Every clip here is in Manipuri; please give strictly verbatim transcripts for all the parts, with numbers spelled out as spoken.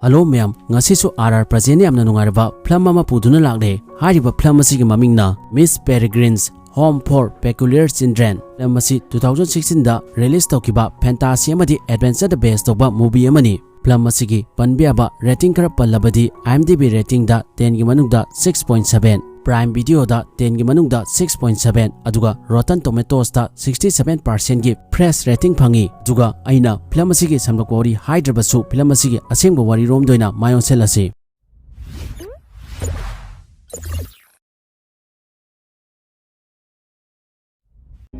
ꯍꯜꯂꯣ ꯃꯌꯥꯝ, ꯉꯁꯤꯁꯨ ꯑꯥꯔ ꯑꯥꯔ ꯄ꯭ꯔꯖꯦꯟ ꯌꯥꯝꯅ ꯅꯨꯡꯉꯥꯏꯔꯕ ꯐꯤꯂꯝ ꯑꯃ ꯄꯨꯗꯨꯅ ꯂꯥꯛꯂꯦ꯫ ꯍꯥꯏꯔꯤꯕ ꯐꯤꯂꯝ ꯑꯁꯤꯒꯤ ꯃꯃꯤꯡꯅ Miss Peregrine's Home for Peculiar Children꯫ Film ꯑꯁꯤ two thousand sixteenꯗ release ꯇꯧꯈꯤꯕ fantasy ꯑꯃꯗꯤ adventureꯗ base ꯇꯧꯕ movie ꯑꯃꯅꯤ꯫ ꯐꯤꯂꯝ ꯑꯁꯤꯒꯤ ꯄꯟꯕ ꯌꯥꯕ rating ꯈꯔ ꯄꯜꯂꯕꯗꯤ, IMDb ratingꯗ tenꯒꯤ ꯃꯅꯨꯡꯗ six point seven, Prime Videoꯗ tenꯒꯤ ꯃꯅꯨꯡꯗ six point seven, ꯑꯗꯨꯒ Rotten Tomatoesꯇ sixty seven percentꯒꯤ fresh rating ꯐꯪꯉꯤ꯫ ꯑꯗꯨꯒ ꯑꯩꯅ ꯐꯤꯂꯝ ꯑꯁꯤꯒꯤ ꯁꯝꯂꯞꯄ ꯋꯥꯔꯤ ꯍꯥꯏꯗ꯭ꯔꯕꯁꯨ, ꯐꯤꯂꯝ ꯑꯁꯤꯒꯤ ꯑꯁꯦꯡꯕ ꯋꯥꯔꯤꯔꯣꯝꯗ ꯑꯣꯏꯅ ꯃꯥꯏ ꯑꯣꯟꯁꯤꯜꯂꯁꯤ꯫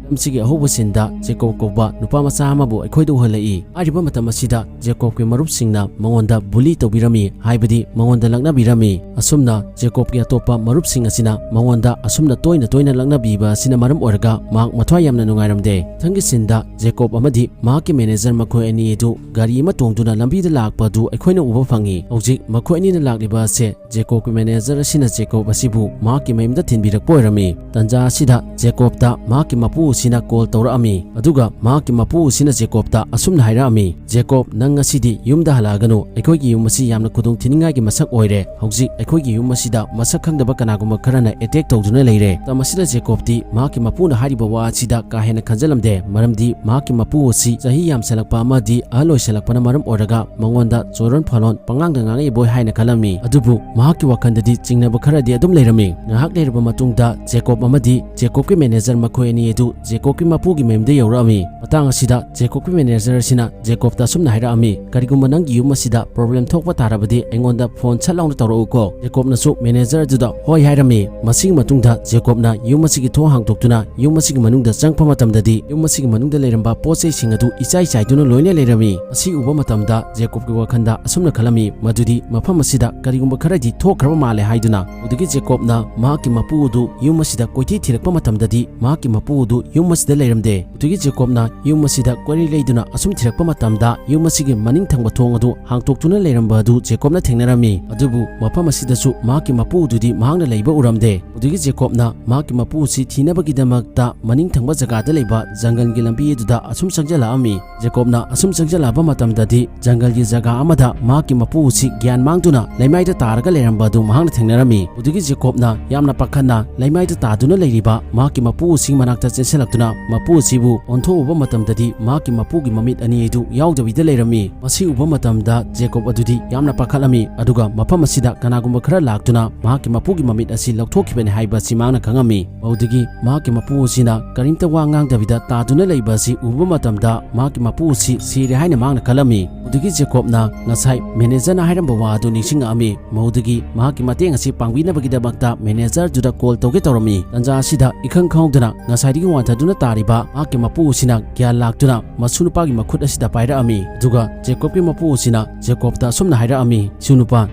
ꯐꯤꯂꯝꯁꯤꯒꯤ ꯑꯍꯧꯕ sceneꯗ ꯖꯦꯀꯣꯕ ꯀꯧꯕ ꯅꯨꯄꯥ ꯃꯆꯥ ꯑꯃꯕꯨ ꯑꯩꯈꯣꯏꯗ ꯎꯍꯜꯂꯛꯏ꯫ ꯍꯥꯏꯔꯤꯕ ꯃꯇꯝ ꯑꯁꯤꯗ ꯖꯦꯀꯣꯕꯀꯤ ꯃꯔꯨꯞꯁꯤꯡꯅ ꯃꯉꯣꯟꯗ bully ꯇꯧꯕꯤꯔꯝꯃꯤ, ꯍꯥꯏꯕꯗꯤ ꯃꯉꯣꯟꯗ ꯂꯛꯅꯕꯤꯔꯝꯃꯤ꯫ ꯑꯁꯨꯝꯅ ꯖꯦꯀꯣꯕꯀꯤ ꯑꯇꯣꯞꯄ ꯃꯔꯨꯞꯁꯤꯡ ꯑꯁꯤꯅ ꯃꯉꯣꯟꯗ ꯑꯁꯨꯝꯅ ꯇꯣꯏꯅ ꯇꯣꯏꯅ ꯂꯛꯅꯕꯤꯕ ꯑꯁꯤꯅ ꯃꯔꯝ ꯑꯣꯏꯔꯒ ꯃꯍꯥꯛ ꯃꯊ꯭ꯋꯥꯏ ꯌꯥꯝꯅ ꯅꯨꯡꯉꯥꯏꯔꯝꯗꯦ꯫ ꯃꯊꯪꯒꯤ sceneꯗ ꯖꯦꯀꯣꯕ ꯑꯃꯗꯤ ꯃꯍꯥꯛꯀꯤ manager ꯃꯈꯣꯏ ꯑꯅꯤ ꯑꯗꯨ ꯒꯥꯔꯤ ꯑꯃ ꯇꯣꯡꯗꯨꯅ ꯂꯝꯕꯤꯗ ꯂꯥꯛꯄ ꯑꯗꯨ ꯑꯩꯈꯣꯏꯅ ꯎꯕ ꯐꯪꯉꯤ꯫ ꯍꯧꯖꯤꯛ ꯃꯈꯣꯏ ꯑꯅꯤꯅ ꯂꯥꯛꯂꯤꯕ ꯑꯁꯦ ꯖꯦꯀꯣꯕꯀꯤ manager ꯑꯁꯤꯅ ꯖꯦꯀꯣꯕ ꯑꯁꯤꯕꯨ ꯃꯍꯥꯛꯀꯤ ꯃꯌꯨꯝꯗ ꯊꯤꯟꯕꯤꯔꯛꯄ ꯑꯣꯏꯔꯝꯃꯤ꯫ ꯇꯟꯖꯥ ꯑꯁꯤꯗ ꯖꯦꯀꯣꯕꯇ ꯃꯍꯥꯛꯀꯤ ꯃꯄꯨ ꯑꯁꯤꯅ call ꯇꯧꯔꯛꯑꯝꯃꯤ, ꯑꯗꯨꯒ ꯃꯍꯥꯛꯀꯤ ꯃꯄꯨ ꯑꯁꯤꯅ ꯖꯦꯀꯣꯕꯇ ꯑꯁꯨꯝꯅ ꯍꯥꯏꯔꯛꯑꯝꯃꯤ, "ꯖꯦꯀꯣꯕ, ꯅꯪ ꯉꯁꯤꯗꯤ ꯌꯨꯝꯗ ꯍꯜꯂꯛꯑꯒꯅꯨ꯫ ꯑꯩꯈꯣꯏꯒꯤ ꯌꯨꯝ ꯑꯁꯤ ꯌꯥꯝꯅ ꯈꯨꯗꯣꯡ ꯊꯤꯅꯤꯡꯉꯥꯏꯒꯤ ꯃꯁꯛ ꯑꯣꯏꯔꯦ꯫ ꯍꯧꯖꯤꯛ ꯑꯩꯈꯣꯏꯒꯤ ꯌꯨꯝ ꯑꯁꯤꯗ ꯃꯁꯛ ꯈꯪꯗꯕ ꯀꯅꯥꯒꯨꯝꯕ ꯈꯔꯅ attack ꯇꯧꯗꯨꯅ ꯂꯩꯔꯦ꯫" ꯃꯇꯝ ꯑꯁꯤꯗ ꯖꯦꯀꯣꯕꯇꯤ ꯃꯍꯥꯛꯀꯤ ꯃꯄꯨꯅ ꯍꯥꯏꯔꯤꯕ ꯋꯥ ꯑꯁꯤꯗ ꯀꯥ ꯍꯦꯟꯅ ꯈꯟꯖꯜꯂꯝꯗꯦ, ꯃꯔꯝꯗꯤ ꯃꯍꯥꯛꯀꯤ ꯃꯄꯨ ꯑꯁꯤ ꯆꯍꯤ ꯌꯥꯝꯁꯜꯂꯛꯄ ꯑꯃꯗꯤ ꯑꯍꯜ ꯑꯣꯏꯁꯜꯂꯛꯄꯅ ꯃꯔꯝ ꯑꯣꯏꯔꯒ ꯃꯉꯣꯟꯗ ꯆꯣꯔꯣꯟ ꯐꯥꯂꯣꯟ ꯄꯉꯥꯡꯗ ꯉꯥꯡꯉꯛꯏꯕꯣꯏ ꯍꯥꯏꯅ ꯈꯜꯂꯝꯃꯤ꯫ ꯑꯗꯨꯕꯨ ꯃꯍꯥꯛꯀꯤ ꯋꯥꯈꯜꯗꯗꯤ ꯆꯤꯡꯅꯕ ꯈꯔꯗꯤ ꯑꯗꯨꯝ ꯂꯩꯔꯝꯃꯤ꯫ ꯉꯥꯏꯍꯥꯛ ꯂꯩꯔꯕ ꯃꯇꯨꯡꯗ ꯖꯦꯀꯣꯕ ꯑꯃꯗꯤ ꯖꯦꯀꯣꯕꯀꯤ manager ꯃꯈꯣꯏ ꯑꯅꯤ ꯑꯗꯨ ꯖꯦꯀꯣꯕꯀꯤ ꯃꯄꯨꯒꯤ ꯃꯌꯨꯝꯗ ꯌꯧꯔꯛꯑꯝꯃꯤ꯫ ꯃꯇꯥꯡ ꯑꯁꯤꯗ ꯖꯦꯀꯣꯕꯀꯤ manager ꯑꯁꯤꯅ ꯖꯦꯀꯣꯕꯇ ꯑꯁꯨꯝꯅ ꯍꯥꯏꯔꯛꯑꯝꯃꯤ, "ꯀꯔꯤꯒꯨꯝꯕ ꯅꯪꯒꯤ ꯌꯨꯝ ꯑꯁꯤꯗ problem ꯊꯣꯛꯄ ꯇꯥꯔꯕꯗꯤ ꯑꯩꯉꯣꯟꯗ phone ꯁꯠ ꯂꯥꯎꯅ ꯇꯧꯔꯛꯎꯀꯣ꯫" ꯖꯦꯀꯣꯕꯅꯁꯨ manager ꯑꯗꯨꯗ ꯍꯣꯏ ꯍꯥꯏꯔꯝꯃꯤ꯫ ꯃꯁꯤꯒꯤ ꯃꯇꯨꯡꯗ ꯖꯦꯀꯣꯕꯅ ꯌꯨꯝ ꯑꯁꯤꯒꯤ ꯊꯣꯡ ꯍꯥꯡꯗꯣꯛꯇꯨꯅ ꯌꯨꯝ ꯑꯁꯤꯒꯤ ꯃꯅꯨꯡꯗ ꯆꯪꯉꯛꯄ ꯃꯇꯝꯗꯗꯤ ꯌꯨꯝ ꯑꯁꯤꯒꯤ ꯃꯅꯨꯡꯗ ꯂꯩꯔꯝꯕ ꯄꯣꯠ ꯆꯩꯁꯤꯡ ꯑꯗꯨ ꯏꯆꯥꯏ ꯆꯥꯏꯗꯨꯅ ꯂꯣꯏꯅ ꯂꯩꯔꯝꯃꯤ꯫ ꯑꯁꯤ ꯎꯕ ꯃꯇꯝꯗ ꯖꯦꯀꯣꯕꯀꯤ ꯋꯥꯈꯜꯗ ꯑꯁꯨꯝꯅ ꯈꯜꯂꯝꯃꯤ, ꯃꯗꯨꯗꯤ ꯃꯐꯝ ꯑꯁꯤꯗ ꯀꯔꯤꯒꯨꯝꯕ ꯈꯔꯗꯤ ꯊꯣꯛꯈ꯭ꯔꯕ ꯃꯥꯜꯂꯦ ꯍꯥꯏꯗꯨꯅ꯫ ꯑꯗꯨꯗꯒꯤ ꯖꯦꯀꯣꯕꯅ ꯃꯍꯥꯛꯀꯤ ꯃꯄꯨ ꯑꯗꯨ ꯌꯨꯝ ꯑꯁꯤꯗ ꯀꯣꯏꯊꯤ ꯊꯤꯔꯛꯄ ꯃꯇꯝꯗꯗꯤ ꯃꯍꯥꯛꯀꯤ ꯃꯄꯨ ꯑꯗꯨ ꯌꯨꯝ ꯑꯁꯤꯗ ꯂꯩꯔꯝꯗꯦ꯫ ꯑꯗꯨꯒꯤ ꯖꯦꯀꯣꯕꯅ ꯌꯨꯝ ꯑꯁꯤꯗ ꯀꯣꯏꯔꯩ ꯂꯩꯗꯨꯅ ꯑꯁꯨꯝ ꯊꯤꯔꯛꯄ ꯃꯇꯝꯗ ꯌꯨꯝ ꯑꯁꯤꯒꯤ ꯃꯅꯤꯡ ꯊꯪꯕ ꯊꯣꯡ ꯑꯗꯨ ꯍꯥꯡꯇꯣꯛꯇꯨꯅ ꯂꯩꯔꯝꯕ ꯑꯗꯨ ꯖꯦꯀꯣꯕꯅ ꯊꯦꯡꯅꯔꯝꯃꯤ꯫ ꯑꯗꯨꯕꯨ ꯃꯐꯝ ꯑꯁꯤꯗꯁꯨ ꯃꯍꯥꯛꯀꯤ ꯃꯄꯨꯗꯨꯗꯤ ꯃꯍꯥꯛꯅ ꯂꯩꯕ ꯎꯔꯝꯗꯦ꯫ ꯑꯗꯨꯒꯤ ꯖꯦꯀꯣꯕꯅ ꯃꯍꯥꯛꯀꯤ ꯃꯄꯨ ꯑꯁꯤ ꯊꯤꯅꯕꯒꯤꯗꯃꯛꯇ ꯃꯅꯤꯡ ꯊꯪꯕ ꯖꯒꯥꯗ ꯂꯩꯕ ꯖꯪꯒꯜꯒꯤ ꯂꯝꯕꯤ ꯑꯗꯨꯗ ꯑꯁꯨꯝ ꯆꯪꯁꯤꯜꯂꯛꯑꯝꯃꯤ꯫ ꯖꯦꯀꯣꯕꯅ ꯑꯁꯨꯝ ꯆꯪꯁꯤꯜꯂꯛꯑꯕ ꯃꯇꯝꯗꯗꯤ ꯖꯪꯒꯜꯒꯤ ꯖꯒꯥ ꯑꯃꯗ ꯃꯍꯥꯛꯀꯤ ꯃꯄꯨ ꯑꯁꯤ ꯒ꯭ꯌꯥꯟ ꯃꯥꯡꯗꯨꯅ ꯂꯩꯃꯥꯏꯗ ꯇꯥꯔꯒ ꯂꯩꯔꯝꯕ ꯑꯗꯨ ꯃꯍꯥꯛꯅ ꯊꯦꯡꯅꯔꯝꯃꯤ꯫ ꯑꯗꯨꯒꯤ ꯖꯦꯀꯣꯕꯅ ꯌꯥꯝꯅ ꯄꯥꯈꯠꯅ ꯂꯩꯃꯥꯏꯗ ꯇꯥꯗꯨꯅ ꯂꯩꯔꯤꯕ ꯃꯍꯥꯛꯀꯤ ꯃꯄꯨ ꯑꯁꯤ ꯃꯅꯥꯛꯇ ꯆꯦꯟꯁꯤꯜꯂꯛꯇꯨꯅ ꯃꯄꯨ ꯑꯁꯤꯕꯨ ꯑꯣꯟꯊꯣꯛꯎꯕ ꯃꯇꯝꯗꯗꯤ ꯃꯍꯥꯛꯀꯤ ꯃꯄꯨꯒꯤ ꯃꯃꯤꯠ ꯑꯅꯤ ꯑꯗꯨ ꯌꯥꯎꯗꯕꯤꯗ ꯂꯩꯔꯝꯃꯤ꯫ ꯃꯁꯤ ꯎꯕ ꯃꯇꯝꯗ ꯖꯦꯀꯣꯕ ꯑꯗꯨꯗꯤ ꯌꯥꯝꯅ ꯄꯥꯈꯠꯂꯝꯃꯤ, ꯑꯗꯨꯒ ꯃꯐꯝ ꯑꯁꯤꯗ ꯀꯅꯥꯒꯨꯝꯕ ꯈꯔ ꯂꯥꯛꯇꯨꯅ ꯃꯍꯥꯛꯀꯤ ꯃꯄꯨꯒꯤ ꯃꯃꯤꯠ ꯑꯁꯤ ꯂꯧꯊꯣꯛꯈꯤꯕꯅꯤ ꯍꯥꯏꯕ ꯑꯁꯤ ꯃꯍꯥꯛꯅ ꯈꯪꯉꯝꯃꯤ꯫ ꯃꯗꯨꯗꯒꯤ ꯃꯍꯥꯛꯀꯤ ꯃꯄꯨ ꯑꯁꯤꯅ ꯀꯔꯤꯝꯇ ꯋꯥ ꯉꯥꯡꯗꯕꯤꯗ ꯇꯥꯗꯨꯅ ꯂꯩꯕ ꯑꯁꯤ ꯎꯕ ꯃꯇꯝꯗ ꯃꯍꯥꯛꯀꯤ ꯃꯄꯨ ꯑꯁꯤ ꯁꯤꯔꯦ ꯍꯥꯏꯅ ꯃꯍꯥꯛꯅ ꯈꯜꯂꯝꯃꯤ꯫ ꯃꯗꯨꯗꯒꯤ ꯖꯦꯀꯣꯕꯅ ꯉꯁꯥꯏ ꯃꯦꯅꯦꯖꯔꯅ ꯍꯥꯏꯔꯝꯕ ꯋꯥ ꯑꯗꯨ ꯅꯤꯡꯁꯤꯡꯉꯛꯑꯝꯃꯤ꯫ ꯃꯗꯨꯗꯒꯤ ꯃꯍꯥꯛꯀꯤ ꯃꯇꯦꯡ ꯑꯁꯤ ꯄꯥꯡꯕꯤꯅꯕꯒꯤꯗꯃꯛꯇ ꯃꯦꯅꯦꯖꯔꯗꯨꯗ ꯀꯣꯜ ꯇꯧꯒꯦ ꯇꯧꯔꯝꯃꯤ꯫ ꯇꯟꯖꯥ ꯑꯁꯤꯗ ꯏꯈꯪ ꯈꯪꯍꯧꯗꯅ ꯉꯁꯥꯏꯗꯒꯤ ꯋꯥꯟꯊꯗꯨꯅ ꯇꯥꯔꯤꯕ ꯃꯍꯥꯛꯀꯤ ꯃꯄꯨ ꯑꯁꯤꯅ ꯒ꯭ꯌꯥꯟ ꯂꯥꯛꯇꯨꯅ ꯃꯁꯨ ꯅꯨꯄꯥꯒꯤ ꯃꯈꯨꯠ ꯑꯁꯤꯗ ꯄꯥꯏꯔꯛꯑꯝꯃꯤ꯫ ꯑꯗꯨꯒ ꯖꯦꯀꯣꯕꯀꯤ ꯃꯄꯨ ꯑꯁꯤꯅ ꯖꯦꯀꯣꯕꯇ ꯑꯁꯨꯝꯅ ꯍꯥꯏꯔꯛꯑꯝꯃꯤ, "ꯏꯁꯨ ꯅꯨꯄꯥ,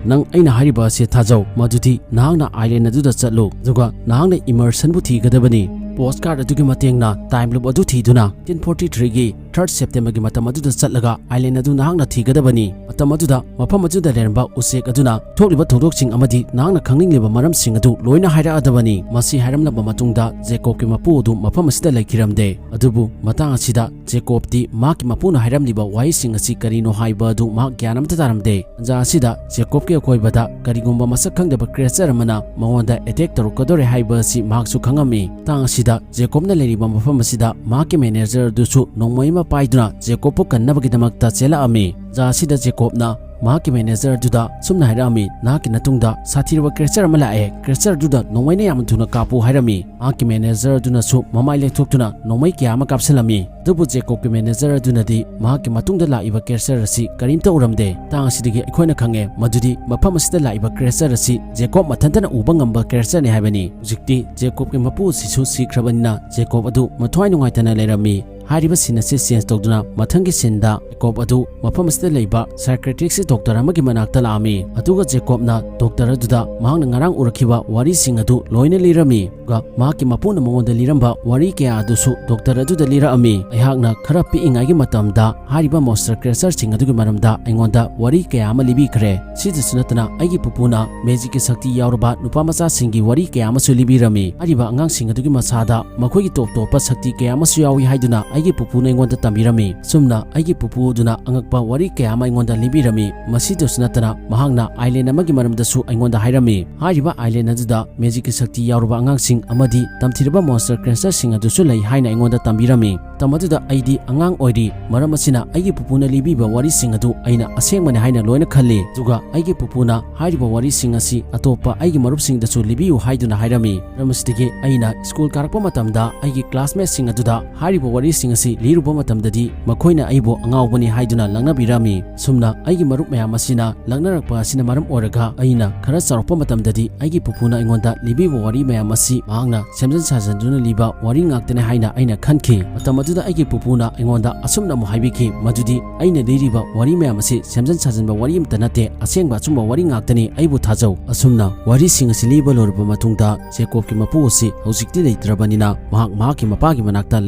ꯅꯪ ꯑꯩꯅ ꯍꯥꯏꯔꯤꯕ ꯑꯁꯤ ꯊꯥꯖꯧ, ꯃꯗꯨꯗꯤ ꯅꯍꯥꯛꯅ ꯑꯥꯏꯂꯦꯟ ꯑꯗꯨꯗ ꯆꯠꯂꯨ, ꯑꯗꯨꯒ ꯅꯍꯥꯛꯅ ꯏꯃꯔꯁꯟꯕꯨ ꯊꯤꯒꯗꯕꯅꯤ꯫ ꯄꯣꯁ ꯀꯥꯔꯗ ꯑꯗꯨꯒꯤ ꯃꯇꯦꯡꯅ ꯇꯥꯏꯝ ꯂꯨꯞ ꯑꯗꯨ ꯊꯤꯗꯨꯅ ꯐꯤꯐꯇꯤꯟ ꯐꯣꯔꯇꯤ ꯊ꯭ꯔꯤꯒꯤ ꯊꯥꯔꯠ ꯁꯦꯞꯇꯦꯝꯕꯔꯒꯤ ꯃꯇꯝ ꯑꯗꯨꯗ ꯆꯠꯂꯒ ꯑꯥꯏꯂꯦꯟ ꯑꯗꯨ ꯅꯍꯥꯛꯅ ꯊꯤꯒꯗꯕꯅꯤ꯫ ꯃꯇꯝ ꯑꯗꯨꯗ ꯃꯐꯝ ꯑꯗꯨꯗ ꯂꯩꯔꯝꯕ ꯎꯆꯦꯛ ꯑꯗꯨꯅ ꯊꯣꯛꯂꯤꯕ ꯊꯧꯗꯣꯛꯁꯤꯡ ꯑꯃꯗꯤ ꯅꯍꯥꯛꯅ ꯈꯪꯅꯤꯡꯂꯤꯕ ꯃꯔꯝꯁꯤꯡ ꯑꯗꯨ ꯂꯣꯏꯅ ꯍꯥꯏꯔꯛꯑꯗꯕꯅꯤ꯫" ꯃꯁꯤ ꯍꯥꯏꯔꯝꯂꯕ ꯃꯇꯨꯡꯗ ꯖꯦꯀꯣꯕꯀꯤ ꯃꯄꯨ ꯑꯗꯨ ꯃꯐꯝ ꯑꯁꯤꯗ ꯂꯩꯈꯤꯔꯝꯗꯦ꯫ ꯑꯗꯨꯕꯨ ꯃꯇꯥꯡ ꯑꯁꯤꯗ ꯖꯦꯀꯣꯕꯇꯤ ꯃꯍꯥꯛꯀꯤ ꯃꯄꯨꯅ ꯍꯥꯏꯔꯝꯂꯤꯕ ꯋꯥꯍꯩꯁꯤꯡ ꯑꯁꯤ ꯀꯔꯤꯅꯣ ꯍꯥꯏꯕ ꯑꯗꯨ ꯃꯍꯥꯛ ꯒ꯭ꯌꯥꯟ ꯑꯃꯠꯇ ꯇꯥꯔꯝꯗꯦ꯫ ꯇꯟꯖꯥ ꯑꯁꯤꯗ ꯖꯦꯀꯣꯕꯀꯤ ꯑꯀꯣꯏꯕꯗ ꯀꯔꯤꯒꯨꯝꯕ ꯃꯁꯛ ꯈꯪꯗꯕ ꯀ꯭ꯔꯦꯆꯔ ꯑꯃꯅ ꯃꯉꯣꯟꯗ ꯑꯦꯇꯦꯛ ꯇꯧꯔꯛꯀꯗꯧꯔꯦ ꯍꯥꯏꯕ ꯑꯁꯤ ꯃꯍꯥꯛꯁꯨ ꯈꯪꯉꯝꯃꯤ꯫ ꯃꯇꯥꯡ ꯑꯁꯤꯗ ꯖꯦꯀꯣꯕꯅ ꯂꯩꯔꯤꯕ ꯃꯐꯝ ꯑꯁꯤꯗ ꯃꯍꯥꯛꯀꯤ ꯃꯦꯅꯦꯖꯔ ꯑꯗꯨꯁꯨ ꯅꯣꯡꯃꯩ ꯑꯃ ꯄꯥꯏꯗꯨꯅ ꯖꯦꯀꯣꯕꯄꯨ ꯀꯟꯅꯕꯒꯤꯗꯃꯛꯇ ꯆꯦꯜꯂꯛꯑꯝꯃꯤ꯫ ꯇꯟꯖꯥ ꯑꯁꯤꯗ ꯖꯦꯀꯣꯕꯅ ꯃꯍꯥꯛꯀꯤ ꯃꯦꯅꯦꯖꯔ ꯑꯗꯨꯗ ꯁꯨꯝꯅ ꯍꯥꯏꯔꯛꯑꯝꯃꯤ, "ꯅꯍꯥꯛꯀꯤ ꯅꯇꯨꯡꯗ ꯁꯥꯊꯤꯔꯕ ꯀ꯭ꯔꯦꯆꯔ ꯑꯃ ꯂꯥꯛꯑꯦ, ꯀ꯭ꯔꯦꯆꯔ ꯑꯗꯨꯗ ꯅꯣꯡꯃꯩꯅ ꯌꯥꯝꯅ ꯊꯨꯅ ꯀꯥꯞꯄꯨ" ꯍꯥꯏꯔꯝꯃꯤ꯫ ꯃꯍꯥꯛꯀꯤ ꯃꯦꯅꯦꯖꯔ ꯑꯗꯨꯅꯁꯨ ꯃꯃꯥꯏ ꯂꯦꯛꯊꯣꯛꯇꯨꯅ ꯅꯣꯡꯃꯩ ꯀꯌꯥ ꯑꯃ ꯀꯥꯞꯁꯤꯜꯂꯝꯃꯤ꯫ ꯑꯗꯨꯕꯨ ꯖꯦꯀꯣꯕꯀꯤ ꯃꯦꯅꯦꯖꯔ ꯑꯗꯨꯅꯗꯤ ꯃꯍꯥꯛꯀꯤ ꯃꯇꯨꯡꯗ ꯂꯥꯛꯏꯕ ꯀ꯭ꯔꯦꯆꯔ ꯑꯁꯤ ꯀꯔꯤꯝꯇ ꯎꯔꯝꯗꯦ꯫ ꯃꯇꯥꯡ ꯑꯁꯤꯗꯒꯤ ꯑꯩꯈꯣꯏꯅ ꯈꯪꯉꯦ ꯃꯗꯨꯗꯤ ꯃꯐꯝ ꯑꯁꯤꯗ ꯂꯥꯛꯏꯕ ꯀ꯭ꯔꯦꯆꯔ ꯑꯁꯤ ꯖꯦꯀꯣꯕ ꯃꯊꯟꯇꯅ ꯎꯕ ꯉꯝꯕ ꯀ꯭ꯔꯦꯆꯔꯅꯤ ꯍꯥꯏꯕꯅꯤ꯫ ꯍꯧꯖꯤꯛꯇꯤ ꯖꯦꯀꯣꯕꯀꯤ ꯃꯄꯨ ꯑꯁꯤꯁꯨ ꯁꯤꯈ꯭ꯔꯕꯅꯤꯅ ꯖꯦꯀꯣꯕ ꯑꯗꯨ ꯃꯊ꯭ꯋꯥꯏ ꯅꯨꯡꯉꯥꯏꯇꯅ ꯂꯩꯔꯝꯃꯤ꯫ ꯍꯥꯏꯔꯤꯕ scene ꯑꯁꯤ change ꯇꯧꯗꯨꯅ ꯃꯊꯪꯒꯤ sceneꯗ ꯖꯦꯀꯣꯕ ꯑꯗꯨ ꯃꯐꯝ ꯑꯁꯤꯗ ꯂꯩꯕ psychiatristꯀꯤ doctor ꯑꯃꯒꯤ ꯃꯅꯥꯛꯇ ꯂꯥꯛꯑꯝꯃꯤ꯫ ꯑꯗꯨꯒ ꯖꯦꯀꯣꯕꯅ doctor ꯑꯗꯨꯗ ꯃꯍꯥꯛꯅ ꯉꯔꯥꯡ ꯎꯔꯛꯈꯤꯕ ꯋꯥꯔꯤꯁꯤꯡ ꯑꯗꯨ ꯂꯣꯏꯅ ꯂꯤꯔꯝꯃꯤ꯫ ꯑꯗꯨꯒ ꯃꯍꯥꯛꯀꯤ ꯃꯄꯨꯅ ꯃꯉꯣꯟꯗ ꯂꯤꯔꯝꯕ ꯋꯥꯔꯤ ꯀꯌꯥ ꯑꯗꯨꯁꯨ doctor ꯑꯗꯨꯗ ꯂꯤꯔꯛꯑꯝꯃꯤ꯫ ꯑꯩꯍꯥꯛꯅ ꯈꯔ ꯄꯤꯛꯏꯉꯩꯒꯤ ꯃꯇꯝꯗ ꯍꯥꯏꯔꯤꯕ monster creatureꯁꯤꯡ ꯑꯗꯨꯒꯤ ꯃꯔꯝꯗ ꯑꯩꯉꯣꯟꯗ ꯋꯥꯔꯤ ꯀꯌꯥ ꯑꯃ ꯂꯤꯕꯤꯈ꯭ꯔꯦ꯫ ꯁꯤꯗꯁꯨ ꯅꯠꯇꯅ ꯑꯩꯒꯤ ꯄꯨꯄꯨꯅ magicꯀꯤ ꯁꯛꯇꯤ ꯌꯥꯎꯔꯕ ꯅꯨꯄꯥ ꯃꯆꯥꯁꯤꯡꯒꯤ ꯋꯥꯔꯤ ꯀꯌꯥ ꯑꯃꯁꯨ ꯂꯤꯕꯤꯔꯝꯃꯤ꯫ ꯍꯥꯏꯔꯤꯕ ꯑꯉꯥꯡꯁꯤꯡ ꯑꯗꯨꯒꯤ ꯃꯁꯥꯗ ꯃꯈꯣꯏꯒꯤ ꯇꯣꯞ ꯇꯣꯞꯄ ꯁꯛꯇꯤ ꯀꯌꯥ ꯑꯃꯁꯨ ꯌꯥꯎꯏ ꯍꯥꯏꯗꯨꯅ ꯑꯩꯒꯤ ꯄꯨꯄꯨꯅ ꯑꯩꯉꯣꯟꯗ ꯇꯝꯕꯤꯔꯝꯃꯤ꯫ ꯑꯁꯨꯝꯅ ꯑꯩꯒꯤ ꯄꯨꯄꯨ ꯑꯗꯨꯅ ꯑꯉꯛꯄ ꯋꯥꯔꯤ ꯀꯌꯥ ꯑꯃ ꯑꯩꯉꯣꯟꯗ ꯂꯤꯕꯤꯔꯝꯃꯤ꯫ ꯃꯁꯤꯗꯁꯨ ꯅꯠꯇꯅ ꯃꯍꯥꯛꯅ island ꯑꯃꯒꯤ ꯃꯔꯝꯗꯁꯨ ꯑꯩꯉꯣꯟꯗ ꯍꯥꯏꯔꯝꯃꯤ꯫ ꯍꯥꯏꯔꯤꯕ island ꯑꯗꯨꯗ magicꯀꯤ ꯁꯛꯇꯤ ꯌꯥꯎꯔꯕ ꯑꯉꯥꯡꯁꯤꯡ ꯑꯃꯗꯤ ꯇꯝꯊꯤꯔꯕ monster creatureꯁꯤꯡ ꯑꯗꯨꯁꯨ ꯂꯩ ꯍꯥꯏꯅ ꯑꯩꯉꯣꯟꯗ ꯇꯝꯕꯤꯔꯝꯃꯤ꯫ ꯃꯇꯝ ꯑꯗꯨꯗ ꯑꯩꯗꯤ ꯑꯉꯥꯡ ꯑꯣꯏꯔꯤ, ꯃꯔꯝ ꯑꯁꯤꯅ ꯑꯩꯒꯤ ꯄꯨꯄꯨꯅ ꯂꯤꯕꯤꯕ ꯋꯥꯔꯤꯁꯤꯡ ꯑꯗꯨ ꯑꯩꯅ ꯑꯁꯦꯡꯕꯅꯤ ꯍꯥꯏꯅ ꯂꯣꯏꯅ ꯈꯜꯂꯤ꯫ ꯑꯗꯨꯒ ꯑꯩꯒꯤ ꯄꯨꯄꯨꯅ ꯍꯥꯏꯔꯤꯕ ꯋꯥꯔꯤꯁꯤꯡ ꯑꯁꯤ ꯑꯇꯣꯞꯄ ꯑꯩꯒꯤ ꯃꯔꯨꯞꯁꯤꯡꯗꯁꯨ ꯂꯤꯕꯤꯌꯨ ꯍꯥꯏꯗꯨꯅ ꯍꯥꯏꯔꯝꯃꯤ꯫ ꯃꯔꯝ ꯑꯁꯤꯗꯒꯤ ꯑꯩꯅ school ꯀꯥꯔꯛꯄ ꯃꯇꯝꯗ ꯑꯩꯒꯤ classmateꯁꯤꯡ ꯑꯗꯨꯗ ꯍꯥꯏꯔꯤꯕ ꯋꯥꯔꯤꯁꯤꯡ ꯑꯁꯤ ꯂꯤꯔꯨꯕ ꯃꯇꯝꯗꯗꯤ ꯃꯈꯣꯏꯅ ꯑꯩꯕꯨ ꯑꯉꯥꯎꯕꯅꯤ ꯍꯥꯏꯗꯨꯅ ꯂꯛꯅꯕꯤꯔꯝꯃꯤ꯫ ꯁꯨꯝꯅ ꯑꯩꯒꯤ ꯃꯔꯨꯞ ꯃꯌꯥꯝ ꯑꯁꯤꯅ ꯂꯛꯅꯔꯛꯄ ꯑꯁꯤꯅ ꯃꯔꯝ ꯑꯣꯏꯔꯒ ꯑꯩꯅ ꯈꯔ ꯆꯥꯎꯔꯛꯄ ꯃꯇꯝꯗꯗꯤ ꯑꯩꯒꯤ ꯄꯨꯄꯨꯅ ꯑꯩꯉꯣꯟꯗ ꯂꯤꯕꯤꯕ ꯋꯥꯔꯤ ꯃꯌꯥꯝ ꯑꯁꯤ ꯃꯍꯥꯛꯅ ꯁꯦꯝꯖꯤꯟ ꯁꯥꯖꯤꯟꯗꯨꯅ ꯂꯤꯕ ꯋꯥꯔꯤ ꯉꯥꯛꯇꯅꯤ ꯍꯥꯏꯅ ꯑꯩꯅ ꯈꯟꯈꯤ꯫ ꯃꯇꯝ ꯑꯗꯨꯗ ꯑꯩꯒꯤ ꯄꯨꯄꯨꯅ ꯑꯩꯉꯣꯟꯗ ꯑꯁꯨꯝꯅ ꯑꯃꯨꯛ ꯍꯥꯏꯕꯤꯈꯤ, ꯃꯗꯨꯗꯤ ꯑꯩꯅ ꯂꯤꯔꯤꯕ ꯋꯥꯔꯤ ꯃꯌꯥꯝ ꯑꯁꯤ ꯁꯦꯝꯖꯤꯟ ꯁꯥꯖꯤꯟꯕ ꯋꯥꯔꯤ ꯑꯃꯠꯇ ꯅꯠꯇꯦ, ꯑꯁꯦꯡꯕ ꯑꯆꯨꯝꯕ ꯋꯥꯔꯤ ꯉꯥꯛꯇꯅꯤ, ꯑꯩꯕꯨ ꯊꯥꯖꯧ꯫ ꯑꯁꯨꯝꯅ ꯋꯥꯔꯤꯁꯤꯡ ꯑꯁꯤ ꯂꯤꯕ ꯂꯣꯏꯔꯕ ꯃꯇꯨꯡꯗ ꯖꯦꯀꯣꯕꯀꯤ ꯃꯄꯨ ꯑꯁꯤ ꯍꯧꯖꯤꯛꯇꯤ ꯂꯩꯇ꯭ꯔꯕꯅꯤꯅ ꯃꯍꯥꯛ ꯃꯍꯥꯛꯀꯤ ꯃꯄꯥꯒꯤ ꯃꯅꯥꯛꯇ,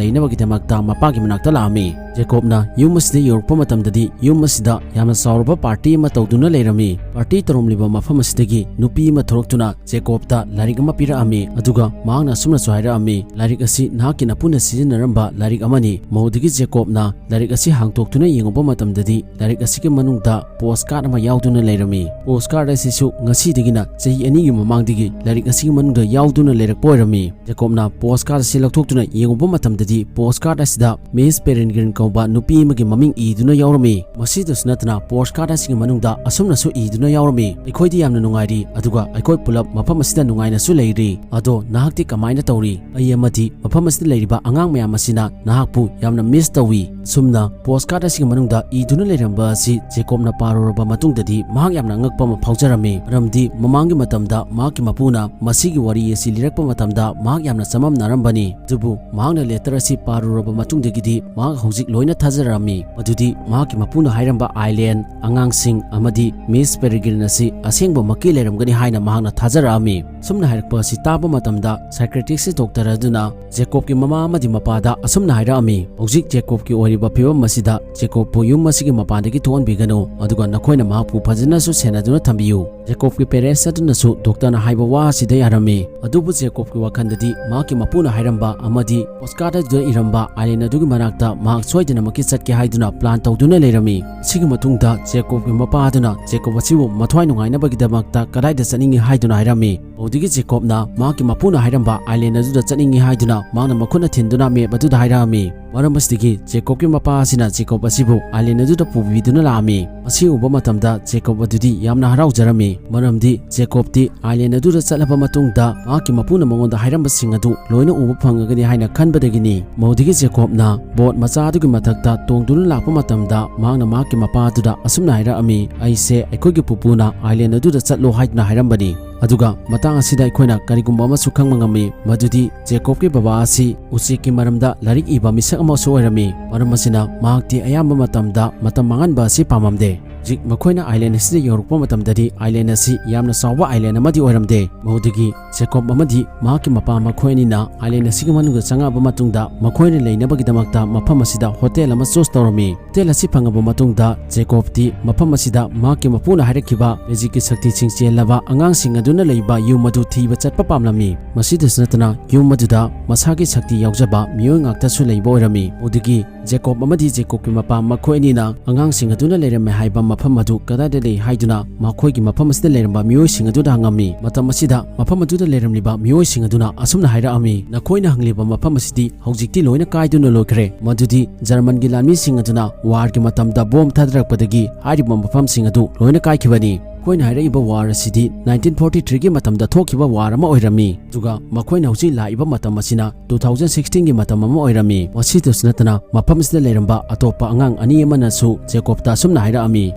ꯃꯄꯥꯒꯤ ꯃꯅꯥꯛꯇ ꯂꯥꯛꯑꯝꯃꯤ꯫ ꯖꯦꯀꯣꯕꯅ ꯌꯨꯝ ꯑꯁꯤꯗ ꯌꯧꯔꯛꯄ ꯃꯇꯝꯗꯗꯤ ꯌꯨꯝ ꯑꯁꯤꯗ ꯌꯥꯝꯅ ꯆꯥꯎꯔꯕ party ꯑꯃ ꯇꯧꯗꯨꯅ ꯂꯩꯔꯝꯃꯤ꯫ Party ꯇꯧꯔꯝꯂꯤꯕ ꯃꯐꯝ ꯑꯁꯤꯗꯒꯤ ꯅꯨꯄꯤ ꯑꯃ ꯊꯣꯛꯂꯛꯇꯨꯅ ꯖꯦꯀꯣꯕꯇ ꯂꯥꯏꯔꯤꯛ ꯑꯃ ꯄꯤꯔꯛꯑꯝꯃꯤ, ꯑꯗꯨꯒ ꯃꯍꯥꯛꯅ ꯑꯁꯨꯝꯅꯁꯨ ꯍꯥꯏꯔꯛꯑꯝꯃꯤ, "ꯂꯥꯏꯔꯤꯛ ꯑꯁꯤ ꯅꯍꯥꯛꯀꯤ ꯅꯄꯨꯅ ꯁꯤꯖꯤꯟꯅꯔꯝꯕ ꯂꯥꯏꯔꯤꯛ ꯑꯃꯅꯤ꯫" ꯃꯧꯗꯒꯤ ꯖꯦꯀꯣꯕꯅ ꯂꯥꯏꯔꯤꯛ ꯑꯁꯤ ꯍꯥꯡꯇꯣꯛꯇꯨꯅ ꯌꯦꯡꯉꯨꯕ ꯃꯇꯝꯗꯗꯤ ꯂꯥꯏꯔꯤꯛ ꯑꯁꯤꯒꯤ ꯃꯅꯨꯡꯗ postcard ꯑꯃ ꯌꯥꯎꯗꯨꯅ ꯂꯩꯔꯝꯃꯤ꯫ Postcard ꯑꯁꯤꯁꯨ ꯉꯁꯤꯗꯒꯤꯅ ꯆꯍꯤ ꯑꯅꯤꯒꯤ ꯃꯃꯥꯡꯗꯒꯤ ꯂꯥꯏꯔꯤꯛ ꯑꯁꯤꯒꯤ ꯃꯅꯨꯡꯗ ꯌꯥꯎꯗꯨꯅ ꯂꯩꯔꯛꯄ ꯑꯣꯏꯔꯝꯃꯤ꯫ ꯖꯦꯀꯣꯕꯅ postcard ꯑꯁꯤ ꯂꯧꯊꯣꯛꯇꯨꯅ ꯌꯦꯡꯉꯨꯕ ꯃꯇꯝꯗꯗꯤ postcard ꯑꯁꯤꯗ Miss Peregrine ꯀꯧꯕ ꯅꯨꯄꯤ ꯑꯃꯒꯤ ꯃꯃꯤꯡ ꯏꯗꯨꯅ ꯌꯥꯎꯔꯝꯃꯤ꯫ ꯃꯁꯤꯗꯁꯨ ꯅꯠꯇꯅ postcard ꯑꯁꯤꯒꯤ ꯃꯅꯨꯡꯗ ꯑꯁꯨꯝꯅꯁꯨ ꯏꯗꯨꯅ ꯌꯥꯎꯔꯝꯃꯤ, "ꯑꯩꯈꯣꯏꯗꯤ ꯌꯥꯝꯅ ꯅꯨꯡꯉꯥꯏꯔꯤ, ꯑꯗꯨꯒ ꯑꯩꯈꯣꯏ ꯄꯨꯂꯞ ꯃꯐꯝ ꯑꯁꯤꯗ ꯅꯨꯡꯉꯥꯏꯅꯁꯨ ꯂꯩꯔꯤ꯫ ꯑꯗꯣ ꯅꯍꯥꯛꯇꯤ ꯀꯃꯥꯏꯅ ꯇꯧꯔꯤ? ꯑꯩ ꯑꯃꯗꯤ ꯃꯐꯝ ꯑꯁꯤꯗ ꯂꯩꯔꯤꯕ ꯑꯉꯥꯡ ꯃꯌꯥꯝ ꯑꯁꯤꯅ ꯅꯍꯥꯛꯄꯨ ꯌꯥꯝꯅ miss ꯇꯧꯏ꯫" ꯁꯨꯝꯅ postcard ꯑꯁꯤꯒꯤ ꯃꯅꯨꯡꯗ ꯏꯗꯨꯅ ꯂꯩꯔꯝꯕ ꯑꯁꯤ ꯖꯦꯀꯣꯕꯅ ꯄꯥꯔꯨꯔꯕ ꯃꯇꯨꯡꯗꯗꯤ ꯃꯍꯥꯛ ꯌꯥꯝꯅ ꯑꯉꯛꯄ ꯑꯃ ꯐꯥꯎꯖꯔꯝꯃꯤ, ꯃꯔꯝꯗꯤ ꯃꯃꯥꯡꯒꯤ ꯃꯇꯝꯗ ꯃꯍꯥꯛꯀꯤ ꯃꯄꯨꯅ ꯃꯁꯤꯒꯤ ꯋꯥꯔꯤ ꯑꯁꯤ ꯂꯤꯔꯛꯄ ꯃꯇꯝꯗ ꯃꯍꯥꯛ ꯌꯥꯝꯅ ꯆꯃꯝꯅꯔꯝꯕꯅꯤ꯫ ꯑꯗꯨꯕꯨ ꯃꯍꯥꯛꯅ letter ꯑꯁꯤ ꯄꯥꯔꯨꯔꯕ ꯃꯇꯨꯡꯗꯒꯤꯗꯤ ꯃꯍꯥꯛ ꯍꯧꯖꯤꯛ ꯂꯣꯏꯅ ꯊꯥꯖꯔꯛꯑꯝꯃꯤ꯫ ꯃꯗꯨꯗꯤ ꯃꯍꯥꯛꯀꯤ ꯃꯄꯨꯅ ꯍꯥꯏꯔꯝꯕ ꯑꯥꯏꯂꯦꯟ, ꯑꯉꯥꯡꯁꯤꯡ ꯑꯃꯗꯤ ꯃꯤꯁ ꯄꯦꯔꯤꯒ꯭ꯔꯤꯟ ꯑꯁꯤ ꯑꯁꯦꯡꯕꯃꯛꯀꯤ ꯂꯩꯔꯝꯒꯅꯤ ꯍꯥꯏꯅ ꯃꯍꯥꯛꯅ ꯊꯥꯖꯔꯛꯑꯝꯃꯤ꯫ ꯁꯨꯝꯅ ꯍꯥꯏꯔꯛꯄ ꯑꯁꯤ ꯇꯥꯕ ꯃꯇꯝꯗ ꯁꯥꯏꯀ꯭ꯔꯦꯇꯤꯛꯁ ꯗꯣꯛꯇꯔ ꯑꯗꯨꯅ ꯖꯦꯀꯣꯕꯀꯤ ꯃꯃꯥ ꯑꯃꯗꯤ ꯃꯄꯥꯗ ꯑꯁꯨꯝꯅ ꯍꯥꯏꯔꯛꯑꯝꯃꯤ, "ꯍꯧꯖꯤꯛ ꯖꯦꯀꯣꯕꯀꯤ ꯑꯣꯏꯔꯤꯕ ꯐꯤꯕꯝ ꯑꯁꯤꯗ ꯖꯦꯀꯣꯕꯄꯨ ꯌꯨꯝ ꯑꯁꯤꯒꯤ ꯃꯄꯥꯟꯗꯒꯤ ꯊꯣꯛꯍꯟꯕꯤꯒꯅꯨ, ꯑꯗꯨꯒ ꯅꯈꯣꯏꯅ ꯃꯍꯥꯛꯄꯨ ꯐꯖꯅꯁꯨ ꯁꯦꯟꯅꯗꯨꯅ ꯊꯝꯕꯤꯌꯨ"꯫ ꯖꯦꯀꯣꯕꯀꯤ ꯄꯦꯔꯦꯟꯁ ꯑꯗꯨꯅꯁꯨ ꯗꯣꯛꯇꯔꯅ ꯍꯥꯏꯕ ꯋꯥ ꯑꯁꯤꯗ ꯌꯥꯔꯝꯃꯤ꯫ ꯑꯗꯨꯕꯨ ꯖꯦꯀꯣꯕꯀꯤ ꯋꯥꯈꯜꯗꯗꯤ ꯃꯍꯥꯛꯀꯤ ꯃꯄꯨꯅ ꯍꯥꯏꯔꯝꯕ ꯑꯃꯗꯤ ꯄꯣꯁꯀꯥꯔꯗ ꯑꯗꯨꯗ ꯏꯔꯝꯕ ꯑꯥꯏꯂꯦꯟ ꯑꯗꯨꯒꯤ ꯃꯅꯥꯛꯇ ꯃꯍꯥꯛ ꯁꯣꯏꯗꯅꯃꯛꯀꯤ ꯆꯠꯀꯦ ꯍꯥꯏꯗꯨꯅ ꯄ꯭ꯂꯥꯟ ꯇꯧꯗꯨꯅ ꯂꯩꯔꯝꯃꯤ꯫ ꯁꯤꯒꯤ ꯃꯇꯨꯡꯗ ꯖꯦꯀꯣꯕꯀꯤ ꯃꯄꯥ ꯑꯗꯨꯅ ꯖꯦꯀꯣꯕ ꯑꯁꯤꯕꯨ ꯃꯊ꯭ꯋꯥꯏ ꯅꯨꯡꯉꯥꯏꯅꯕꯒꯤꯗꯃꯛꯇ ꯀꯗꯥꯏꯗ ꯆꯠꯅꯤꯡꯏ ꯍꯥꯏꯗꯨꯅ ꯍꯥꯏꯔꯝꯃꯤ꯫ ꯃꯗꯨꯗꯒꯤ ꯖꯦꯀꯣꯕꯅ ꯃꯍꯥꯛꯀꯤ ꯃꯄꯨꯅ ꯍꯥꯏꯔꯝꯕ ꯑꯥꯏꯂꯦꯟ ꯑꯗꯨꯗ ꯆꯠꯅꯤꯡꯏ ꯍꯥꯏꯗꯨꯅ ꯃꯍꯥꯛꯅ ꯃꯈꯨꯠꯅ ꯊꯤꯟꯗꯨꯅ ꯃꯦꯞ ꯑꯗꯨꯗ ꯍꯥꯏꯔꯛꯑꯝꯃꯤ꯫ ꯃꯔꯝ ꯑꯁꯤꯗꯒꯤ ꯖꯦꯀꯣꯕꯀꯤ ꯃꯄꯥ ꯑꯁꯤꯅ ꯖꯦꯀꯣꯕ ꯑꯁꯤꯕꯨ ꯑꯥꯏꯂꯦꯟ ꯑꯗꯨꯗ ꯄꯨꯕꯤꯗꯨꯅ ꯂꯥꯛꯑꯝꯃꯤ꯫ ꯃꯁꯤ ꯎꯕ ꯃꯇꯝꯗ ꯖꯦꯀꯣꯕ ꯑꯗꯨꯗꯤ ꯌꯥꯝꯅ ꯍꯔꯥꯎꯖꯔꯝꯃꯤ, ꯃꯔꯝꯗꯤ ꯖꯦꯀꯣꯕꯇꯤ ꯑꯥꯏꯂꯦꯟ ꯑꯗꯨꯗ ꯆꯠꯂꯕ ꯃꯇꯨꯡꯗ ꯃꯍꯥꯛꯀꯤ ꯃꯄꯨꯅ ꯃꯉꯣꯟꯗ ꯍꯥꯏꯔꯝꯕꯁꯤꯡ ꯑꯗꯨ ꯂꯣꯏꯅ ꯎꯕ ꯐꯪꯉꯒꯅꯤ ꯍꯥꯏꯅ ꯈꯟꯕꯗꯒꯤꯅꯤ꯫ ꯃꯗꯨꯗꯒꯤ ꯖꯦꯀꯣꯕꯅ ꯕꯣꯠ ꯃꯆꯥ ꯑꯗꯨꯒꯤ ꯃꯊꯛꯇ ꯇꯣꯡꯗꯨꯅ ꯂꯥꯛꯄ ꯃꯇꯝꯗ ꯃꯍꯥꯛꯅ ꯃꯍꯥꯛꯀꯤ ꯃꯄꯥ ꯑꯗꯨꯗ ꯑꯁꯨꯝꯅ ꯍꯥꯏꯔꯛꯑꯝꯃꯤ, "ꯑꯩꯁꯦ ꯑꯩꯈꯣꯏꯒꯤ ꯄꯨꯄꯨꯅ ꯑꯥꯏꯂꯦꯟ ꯑꯗꯨꯗ ꯆꯠꯂꯣ ꯍꯥꯏꯗꯨꯅ ꯍꯥꯏꯔꯝꯕꯅꯤ꯫ ꯑꯗꯨꯒ ꯃꯇꯥꯡ ꯑꯁꯤꯗ ꯑꯩꯈꯣꯏꯅ ꯀꯔꯤꯒꯨꯝꯕ ꯑꯃꯁꯨ ꯈꯪꯕ ꯉꯝꯃꯤ, ꯃꯗꯨꯗꯤ ꯖꯦꯀꯣꯕꯀꯤ ꯕꯕꯥ ꯑꯁꯤ ꯎꯆꯦꯛꯀꯤ ꯃꯔꯝꯗ ꯂꯥꯏꯔꯤꯛ ꯏꯕ ꯃꯤꯁꯛ ꯑꯃꯁꯨ ꯑꯣꯏꯔꯝꯃꯤ꯫ ꯃꯔꯝ ꯑꯁꯤꯅ ꯃꯍꯥꯛꯇꯤ ꯑꯌꯥꯝꯕ ꯃꯇꯝꯗ ꯃꯇꯝ ꯃꯥꯡꯍꯟꯕ ꯑꯁꯤ ꯄꯥꯝꯂꯝꯗꯦ"꯫ ꯍꯧꯖꯤꯛ ꯃꯈꯣꯏꯅ ꯑꯥꯏꯂꯦꯟ ꯑꯁꯤꯗ ꯌꯧꯔꯛꯄ ꯃꯇꯝꯗꯗꯤ ꯑꯥꯏꯂꯦꯟ ꯑꯁꯤ ꯌꯥꯝꯅ ꯆꯥꯎꯕ ꯑꯥꯏꯂꯦꯟ ꯑꯃꯗꯤ ꯑꯣꯏꯔꯝꯗꯦ꯫ ꯃꯗꯨꯗꯒꯤ ꯖꯦꯀꯣꯕ ꯑꯃꯗꯤ ꯃꯍꯥꯛꯀꯤ ꯃꯄꯥ ꯃꯈꯣꯏ ꯑꯅꯤꯅ ꯑꯥꯏꯂꯦꯟ ꯑꯁꯤꯒꯤ ꯃꯅꯨꯡꯗ ꯆꯪꯉꯛꯑꯕ ꯃꯇꯨꯡꯗ ꯃꯈꯣꯏꯅ ꯂꯩꯅꯕꯒꯤꯗꯃꯛꯇ ꯃꯐꯝ ꯑꯁꯤꯗ ꯍꯣꯇꯦꯜ ꯑꯃ ꯆꯨꯁ ꯇꯧꯔꯝꯃꯤ꯫ ꯍꯣꯇꯦꯜ ꯑꯁꯤ ꯐꯪꯉꯕ ꯃꯇꯨꯡꯗ ꯖꯦꯀꯣꯕꯇꯤ ꯃꯐꯝ ꯑꯁꯤꯗ ꯃꯍꯥꯛꯀꯤ ꯃꯄꯨꯅ ꯍꯥꯏꯔꯛꯈꯤꯕ ꯃꯦꯖꯤꯛꯀꯤ ꯁꯛꯇꯤꯁꯤꯡ ꯆꯦꯜꯂꯕ ꯑꯉꯥꯡꯁꯤꯡ ꯑꯗꯨꯅ ꯂꯩꯕ ꯌꯨꯝ ꯑꯗꯨ ꯊꯤꯕ ꯆꯠꯄ ꯄꯥꯝꯂꯝꯃꯤ꯫ ꯃꯁꯤꯗꯁꯨ ꯅꯠꯇꯅ ꯌꯨꯝ ꯑꯗꯨꯗ ꯃꯁꯥꯒꯤ ꯁꯛꯇꯤ ꯌꯥꯎꯖꯕ ꯃꯤꯑꯣꯏ ꯉꯥꯛꯇꯁꯨ ꯂꯩꯕ ꯑꯣꯏꯔꯝꯃꯤ꯫ ꯑꯗꯨꯗꯒꯤ ꯖꯦꯀꯣꯕ ꯑꯃꯗꯤ ꯖꯦꯀꯣꯕꯀꯤ ꯃꯄꯥ ꯃꯈꯣꯏ ꯑꯅꯤꯅ ꯑꯉꯥꯡꯁꯤꯡ ꯑꯗꯨꯅ ꯂꯩꯔꯝꯃꯦ ꯍꯥꯏꯕ ꯃꯐꯝ ꯑꯗꯨ ꯀꯗꯥꯏꯗ ꯂꯩ ꯍꯥꯏꯗꯨꯅ ꯃꯈꯣꯏꯒꯤ ꯃꯐꯝ ꯑꯁꯤꯗ ꯂꯩꯔꯝꯕ ꯃꯤꯑꯣꯏꯁꯤꯡ ꯑꯗꯨꯗ ꯍꯪꯉꯝꯃꯤ꯫ ꯃꯇꯝ ꯑꯁꯤꯗ ꯃꯐꯝ ꯑꯗꯨꯗ ꯂꯩꯔꯝꯂꯤꯕ ꯃꯤꯑꯣꯏꯁꯤꯡ ꯑꯗꯨꯅ ꯑꯁꯨꯝꯅ ꯍꯥꯏꯔꯛꯑꯝꯃꯤ, "ꯅꯈꯣꯏꯅ ꯍꯪꯂꯤꯕ ꯃꯐꯝ ꯑꯁꯤꯗꯤ ꯍꯧꯖꯤꯛꯇꯤ ꯂꯣꯏꯅ ꯀꯥꯏꯗꯨꯅ ꯂꯣꯏꯈ꯭ꯔꯦ꯫ ꯃꯗꯨꯗꯤ ꯖꯔꯃꯟꯒꯤ ꯂꯥꯟꯃꯤꯁꯤꯡ ꯑꯗꯨꯅ ꯋꯥꯔꯒꯤ ꯃꯇꯝꯗ ꯕꯣꯝ ꯊꯥꯗꯔꯛꯄꯗꯒꯤ ꯍꯥꯏꯔꯤꯕ ꯃꯐꯝꯁꯤꯡ ꯑꯗꯨ ꯂꯣꯏꯅ ꯀꯥꯏꯈꯤꯕꯅꯤ"꯫ ꯃꯈꯣꯏꯅ ꯍꯥꯏꯔꯛꯏꯕ ꯋꯥꯔ ꯑꯁꯤꯗꯤ ꯅꯥꯏꯟꯇꯤꯟ ꯐꯣꯔꯇꯤ ꯊ꯭ꯔꯤꯒꯤ ꯃꯇꯝꯗ ꯊꯣꯛꯈꯤꯕ ꯋꯥꯔ ꯑꯃ ꯑꯣꯏꯔꯝꯃꯤ꯫ ꯑꯗꯨꯒ ꯃꯈꯣꯏꯅ ꯍꯧꯖꯤꯛ ꯂꯥꯛꯏꯕ ꯃꯇꯝ ꯑꯁꯤꯅ ꯇꯨ ꯊꯥꯎꯖꯟ ꯁꯤꯛꯁꯇꯤꯟꯒꯤ ꯃꯇꯝ ꯑꯃ ꯑꯣꯏꯔꯝꯃꯤ꯫ ꯃꯁꯤꯗꯁꯨ ꯅꯠꯇꯅ, ꯃꯐꯝ ꯑꯁꯤꯗ ꯂꯩꯔꯝꯕ ꯑꯇꯣꯞꯄ ꯑꯉꯥꯡ ꯑꯅꯤ ꯑꯃꯅꯁꯨ ꯖꯦꯀꯣꯕꯇ ꯑꯁꯨꯝꯅ ꯍꯥꯏꯔꯛꯑꯝꯃꯤ,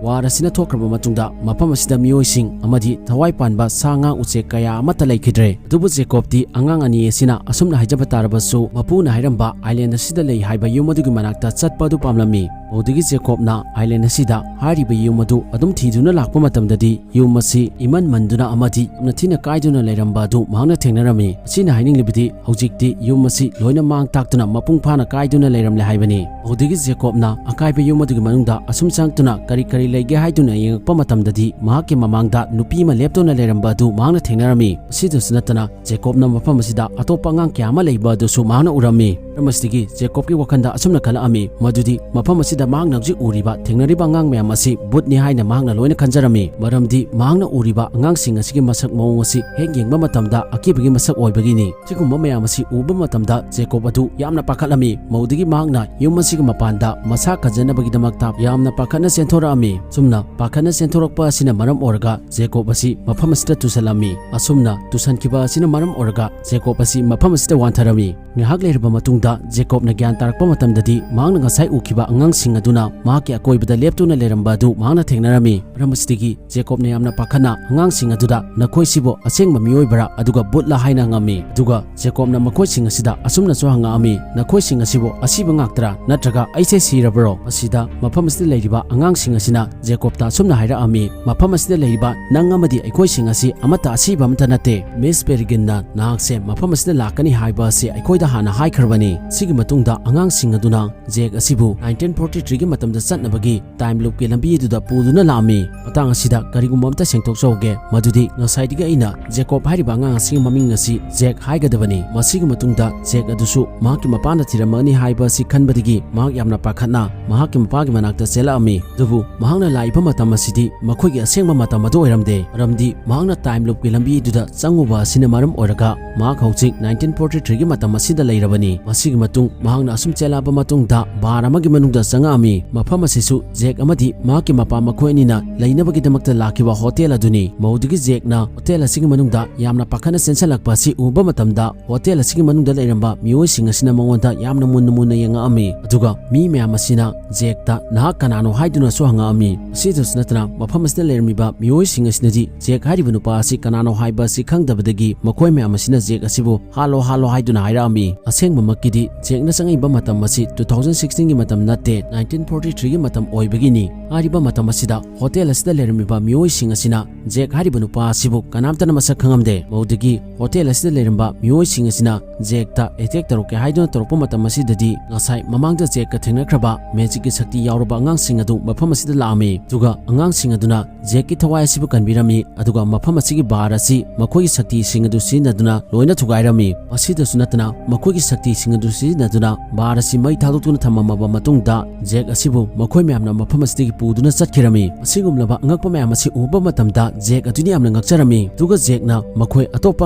ꯋꯥꯔ ꯑꯁꯤꯅ ꯊꯣꯛꯈ꯭ꯔꯕ ꯃꯇꯨꯡꯗ ꯃꯐꯝ ꯑꯁꯤꯗ ꯃꯤꯑꯣꯏꯁꯤꯡ ꯑꯃꯗꯤ ꯊꯋꯥꯏ ꯄꯥꯟꯕ ꯁꯥ ꯉꯥ ꯎꯆꯦꯛ ꯀꯌꯥ ꯑꯃꯠꯇ ꯂꯩꯈꯤꯗ꯭ꯔꯦ꯫ ꯑꯗꯨꯕꯨ ꯖꯦꯀꯣꯕꯇꯤ ꯑꯉꯥꯡ ꯑꯅꯤ ꯑꯁꯤꯅ ꯑꯁꯨꯝꯅ ꯍꯥꯏꯖꯕ ꯇꯥꯔꯕꯁꯨ, ꯃꯄꯨꯅ ꯍꯥꯏꯔꯝꯕ ꯑꯥꯏꯂꯦꯟ ꯑꯁꯤꯗ ꯂꯩ ꯍꯥꯏꯕ ꯌꯨꯝ ꯑꯗꯨꯒꯤ ꯃꯅꯥꯛꯇ ꯆꯠꯄ ꯑꯗꯨ ꯄꯥꯝꯂꯝꯃꯤ꯫ ꯑꯗꯨꯗꯒꯤ ꯖꯦꯀꯣꯕꯅ ꯑꯥꯏꯂꯦꯟ ꯑꯁꯤꯗ ꯍꯥꯏꯔꯤꯕ ꯌꯨꯝ ꯑꯗꯨ ꯑꯗꯨꯝ ꯊꯤꯗꯨꯅ ꯂꯥꯛꯄ ꯃꯇꯝꯗꯗꯤ, ꯌꯨꯝ ꯑꯁꯤ ꯏꯃꯟ ꯃꯟꯗꯨꯅ ꯑꯃꯗꯤ ꯌꯥꯝꯅ ꯊꯤꯅ ꯀꯥꯏꯗꯨꯅ ꯂꯩꯔꯝꯕ ꯑꯗꯨ ꯃꯍꯥꯛꯅ ꯊꯦꯡꯅꯔꯝꯃꯤ꯫ ꯑꯁꯤꯅ ꯍꯥꯏꯅꯤꯡꯂꯤꯕꯗꯤ, ꯍꯧꯖꯤꯛꯇꯤ ꯌꯨꯝ ꯑꯁꯤ ꯂꯣꯏꯅ ꯃꯥꯡ ꯇꯥꯛꯇꯨꯅ ꯃꯄꯨꯡ ꯐꯥꯅ ꯀꯥꯏꯗꯨꯅ ꯂꯩꯔꯝꯂꯦ ꯍꯥꯏꯕꯅꯤ꯫ ꯑꯗꯨꯗꯒꯤ ꯖꯦꯀꯣꯕꯅ ꯑꯀꯥꯏꯕ ꯌꯨꯝ ꯑꯗꯨꯒꯤ ꯃꯅꯨꯡꯗ ꯑꯁꯨꯝ ꯆꯪꯗꯨꯅ ꯀꯔꯤ ꯀꯔꯤ ꯂꯩꯒꯦ ꯍꯥꯏꯗꯨꯅ ꯌꯦꯡꯉꯛꯄ ꯃꯇꯝꯗꯗꯤ, ꯃꯍꯥꯛꯀꯤ ꯃꯃꯥꯡꯗ ꯅꯨꯄꯤ ꯑꯃ ꯂꯦꯞꯇꯨꯅ ꯂꯩꯔꯝꯕ ꯑꯗꯨ ꯃꯍꯥꯛꯅ ꯊꯦꯡꯅꯔꯝꯃꯤ꯫ ꯑꯁꯤꯗꯁꯨ ꯅꯠꯇꯅ, ꯖꯦꯀꯣꯕꯅ ꯃꯐꯝ ꯑꯁꯤꯗ ꯑꯇꯣꯞꯄ ꯑꯉꯥꯡ ꯀꯌꯥ ꯑꯃ ꯂꯩꯕ ꯑꯗꯨꯁꯨ ꯃꯍꯥꯛꯅ ꯎꯔꯝꯃꯤ꯫ ꯃꯔꯝ ꯑꯁꯤꯗꯒꯤ ꯖꯦꯀꯣꯕꯀꯤ ꯋꯥꯈꯜꯗ ꯑꯁꯨꯝꯅ ꯈꯜꯂꯛꯑꯝꯃꯤ, ꯃꯗꯨꯗꯤ ꯃꯐꯝ ꯑꯁꯤꯗ ꯃꯍꯥꯛꯅ ꯍꯧꯖꯤꯛ ꯎꯔꯤꯕ, ꯊꯦꯡꯅꯔꯤꯕ ꯑꯉꯥꯡ ꯃꯌꯥꯝ ꯑꯁꯤ ꯚꯨꯠꯅꯤ ꯍꯥꯏꯅ ꯃꯍꯥꯛꯅ ꯂꯣꯏꯅ ꯈꯟꯖꯔꯝꯃꯤ꯫ ꯃꯔꯝꯗꯤ ꯃꯍꯥꯛꯅ ꯎꯔꯤꯕ ꯑꯉꯥꯡꯁꯤꯡ ꯑꯁꯤꯒꯤ ꯃꯁꯛ ꯃꯑꯣꯡ ꯑꯁꯤ ꯍꯦꯛ ꯌꯦꯡꯕ ꯃꯇꯝꯗ ꯑꯀꯤꯕꯒꯤ ꯃꯁꯛ ꯑꯣꯏꯕꯒꯤꯅꯤ꯫ ꯁꯤꯒꯨꯝꯕ ꯃꯌꯥꯝ ꯑꯁꯤ ꯎꯕ ꯃꯇꯝꯗ ꯖꯦꯀꯣꯕ ꯑꯗꯨ ꯌꯥꯝꯅ ꯄꯥꯈꯠꯂꯝꯃꯤ꯫ ꯃꯗꯨꯗꯒꯤ ꯃꯍꯥꯛꯅ ꯌꯨꯝ ꯑꯁꯤꯒꯤ ꯃꯄꯥꯟꯗ ꯃꯁꯥ ꯀꯟꯖꯅꯕꯒꯤꯗꯃꯛꯇ ꯌꯥꯝꯅ ꯄꯥꯈꯠꯅ ꯆꯦꯟꯊꯣꯔꯛꯑꯝꯃꯤ꯫ ꯁꯨꯝꯅ ꯄꯥꯈꯠꯅ ꯆꯦꯟꯊꯣꯔꯛꯄ ꯑꯁꯤꯅ ꯃꯔꯝ ꯑꯣꯏꯔꯒ ꯖꯦꯀꯣꯕ ꯑꯁꯤ ꯃꯐꯝ ꯑꯁꯤꯗ ꯇꯨꯁꯜꯂꯝꯃꯤ꯫ ꯑꯁꯨꯝꯅ ꯇꯨꯁꯟꯈꯤꯕ ꯑꯁꯤꯅ ꯃꯔꯝ ꯑꯣꯏꯔꯒ ꯖꯦꯀꯣꯕ ꯑꯁꯤ ꯃꯐꯝ ꯑꯁꯤꯗ ꯋꯥꯟꯊꯔꯝꯃꯤ꯫ ꯉꯥꯏꯍꯥꯛ ꯂꯩꯔꯕ ꯃꯇꯨꯡꯗ ꯖꯦꯀꯣꯕꯅ ꯒ꯭ꯌꯥꯟ ꯇꯥꯔꯛꯄ ꯃꯇꯝꯗꯗꯤ, ꯃꯍꯥꯛꯅ ꯉꯁꯥꯏ ꯎꯈꯤꯕ ꯑꯉꯥꯡꯁꯤꯡ ꯑꯗꯨꯅ ꯃꯍꯥꯛꯀꯤ ꯑꯀꯣꯏꯕꯗ ꯂꯦꯞꯇꯨꯅ ꯂꯩꯔꯝꯕ ꯑꯗꯨ ꯃꯍꯥꯛꯅ ꯊꯦꯡꯅꯔꯝꯃꯤ꯫ ꯃꯔꯝ ꯑꯁꯤꯗꯒꯤ ꯖꯦꯀꯣꯕꯅ ꯌꯥꯝꯅ ꯄꯥꯈꯠꯅ ꯑꯉꯥꯡꯁꯤꯡ ꯑꯗꯨꯗ, "ꯅꯈꯣꯏꯁꯤꯕꯨ ꯑꯁꯦꯡꯕ ꯃꯤꯑꯣꯏꯕꯔꯥ?" ꯑꯗꯨꯒ ꯚꯨꯠꯂꯥ ꯍꯥꯏꯅ ꯍꯪꯉꯝꯃꯤ꯫ ꯑꯗꯨꯒ ꯖꯦꯀꯣꯕꯅ ꯃꯈꯣꯏꯁꯤꯡ ꯑꯁꯤꯗ ꯑꯁꯨꯝꯅꯁꯨ ꯍꯪꯉꯛꯑꯝꯃꯤ, "ꯅꯈꯣꯏꯁꯤꯡ ꯑꯁꯤꯕꯨ ꯑꯁꯤꯕ ꯉꯥꯛꯇꯔꯥ, ꯅꯠꯇ꯭ꯔꯒ ꯑꯩꯁꯦ ꯁꯤꯔꯕ꯭ꯔꯣ?" ꯃꯁꯤꯗ ꯃꯐꯝ ꯑꯁꯤꯗ ꯂꯩꯔꯤꯕ ꯑꯉꯥꯡꯁꯤꯡ ꯑꯁꯤꯅ ꯖꯦꯀꯣꯕꯇ ꯑꯁꯨꯝꯅ ꯍꯥꯏꯔꯛꯑꯝꯃꯤ, "ꯃꯐꯝ ꯑꯁꯤꯗ ꯂꯩꯔꯤꯕ ꯅꯪ ꯑꯃꯗꯤ ꯑꯩꯈꯣꯏꯁꯤꯡ ꯑꯁꯤ ꯑꯃꯠꯇ ꯑꯁꯤꯕ ꯑꯃꯠꯇ ꯅꯠꯇꯦ꯫ ꯃꯤꯁ ꯄꯦꯔꯤꯒꯤꯟꯅ ꯅꯍꯥꯛꯁꯦ ꯃꯐꯝ ꯑꯁꯤꯗ ꯂꯥꯛꯀꯅꯤ ꯍꯥꯏꯕ ꯑꯁꯤ ꯑꯩꯈꯣꯏꯗ ꯍꯥꯟꯅ ꯍꯥꯏꯈ꯭ꯔꯕꯅꯤ꯫" ꯁꯤꯒꯤ ꯃꯇꯨꯡꯗ ꯑꯉꯥꯡꯁꯤꯡ ꯑꯗꯨꯅ ꯖꯦꯛ ꯑꯁꯤꯕꯨ ꯅꯥꯏꯟꯇꯤꯟ ꯐꯣꯔꯇꯤ ꯊ꯭ꯔꯤꯒꯤ ꯃꯇꯝꯗ ꯆꯠꯅꯕꯒꯤ ꯇꯥꯏꯝ ꯂꯨꯞꯀꯤ ꯂꯝꯕꯤ ꯑꯗꯨꯗ ꯄꯨꯗꯨꯅ ꯂꯥꯛꯑꯝꯃꯤ꯫ ꯃꯇꯥꯡ ꯑꯁꯤꯗ ꯀꯔꯤꯒꯨꯝꯕ ꯑꯝꯇ ꯁꯦꯡꯗꯣꯛꯆꯍꯧꯒꯦ, ꯃꯗꯨꯗꯤ ꯉꯁꯥꯏꯗꯒꯤ ꯑꯩꯅ ꯖꯦꯀꯣꯕ ꯍꯥꯏꯔꯤꯕ ꯑꯉꯥꯡ ꯑꯁꯤꯒꯤ ꯃꯃꯤꯡ ꯑꯁꯤ ꯖꯦꯛ ꯍꯥꯏꯒꯗꯕꯅꯤ꯫ ꯃꯁꯤꯒꯤ ꯃꯇꯨꯡꯗ ꯖꯦꯛ ꯑꯗꯨꯁꯨ ꯃꯍꯥꯛꯀꯤ ꯃꯄꯥꯅ ꯊꯤꯔꯝꯃꯒꯅꯤ ꯍꯥꯏꯕ ꯑꯁꯤ ꯈꯟꯕꯗꯒꯤ ꯃꯍꯥꯛ ꯌꯥꯝꯅ ꯄꯥꯈꯠꯅ ꯃꯍꯥꯛꯀꯤ ꯃꯄꯥꯒꯤ ꯃꯅꯥꯛꯇ ꯆꯦꯜꯂꯛꯑꯝꯃꯤ꯫ ꯑꯗꯨꯕꯨ ꯃꯍꯥꯛꯅ ꯂꯥꯛꯏꯕ ꯃꯇꯝ ꯑꯁꯤꯗꯤ ꯃꯈꯣꯏꯒꯤ ꯑꯁꯦꯡꯕ ꯃꯇꯝ ꯑꯗꯨ ꯑꯣꯏꯔꯝꯗꯦ, ꯃꯔꯝꯗꯤ ꯃꯍꯥꯛꯅ ꯇꯥꯏꯝ ꯂꯨꯞꯀꯤ ꯂꯝꯕꯤ ꯑꯗꯨꯗ ꯆꯪꯉꯨꯕ ꯑꯁꯤꯅ ꯃꯔꯝ ꯑꯣꯏꯔꯒ ꯃꯍꯥꯛ ꯍꯧꯖꯤꯛ ꯅꯥꯏꯟꯇꯤꯟ ꯐꯣꯔꯇꯤ ꯊ꯭ꯔꯤꯒꯤ ꯃꯇꯝ ꯑꯁꯤꯗ ꯂꯩꯔꯕꯅꯤ꯫ ꯃꯁꯤ ꯃꯇꯨꯡ ꯃꯍꯥꯛꯅ ꯑꯁꯨꯝ ꯆꯦꯜꯂꯛꯑꯕ ꯃꯇꯨꯡꯗ ꯕꯥꯔ ꯑꯃꯒꯤ ꯃꯅꯨꯡꯗ ꯆꯪꯉꯛꯑꯝꯃꯤ꯫ ꯃꯐꯝ ꯑꯁꯤꯁꯨ ꯖꯦꯛ ꯑꯃꯗꯤ ꯃꯍꯥꯛꯀꯤ ꯃꯄꯥ ꯃꯈꯣꯏ ꯑꯅꯤꯅ ꯂꯩꯅꯕꯒꯤꯗꯃꯛꯇ ꯂꯥꯛꯈꯤꯕ ꯍꯣꯇꯦꯜ ꯑꯗꯨꯅꯤ꯫ ꯃꯧꯗꯒꯤ ꯖꯦꯛꯅ ꯍꯣꯇꯦꯜ ꯑꯁꯤꯒꯤ ꯃꯅꯨꯡꯗ ꯌꯥꯝꯅ ꯄꯥꯈꯠꯅ ꯆꯦꯟꯁꯤꯜꯂꯛꯄ ꯑꯁꯤ ꯎꯕ ꯃꯇꯝꯗ ꯍꯣꯇꯦꯜ ꯑꯁꯤꯒꯤ ꯃꯅꯨꯡꯗ ꯂꯩꯔꯝꯕ ꯃꯤꯑꯣꯏꯁꯤꯡ ꯑꯁꯤꯅ ꯃꯉꯣꯟꯗ ꯌꯥꯝꯅ ꯃꯨꯟꯅ ꯃꯨꯟꯅ ꯌꯦꯡꯉꯛꯑꯝꯃꯤ꯫ ꯑꯗꯨꯒ ꯃꯤ ꯃꯌꯥꯝ ꯑꯁꯤꯅ ꯖꯦꯛꯇ "ꯅꯍꯥꯛ ꯀꯅꯥꯅꯣ?" ꯍꯥꯏꯗꯨꯅꯁꯨ ꯍꯪꯉꯛꯑꯝꯃꯤ꯫ ꯑꯁꯤꯗꯁꯨ ꯅꯠꯇꯅ ꯃꯐꯝ ꯑꯁꯤꯗ ꯂꯩꯔꯝꯃꯤꯕ ꯃꯤꯑꯣꯏꯁꯤꯡ ꯑꯁꯤꯅꯗꯤ ꯖꯦꯛ ꯍꯥꯏꯔꯤꯕ ꯅꯨꯄꯥ ꯑꯁꯤ ꯀꯅꯥꯅꯣ ꯍꯥꯏꯕ ꯑꯁꯤ ꯈꯪꯗꯕꯗꯒꯤ ꯃꯈꯣꯏ ꯃꯌꯥꯝ ꯑꯁꯤꯅ ꯖꯦꯛ ꯑꯁꯤꯕꯨ "ꯍꯥꯠꯂꯣ, ꯍꯥꯠꯂꯣ" ꯍꯥꯏꯗꯨꯅ ꯍꯥꯏꯔꯛꯑꯝꯃꯤ꯫ ꯑꯁꯦꯡꯕꯃꯛꯀꯤꯗꯤ ꯖꯦꯛꯅ ꯆꯪꯉꯛꯏꯕ ꯃꯇꯝ ꯑꯁꯤ two thousand sixteen ꯒꯤ ꯃꯇꯝ ꯅꯠꯇꯦ, nineteen forty three ꯒꯤ ꯃꯇꯝ ꯑꯣꯏꯕꯒꯤꯅꯤ꯫ ꯍꯥꯏꯔꯤꯕ ꯃꯇꯝ ꯑꯁꯤꯗ ꯍꯣꯇꯦꯜ ꯑꯁꯤꯗ ꯂꯩꯔꯝꯃꯤꯕ ꯃꯤꯑꯣꯏꯁꯤꯡ ꯑꯁꯤꯅ ꯖꯦꯛ ꯍꯥꯏꯔꯤꯕ ꯅꯨꯄꯥ ꯑꯁꯤꯕꯨ ꯀꯅꯥꯝꯇꯅ ꯃꯁꯛ ꯈꯪꯉꯝꯗꯦ꯫ ꯃꯧꯗꯒꯤ ꯍꯣꯇꯦꯜ ꯑꯁꯤꯗ ꯂꯩꯔꯝꯕ ꯃꯤꯑꯣꯏꯁꯤꯡ ꯑꯁꯤꯅ ꯖꯦꯛꯇ ꯑꯦꯇꯦꯛ ꯇꯧꯔꯛꯀꯦ ꯍꯥꯏꯗꯨꯅ ꯇꯧꯔꯛꯄ ꯃꯇꯝ ꯑꯁꯤꯗꯗꯤ ꯉꯁꯥꯏ ꯃꯃꯥꯡꯗ ꯖꯦꯛꯀ ꯊꯦꯡꯅꯈ꯭ꯔꯕ ꯃꯦꯖꯤꯛꯀꯤ ꯁꯛꯇꯤ ꯌꯥꯎꯔꯕ ꯑꯉꯥꯡꯁꯤꯡ ꯑꯗꯨ ꯃꯐꯝ ꯑꯁꯤꯗ ꯂꯥꯛꯑꯝꯃꯤ꯫ ꯑꯗꯨꯒ ꯑꯉꯥꯡꯁꯤꯡ ꯑꯗꯨꯅ ꯖꯦꯛꯀꯤ ꯊꯋꯥꯏ ꯑꯁꯤꯕꯨ ꯀꯟꯕꯤꯔꯝꯃꯤ꯫ ꯑꯗꯨꯒ ꯃꯐꯝ ꯑꯁꯤꯒꯤ ꯕꯥꯔ ꯑꯁꯤ ꯃꯈꯣꯏꯒꯤ ꯁꯛꯇꯤꯁꯤꯡ ꯑꯗꯨ ꯁꯤꯖꯤꯟꯅꯗꯨꯅ ꯂꯣꯏꯅ ꯊꯨꯒꯥꯏꯔꯝꯃꯤ꯫ ꯃꯁꯤꯗꯁꯨ ꯅꯠꯇꯅ ꯃꯈꯣꯏꯒꯤ ꯁꯛꯇꯤꯁꯤꯡ ꯑꯗꯨ ꯁꯤꯖꯤꯟꯅꯗꯨꯅ ꯕꯥꯔ ꯑꯁꯤ ꯃꯩ ꯊꯥꯗꯣꯛꯇꯨꯅ ꯊꯝꯃꯝꯃꯕ ꯃꯇꯨꯡꯗ ꯖꯦꯛ ꯑꯁꯤꯕꯨ ꯃꯈꯣꯏ ꯃꯌꯥꯝꯅ ꯃꯐꯝ ꯑꯁꯤꯗꯒꯤ ꯄꯨꯗꯨꯅ ꯆꯠꯈꯤꯔꯝꯃꯤ꯫ ꯑꯁꯤꯒꯨꯝꯂꯕ ꯑꯉꯛꯄ ꯃꯌꯥꯝ ꯑꯁꯤ ꯎꯕ ꯃꯇꯝꯗ ꯖꯦꯛ ꯑꯗꯨꯗꯤ ꯌꯥꯝꯅ ꯉꯛꯆꯔꯝꯃꯤ꯫ ꯑꯗꯨꯒ ꯖꯦꯛꯅ ꯃꯈꯣꯏ ꯑꯇꯣꯞꯄ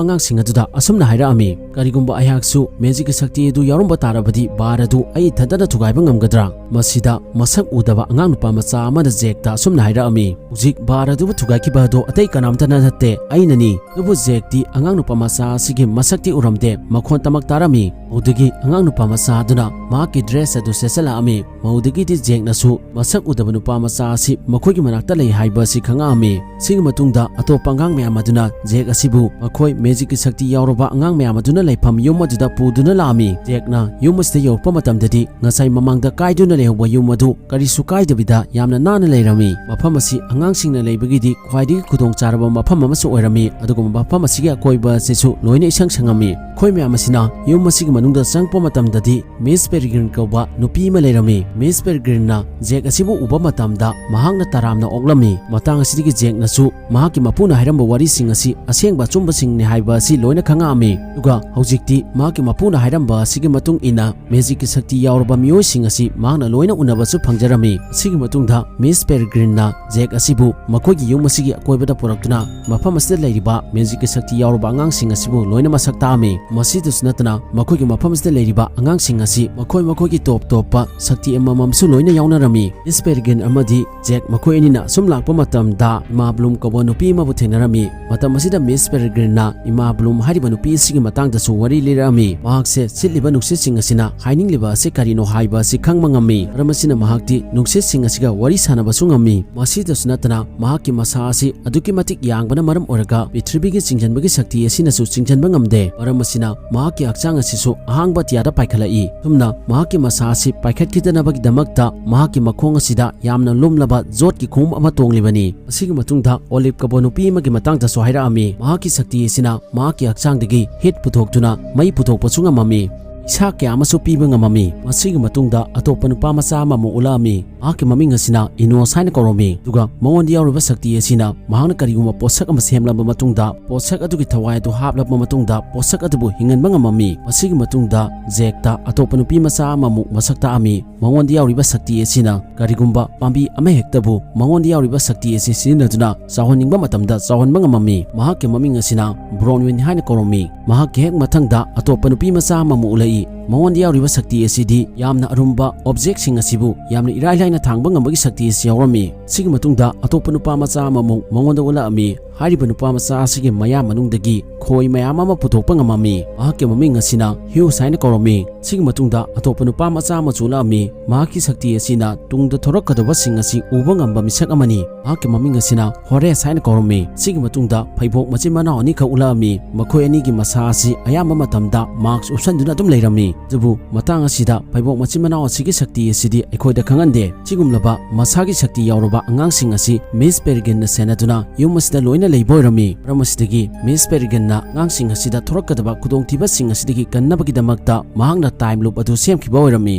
ꯑꯉꯥꯡꯁꯤꯡ ꯑꯗꯨꯗ ꯑꯁꯨꯝꯅ ꯍꯥꯏꯔꯛꯑꯝꯃꯤ, "ꯀꯔꯤꯒꯨꯝꯕ ꯑꯩꯍꯥꯛꯁꯨ ꯃꯦꯖꯤꯛꯀꯤ ꯁꯛꯇꯤ ꯑꯗꯨ ꯌꯥꯎꯔꯝꯕ ꯇꯥꯔꯕꯗꯤ ꯕꯥꯔ ꯑꯗꯨ ꯑꯩ ꯏꯊꯟꯇꯅ ꯊꯨꯒꯥꯏꯕ ꯉꯝꯒꯗ꯭ꯔꯥ?" ꯃꯁꯤꯗ ꯃꯁꯛ ꯎꯗꯕ ꯑꯉꯥꯡ ꯅꯨꯄꯥ ꯃꯆꯥ ꯑꯃꯅ ꯖꯦꯛꯇ ꯑꯁꯨꯝꯅ ꯍꯥꯏꯔꯛꯑꯝꯃꯤ, "ꯍꯧꯖꯤꯛ ꯕꯥꯔ ꯑꯗꯨꯕꯨ ꯊꯨꯒꯥꯏꯈꯤꯕ ꯑꯗꯨ ꯑꯇꯩ ꯀꯅꯥꯝꯇꯅ ꯅꯠꯇꯦ, ꯑꯩꯅꯇꯅꯤ꯫ ꯑꯗꯨꯕꯨ ꯖꯦꯛꯇꯤ ꯑꯉꯥꯡ ꯅꯨꯄꯥ ꯃꯆꯥ ꯑꯁꯤꯒꯤ ꯃꯁꯛꯇꯤ ꯎꯔꯝꯗꯦ, ꯃꯈꯣꯟꯇꯃꯛ ꯇꯥꯔꯝꯃꯤ꯫ ꯑꯗꯨꯗꯒꯤ ꯑꯉꯥꯡ ꯅꯨꯄꯥ ꯃꯆꯥ ꯑꯗꯨꯅ ꯃꯍꯥꯛꯀꯤ ꯗ꯭ꯔꯦꯁ ꯑꯗꯨ ꯁꯦꯠꯆꯜꯂꯛꯑꯝꯃꯤ꯫ ꯃꯗꯨꯗꯒꯤꯗꯤ ꯖꯦꯛꯅꯁꯨ ꯃꯁꯛ ꯎꯗꯕ ꯅꯨꯄꯥ ꯃꯆꯥ ꯑꯁꯤ ꯃꯈꯣꯏꯒꯤ ꯃꯅꯥꯛꯇ ꯂꯩ ꯍꯥꯏꯕ ꯑꯁꯤ ꯈꯪꯉꯛꯑꯝꯃꯤ꯫ ꯁꯤꯒꯤ ꯃꯇꯨꯡꯗ ꯑꯇꯣꯞꯄ ꯑꯉꯥꯡ ꯃꯌꯥꯝ ꯑꯗꯨꯅ ꯖꯦꯛ ꯑꯁꯤꯕꯨ ꯃꯈꯣꯏ ꯃꯦꯖꯤꯛꯀꯤ ꯁꯛꯇꯤ ꯌꯥꯎꯔꯕ ꯑꯉꯥꯡ ꯃꯌꯥꯝ ꯑꯗꯨꯅ ꯂꯩꯐꯝ ꯌꯨꯝ ꯑꯗꯨꯗ ꯄꯨꯗꯨꯅ ꯂꯥꯛꯑꯝꯃꯤ꯫ ꯖꯦꯛꯅ ꯌꯨꯝ ꯑꯁꯤꯗ ꯌꯧꯔꯛꯄ ꯃꯇꯝꯗꯗꯤ ꯉꯁꯥꯏ ꯃꯃꯥꯡꯗ ꯀꯥꯏꯗꯨꯅ ꯂꯩꯍꯧꯕ ꯌꯨꯝ ꯑꯗꯨ ꯀꯔꯤꯁꯨ ꯀꯥꯏꯗꯕꯤꯗ ꯌꯥꯝꯅ ꯅꯥꯟꯅ ꯂꯩꯔꯝꯃꯤ꯫ ꯃꯐꯝ ꯑꯁꯤ ꯑꯉꯥꯡꯁꯤꯡꯅ ꯂꯩꯕꯒꯤꯗꯤ ꯈ꯭ꯋꯥꯏꯗꯒꯤ ꯈꯨꯗꯣꯡꯆꯥꯔꯕ ꯃꯐꯝ ꯑꯃꯁꯨ ꯑꯣꯏꯔꯝꯃꯤ꯫ ꯑꯗꯨꯒ ꯃꯐꯝ ꯑꯁꯤꯒꯤ ꯑꯀꯣꯏꯕ ꯑꯁꯤꯁꯨ ꯂꯣꯏꯅ ꯏꯁꯪ ꯁꯪꯉꯝꯃꯤ꯫ ꯑꯩꯈꯣꯏ ꯃꯌꯥꯝ ꯑꯁꯤꯅ ꯌꯨꯝ ꯑꯁꯤꯒꯤ ꯃꯅꯨꯡꯗ ꯆꯪꯉꯛꯄ ꯃꯇꯝꯗꯗꯤ ꯃꯤꯁ ꯄꯦꯔꯤꯒ꯭ꯔꯤꯟ ꯀꯧꯕ ꯅꯨꯄꯤ ꯑꯃ ꯂꯩꯔꯝꯃꯤ꯫ ꯃꯤꯁ ꯄꯦꯔꯤꯒ꯭ꯔꯤꯟꯅ ꯖꯦꯛ ꯑꯁꯤꯕꯨ ꯎꯕ ꯃꯇꯝꯗ ꯃꯍꯥꯛꯅ ꯇꯔꯥꯝꯅ ꯑꯣꯛꯂꯝꯃꯤ꯫ ꯃꯇꯥꯡ ꯑꯁꯤꯗꯒꯤ ꯖꯦꯛꯅꯁꯨ ꯃꯍꯥꯛꯀꯤ ꯃꯄꯨꯅ ꯍꯥꯏꯔꯝꯕ ꯋꯥꯔꯤꯁꯤꯡ ꯑꯁꯤ ꯑꯁꯦꯡꯕ ꯑꯆꯨꯝꯕꯁꯤꯡꯅꯤ ꯍꯥꯏꯕ ꯑꯁꯤ ꯂꯣꯏꯅ ꯈꯪꯉꯛꯑꯝꯃꯤ꯫ ꯑꯗꯨꯒ ꯍꯧꯖꯤꯛꯇꯤ ꯃꯍꯥꯛꯀꯤ ꯃꯄꯨꯅ ꯍꯥꯏꯔꯝꯕ ꯑꯁꯤꯒꯤ ꯃꯇꯨꯡ ꯏꯟꯅ ꯃꯦꯖꯤꯛꯀꯤ ꯁꯛꯇꯤ ꯌꯥꯎꯔꯕ ꯃꯤꯑꯣꯏꯁꯤꯡ ꯑꯁꯤ ꯃꯍꯥꯛꯅ ꯂꯣꯏꯅ ꯎꯅꯕꯁꯨ ꯐꯪꯖꯔꯝꯃꯤ꯫ ꯑꯁꯤꯒꯤ ꯃꯇꯨꯡꯗ ꯃꯤꯁ ꯄꯦꯔꯤꯒ꯭ꯔꯤꯟꯅ ꯖꯦꯛ ꯑꯁꯤꯕꯨ ꯃꯈꯣꯏꯒꯤ ꯌꯨꯝ ꯑꯁꯤꯒꯤ ꯑꯀꯣꯏꯕꯗ ꯄꯨꯔꯛꯇꯨꯅ ꯃꯐꯝ ꯑꯁꯤꯗ ꯂꯩꯔꯤꯕ ꯃꯦꯖꯤꯛꯀꯤ ꯁꯛꯇꯤ ꯌꯥꯎꯔꯕ ꯑꯉꯥꯡꯁꯤꯡ ꯑꯁꯤꯕꯨ ꯂꯣꯏꯅ ꯃꯁꯛ ꯇꯥꯛꯑꯝꯃꯤ꯫ ꯃꯁꯤꯗꯁꯨ ꯅꯠꯇꯅ ꯃꯈꯣꯏꯒꯤ ꯃꯐꯝ ꯑꯁꯤꯗ ꯂꯩꯔꯤꯕ ꯑꯉꯥꯡꯁꯤꯡ ꯑꯁꯤ ꯃꯈꯣꯏ ꯃꯈꯣꯏꯒꯤ ꯇꯣꯞ ꯇꯣꯞꯄ ꯁꯛꯇꯤ ꯑꯃꯃꯝꯁꯨ ꯂꯣꯏꯅ ꯌꯥꯎꯅꯔꯝꯃꯤ꯫ ꯃꯤꯁ ꯄꯦꯔꯤꯒ꯭ꯔꯤꯟ ꯑꯃꯗꯤ ꯖꯦꯛ ꯃꯈꯣꯏ ꯑꯅꯤꯅ ꯑꯁꯨꯝ ꯂꯥꯛꯄ ꯃꯇꯝꯗ ꯏꯃꯥ ꯕ꯭ꯂꯨꯝ ꯀꯧꯕ ꯅꯨꯄꯤ ꯑꯃꯕꯨ ꯊꯦꯡꯅꯔꯝꯃꯤ꯫ ꯃꯇꯝ ꯑꯁꯤꯗ ꯃꯤꯁ ꯄꯦꯔꯤꯒ꯭ꯔꯤꯟꯅ ꯏꯃꯥ ꯕ꯭ꯂꯨꯝ ꯍꯥꯏꯔꯤꯕ ꯅꯨꯄꯤ ꯑꯁꯤꯒꯤ ꯃꯇꯥꯡꯗꯁꯨ ꯋꯥꯔꯤ ꯂꯤꯔꯛꯑꯝꯃꯤ꯫ ꯃꯍꯥꯛꯁꯦ ꯁꯤꯠꯂꯤꯕ ꯅꯨꯡꯁꯤꯠꯁꯤꯡ ꯑꯁꯤꯅ ꯍꯥꯏꯅꯤꯡꯂꯤꯕ ꯑꯁꯤ ꯀꯔꯤꯅꯣ ꯍꯥꯏꯕ ꯑꯁꯤ ꯈꯪꯕ ꯉꯝꯃꯤ꯫ ꯃꯔꯝ ꯑꯁꯤꯅ ꯃꯍꯥꯛꯇꯤ ꯅꯨꯡꯁꯤꯠꯁꯤꯡ ꯑꯁꯤꯒ ꯋꯥꯔꯤ ꯁꯥꯟꯅꯕꯁꯨ ꯉꯝꯃꯤ꯫ ꯃꯁꯤꯗꯁꯨ ꯅꯠꯇꯅ ꯃꯍꯥꯛꯀꯤ ꯃꯁꯥ ꯑꯁꯤ ꯑꯗꯨꯛꯀꯤ ꯃꯇꯤꯛ ꯌꯥꯡꯕꯅ ꯃꯔꯝ ꯑꯣꯏꯔꯒ ꯄ꯭ꯔꯤꯊꯤꯕꯤꯒꯤ ꯆꯤꯡꯁꯤꯟꯕꯒꯤ ꯁꯛꯇꯤ ꯑꯁꯤꯅꯁꯨ ꯆꯤꯡꯁꯤꯟꯕ ꯉꯝꯗꯦ꯫ ꯃꯔꯝ ꯑꯁꯤꯅ ꯃꯍꯥꯛꯀꯤ ꯍꯛꯆꯥꯡ ꯑꯁꯤꯁꯨ ꯑꯍꯥꯡꯕ ꯑꯇꯤꯌꯥꯗ ꯄꯥꯏꯈꯠꯂꯛꯏ꯫ ꯑꯁꯨꯝꯅ ꯃꯍꯥꯛꯀꯤ ꯃꯁꯥ ꯑꯁꯤ ꯄꯥꯏꯈꯠꯈꯤꯗꯅꯕꯒꯤꯗꯃꯛꯇ ꯃꯍꯥꯛꯀꯤ ꯃꯈꯣꯡ ꯑꯁꯤꯗ ꯌꯥꯝꯅ ꯂꯨꯝꯂꯕ ꯖꯣꯠꯀꯤ ꯈꯣꯡꯎꯞ ꯑꯃ ꯇꯣꯡꯂꯤꯕꯅꯤ꯫ ꯑꯁꯤꯒꯤ ꯃꯇꯨꯡꯗ ꯑꯣꯂꯤꯞ ꯀꯧꯕ ꯅꯨꯄꯤ ꯑꯃꯒꯤ ꯃꯇꯥꯡꯗꯁꯨ ꯍꯥꯏꯔꯛꯑꯝꯃꯤ꯫ ꯃꯍꯥꯛꯀꯤ ꯁꯛꯇꯤ ꯑꯁꯤꯅ ꯃꯍꯥꯛꯀꯤ ꯍꯛꯆꯥꯡꯗꯒꯤ ꯍꯤꯠ ꯄꯨꯊꯣꯛꯇꯨꯅ ꯃꯩ ꯄꯨꯊꯣꯛꯄꯁꯨ ꯉꯝꯃꯝꯃꯤ꯫ ꯏꯁꯥ ꯀꯌꯥ ꯑꯃꯁꯨ ꯄꯤꯕ ꯉꯝꯃꯝꯃꯤ꯫ ꯃꯁꯤꯒꯤ ꯃꯇꯨꯡꯗ ꯑꯇꯣꯞꯄ ꯅꯨꯄꯥ ꯃꯆꯥ ꯑꯃꯃꯨꯛ ꯎꯠꯂꯛꯑꯝꯃꯤ꯫ ꯃꯍꯥꯛꯀꯤ ꯃꯃꯤꯡ ꯑꯁꯤꯅ ꯏꯅꯣꯁ ꯍꯥꯏꯅ ꯀꯧꯔꯝꯃꯤ꯫ ꯑꯗꯨꯒ ꯃꯉꯣꯟꯗ ꯌꯥꯎꯔꯤꯕ ꯁꯛꯇꯤ ꯑꯁꯤꯅ ꯃꯍꯥꯛꯅ ꯀꯔꯤꯒꯨꯝꯕ ꯄꯣꯠꯁꯛ ꯑꯃ ꯁꯦꯝꯂꯕ ꯃꯇꯨꯡꯗ ꯄꯣꯠꯁꯛ ꯑꯗꯨꯒꯤ ꯊꯋꯥꯏ ꯑꯗꯨ ꯍꯥꯞꯂꯕ ꯃꯇꯨꯡꯗ ꯄꯣꯠꯁꯛ ꯑꯗꯨꯕꯨ ꯍꯤꯡꯍꯟꯕ ꯉꯝꯃꯝꯃꯤ꯫ ꯃꯁꯤꯒꯤ ꯃꯇꯨꯡꯗ ꯖꯦꯛꯇ ꯑꯇꯣꯞꯄ ꯅꯨꯄꯤ ꯃꯆꯥ ꯑꯃꯃꯨꯛ ꯃꯁꯛ ꯇꯥꯛꯑꯝꯃꯤ꯫ ꯃꯉꯣꯟꯗ ꯌꯥꯎꯔꯤꯕ ꯁꯛꯇꯤ ꯑꯁꯤꯅ ꯀꯔꯤꯒꯨꯝꯕ ꯄꯥꯝꯕꯤ ꯑꯃꯍꯦꯛꯇꯕꯨ ꯃꯉꯣꯟꯗ ꯌꯥꯎꯔꯤꯕ ꯁꯛꯇꯤ ꯑꯁꯤ ꯁꯤꯖꯤꯟꯅꯗꯨꯅ ꯆꯥꯎꯍꯟꯅꯤꯡꯕ ꯃꯇꯝꯗ ꯆꯥꯎꯍꯟꯕ ꯉꯝꯃꯝꯃꯤ꯫ ꯃꯍꯥꯛꯀꯤ ꯃꯃꯤꯡ ꯑꯁꯤꯅ ꯕ꯭ꯔꯣꯟꯋꯤꯟ ꯍꯥꯏꯅ ꯀꯧꯔꯝꯃꯤ꯫ ꯃꯍꯥꯛꯀꯤ ꯍꯦꯛ ꯃꯊꯪꯗ ꯑꯇꯣꯞꯄ ꯅꯨꯄꯤ ꯃꯆꯥ ꯑꯃꯃꯨꯛ ꯎꯠꯂꯛꯏ꯫ ꯃꯉꯣꯟꯗ ꯌꯥꯎꯔꯤꯕ ꯁꯛꯇꯤ ꯑꯁꯤꯗꯤ ꯌꯥꯝꯅ ꯑꯔꯨꯝꯕ ꯑꯣꯕꯖꯦꯛꯁꯤꯡ ꯑꯁꯤꯕꯨ ꯌꯥꯝꯅ ꯏꯔꯥꯏ ꯂꯥꯏꯅ ꯊꯥꯡꯕ ꯉꯝꯕꯒꯤ ꯁꯛꯇꯤ ꯑꯁꯤ ꯌꯥꯎꯔꯝꯃꯤ꯫ ꯁꯤꯒꯤ ꯃꯇꯨꯡꯗ ꯑꯇꯣꯞꯄ ꯅꯨꯄꯥ ꯃꯆꯥ ꯑꯃꯃꯨꯛ ꯃꯉꯣꯟꯗ ꯎꯠꯂꯛꯑꯝꯃꯤ꯫ ꯍꯥꯏꯔꯤꯕ ꯅꯨꯄꯥ ꯃꯆꯥ ꯑꯁꯤꯒꯤ ꯃꯌꯥ ꯃꯅꯨꯡꯗꯒꯤ ꯈꯣꯏ ꯃꯌꯥꯝ ꯑꯃ ꯄꯨꯊꯣꯛꯄ ꯉꯝꯃꯝꯃꯤ꯫ ꯃꯍꯥꯛꯀꯤ ꯃꯃꯤꯡ ꯑꯁꯤꯅ ꯍ꯭ꯌꯨꯁ ꯍꯥꯏꯅ ꯀꯧꯔꯝꯃꯤ꯫ ꯁꯤꯒꯤ ꯃꯇꯨꯡꯗ ꯑꯇꯣꯞꯄ ꯅꯨꯄꯥ ꯃꯆꯥ ꯑꯃꯁꯨ ꯎꯠꯂꯛꯑꯝꯃꯤ꯫ ꯃꯍꯥꯛꯀꯤ ꯁꯛꯇꯤ ꯑꯁꯤꯅ ꯇꯨꯡꯗ ꯊꯣꯔꯛꯀꯗꯕꯁꯤꯡ ꯑꯁꯤ ꯎꯕ ꯉꯝꯕ ꯃꯤꯁꯛ ꯑꯃꯅꯤ꯫ ꯃꯍꯥꯛꯀꯤ ꯃꯃꯤꯡ ꯑꯁꯤꯅ ꯍꯣꯔꯦꯁ ꯍꯥꯏꯅ ꯀꯧꯔꯝꯃꯤ꯫ ꯁꯤꯒꯤ ꯃꯇꯨꯡꯗ ꯐꯩꯕꯣꯛ ꯃꯆꯤꯟ ꯃꯅꯥꯎ ꯑꯅꯤꯈꯛ ꯎꯠꯂꯛꯑꯝꯃꯤ꯫ ꯃꯈꯣꯏ ꯑꯅꯤꯒꯤ ꯃꯁꯥ ꯑꯁꯤ ꯑꯌꯥꯝꯕ ꯃꯇꯝꯗ ꯃꯥꯛꯁ ꯎꯞꯁꯟꯗꯨꯅ ꯑꯗꯨꯝ ꯂꯩꯔꯝꯃꯤ꯫ ꯑꯗꯨꯕꯨ ꯃꯇꯥꯡ ꯑꯁꯤꯗ ꯐꯩꯕꯣꯛ ꯃꯆꯤꯟ ꯃꯅꯥꯎ ꯑꯁꯤꯒꯤ ꯁꯛꯇꯤ ꯑꯁꯤꯗꯤ ꯑꯩꯈꯣꯏꯗ ꯈꯪꯍꯟꯗꯦ꯫ ꯁꯤꯒꯨꯝꯂꯕ ꯃꯁꯥꯒꯤ ꯁꯛꯇꯤ ꯌꯥꯎꯔꯕ ꯑꯉꯥꯡꯁꯤꯡ ꯑꯁꯤ ꯃꯤꯁ ꯄꯦꯔꯤꯒ꯭ꯔꯤꯟꯅ ꯁꯦꯟꯅꯗꯨꯅ ꯌꯨꯝ ꯑꯁꯤꯗ ꯂꯣꯏꯅ ꯂꯩꯕ ꯑꯣꯏꯔꯝꯃꯤ꯫ ꯃꯔꯝ ꯑꯁꯤꯗꯒꯤ ꯃꯤꯁ ꯄꯦꯔꯤꯒ꯭ꯔꯤꯟꯅ ꯑꯉꯥꯡꯁꯤꯡ ꯑꯁꯤꯗ ꯊꯣꯔꯛꯀꯗꯕ ꯈꯨꯗꯣꯡꯊꯤꯕꯁꯤꯡ ꯑꯁꯤꯗꯒꯤ ꯀꯟꯅꯕꯒꯤꯗꯃꯛꯇ ꯃꯍꯥꯛꯅ ꯇꯥꯏꯝ ꯂꯨꯞ ꯑꯗꯨ ꯁꯦꯝꯈꯤꯕ ꯑꯣꯏꯔꯝꯃꯤ꯫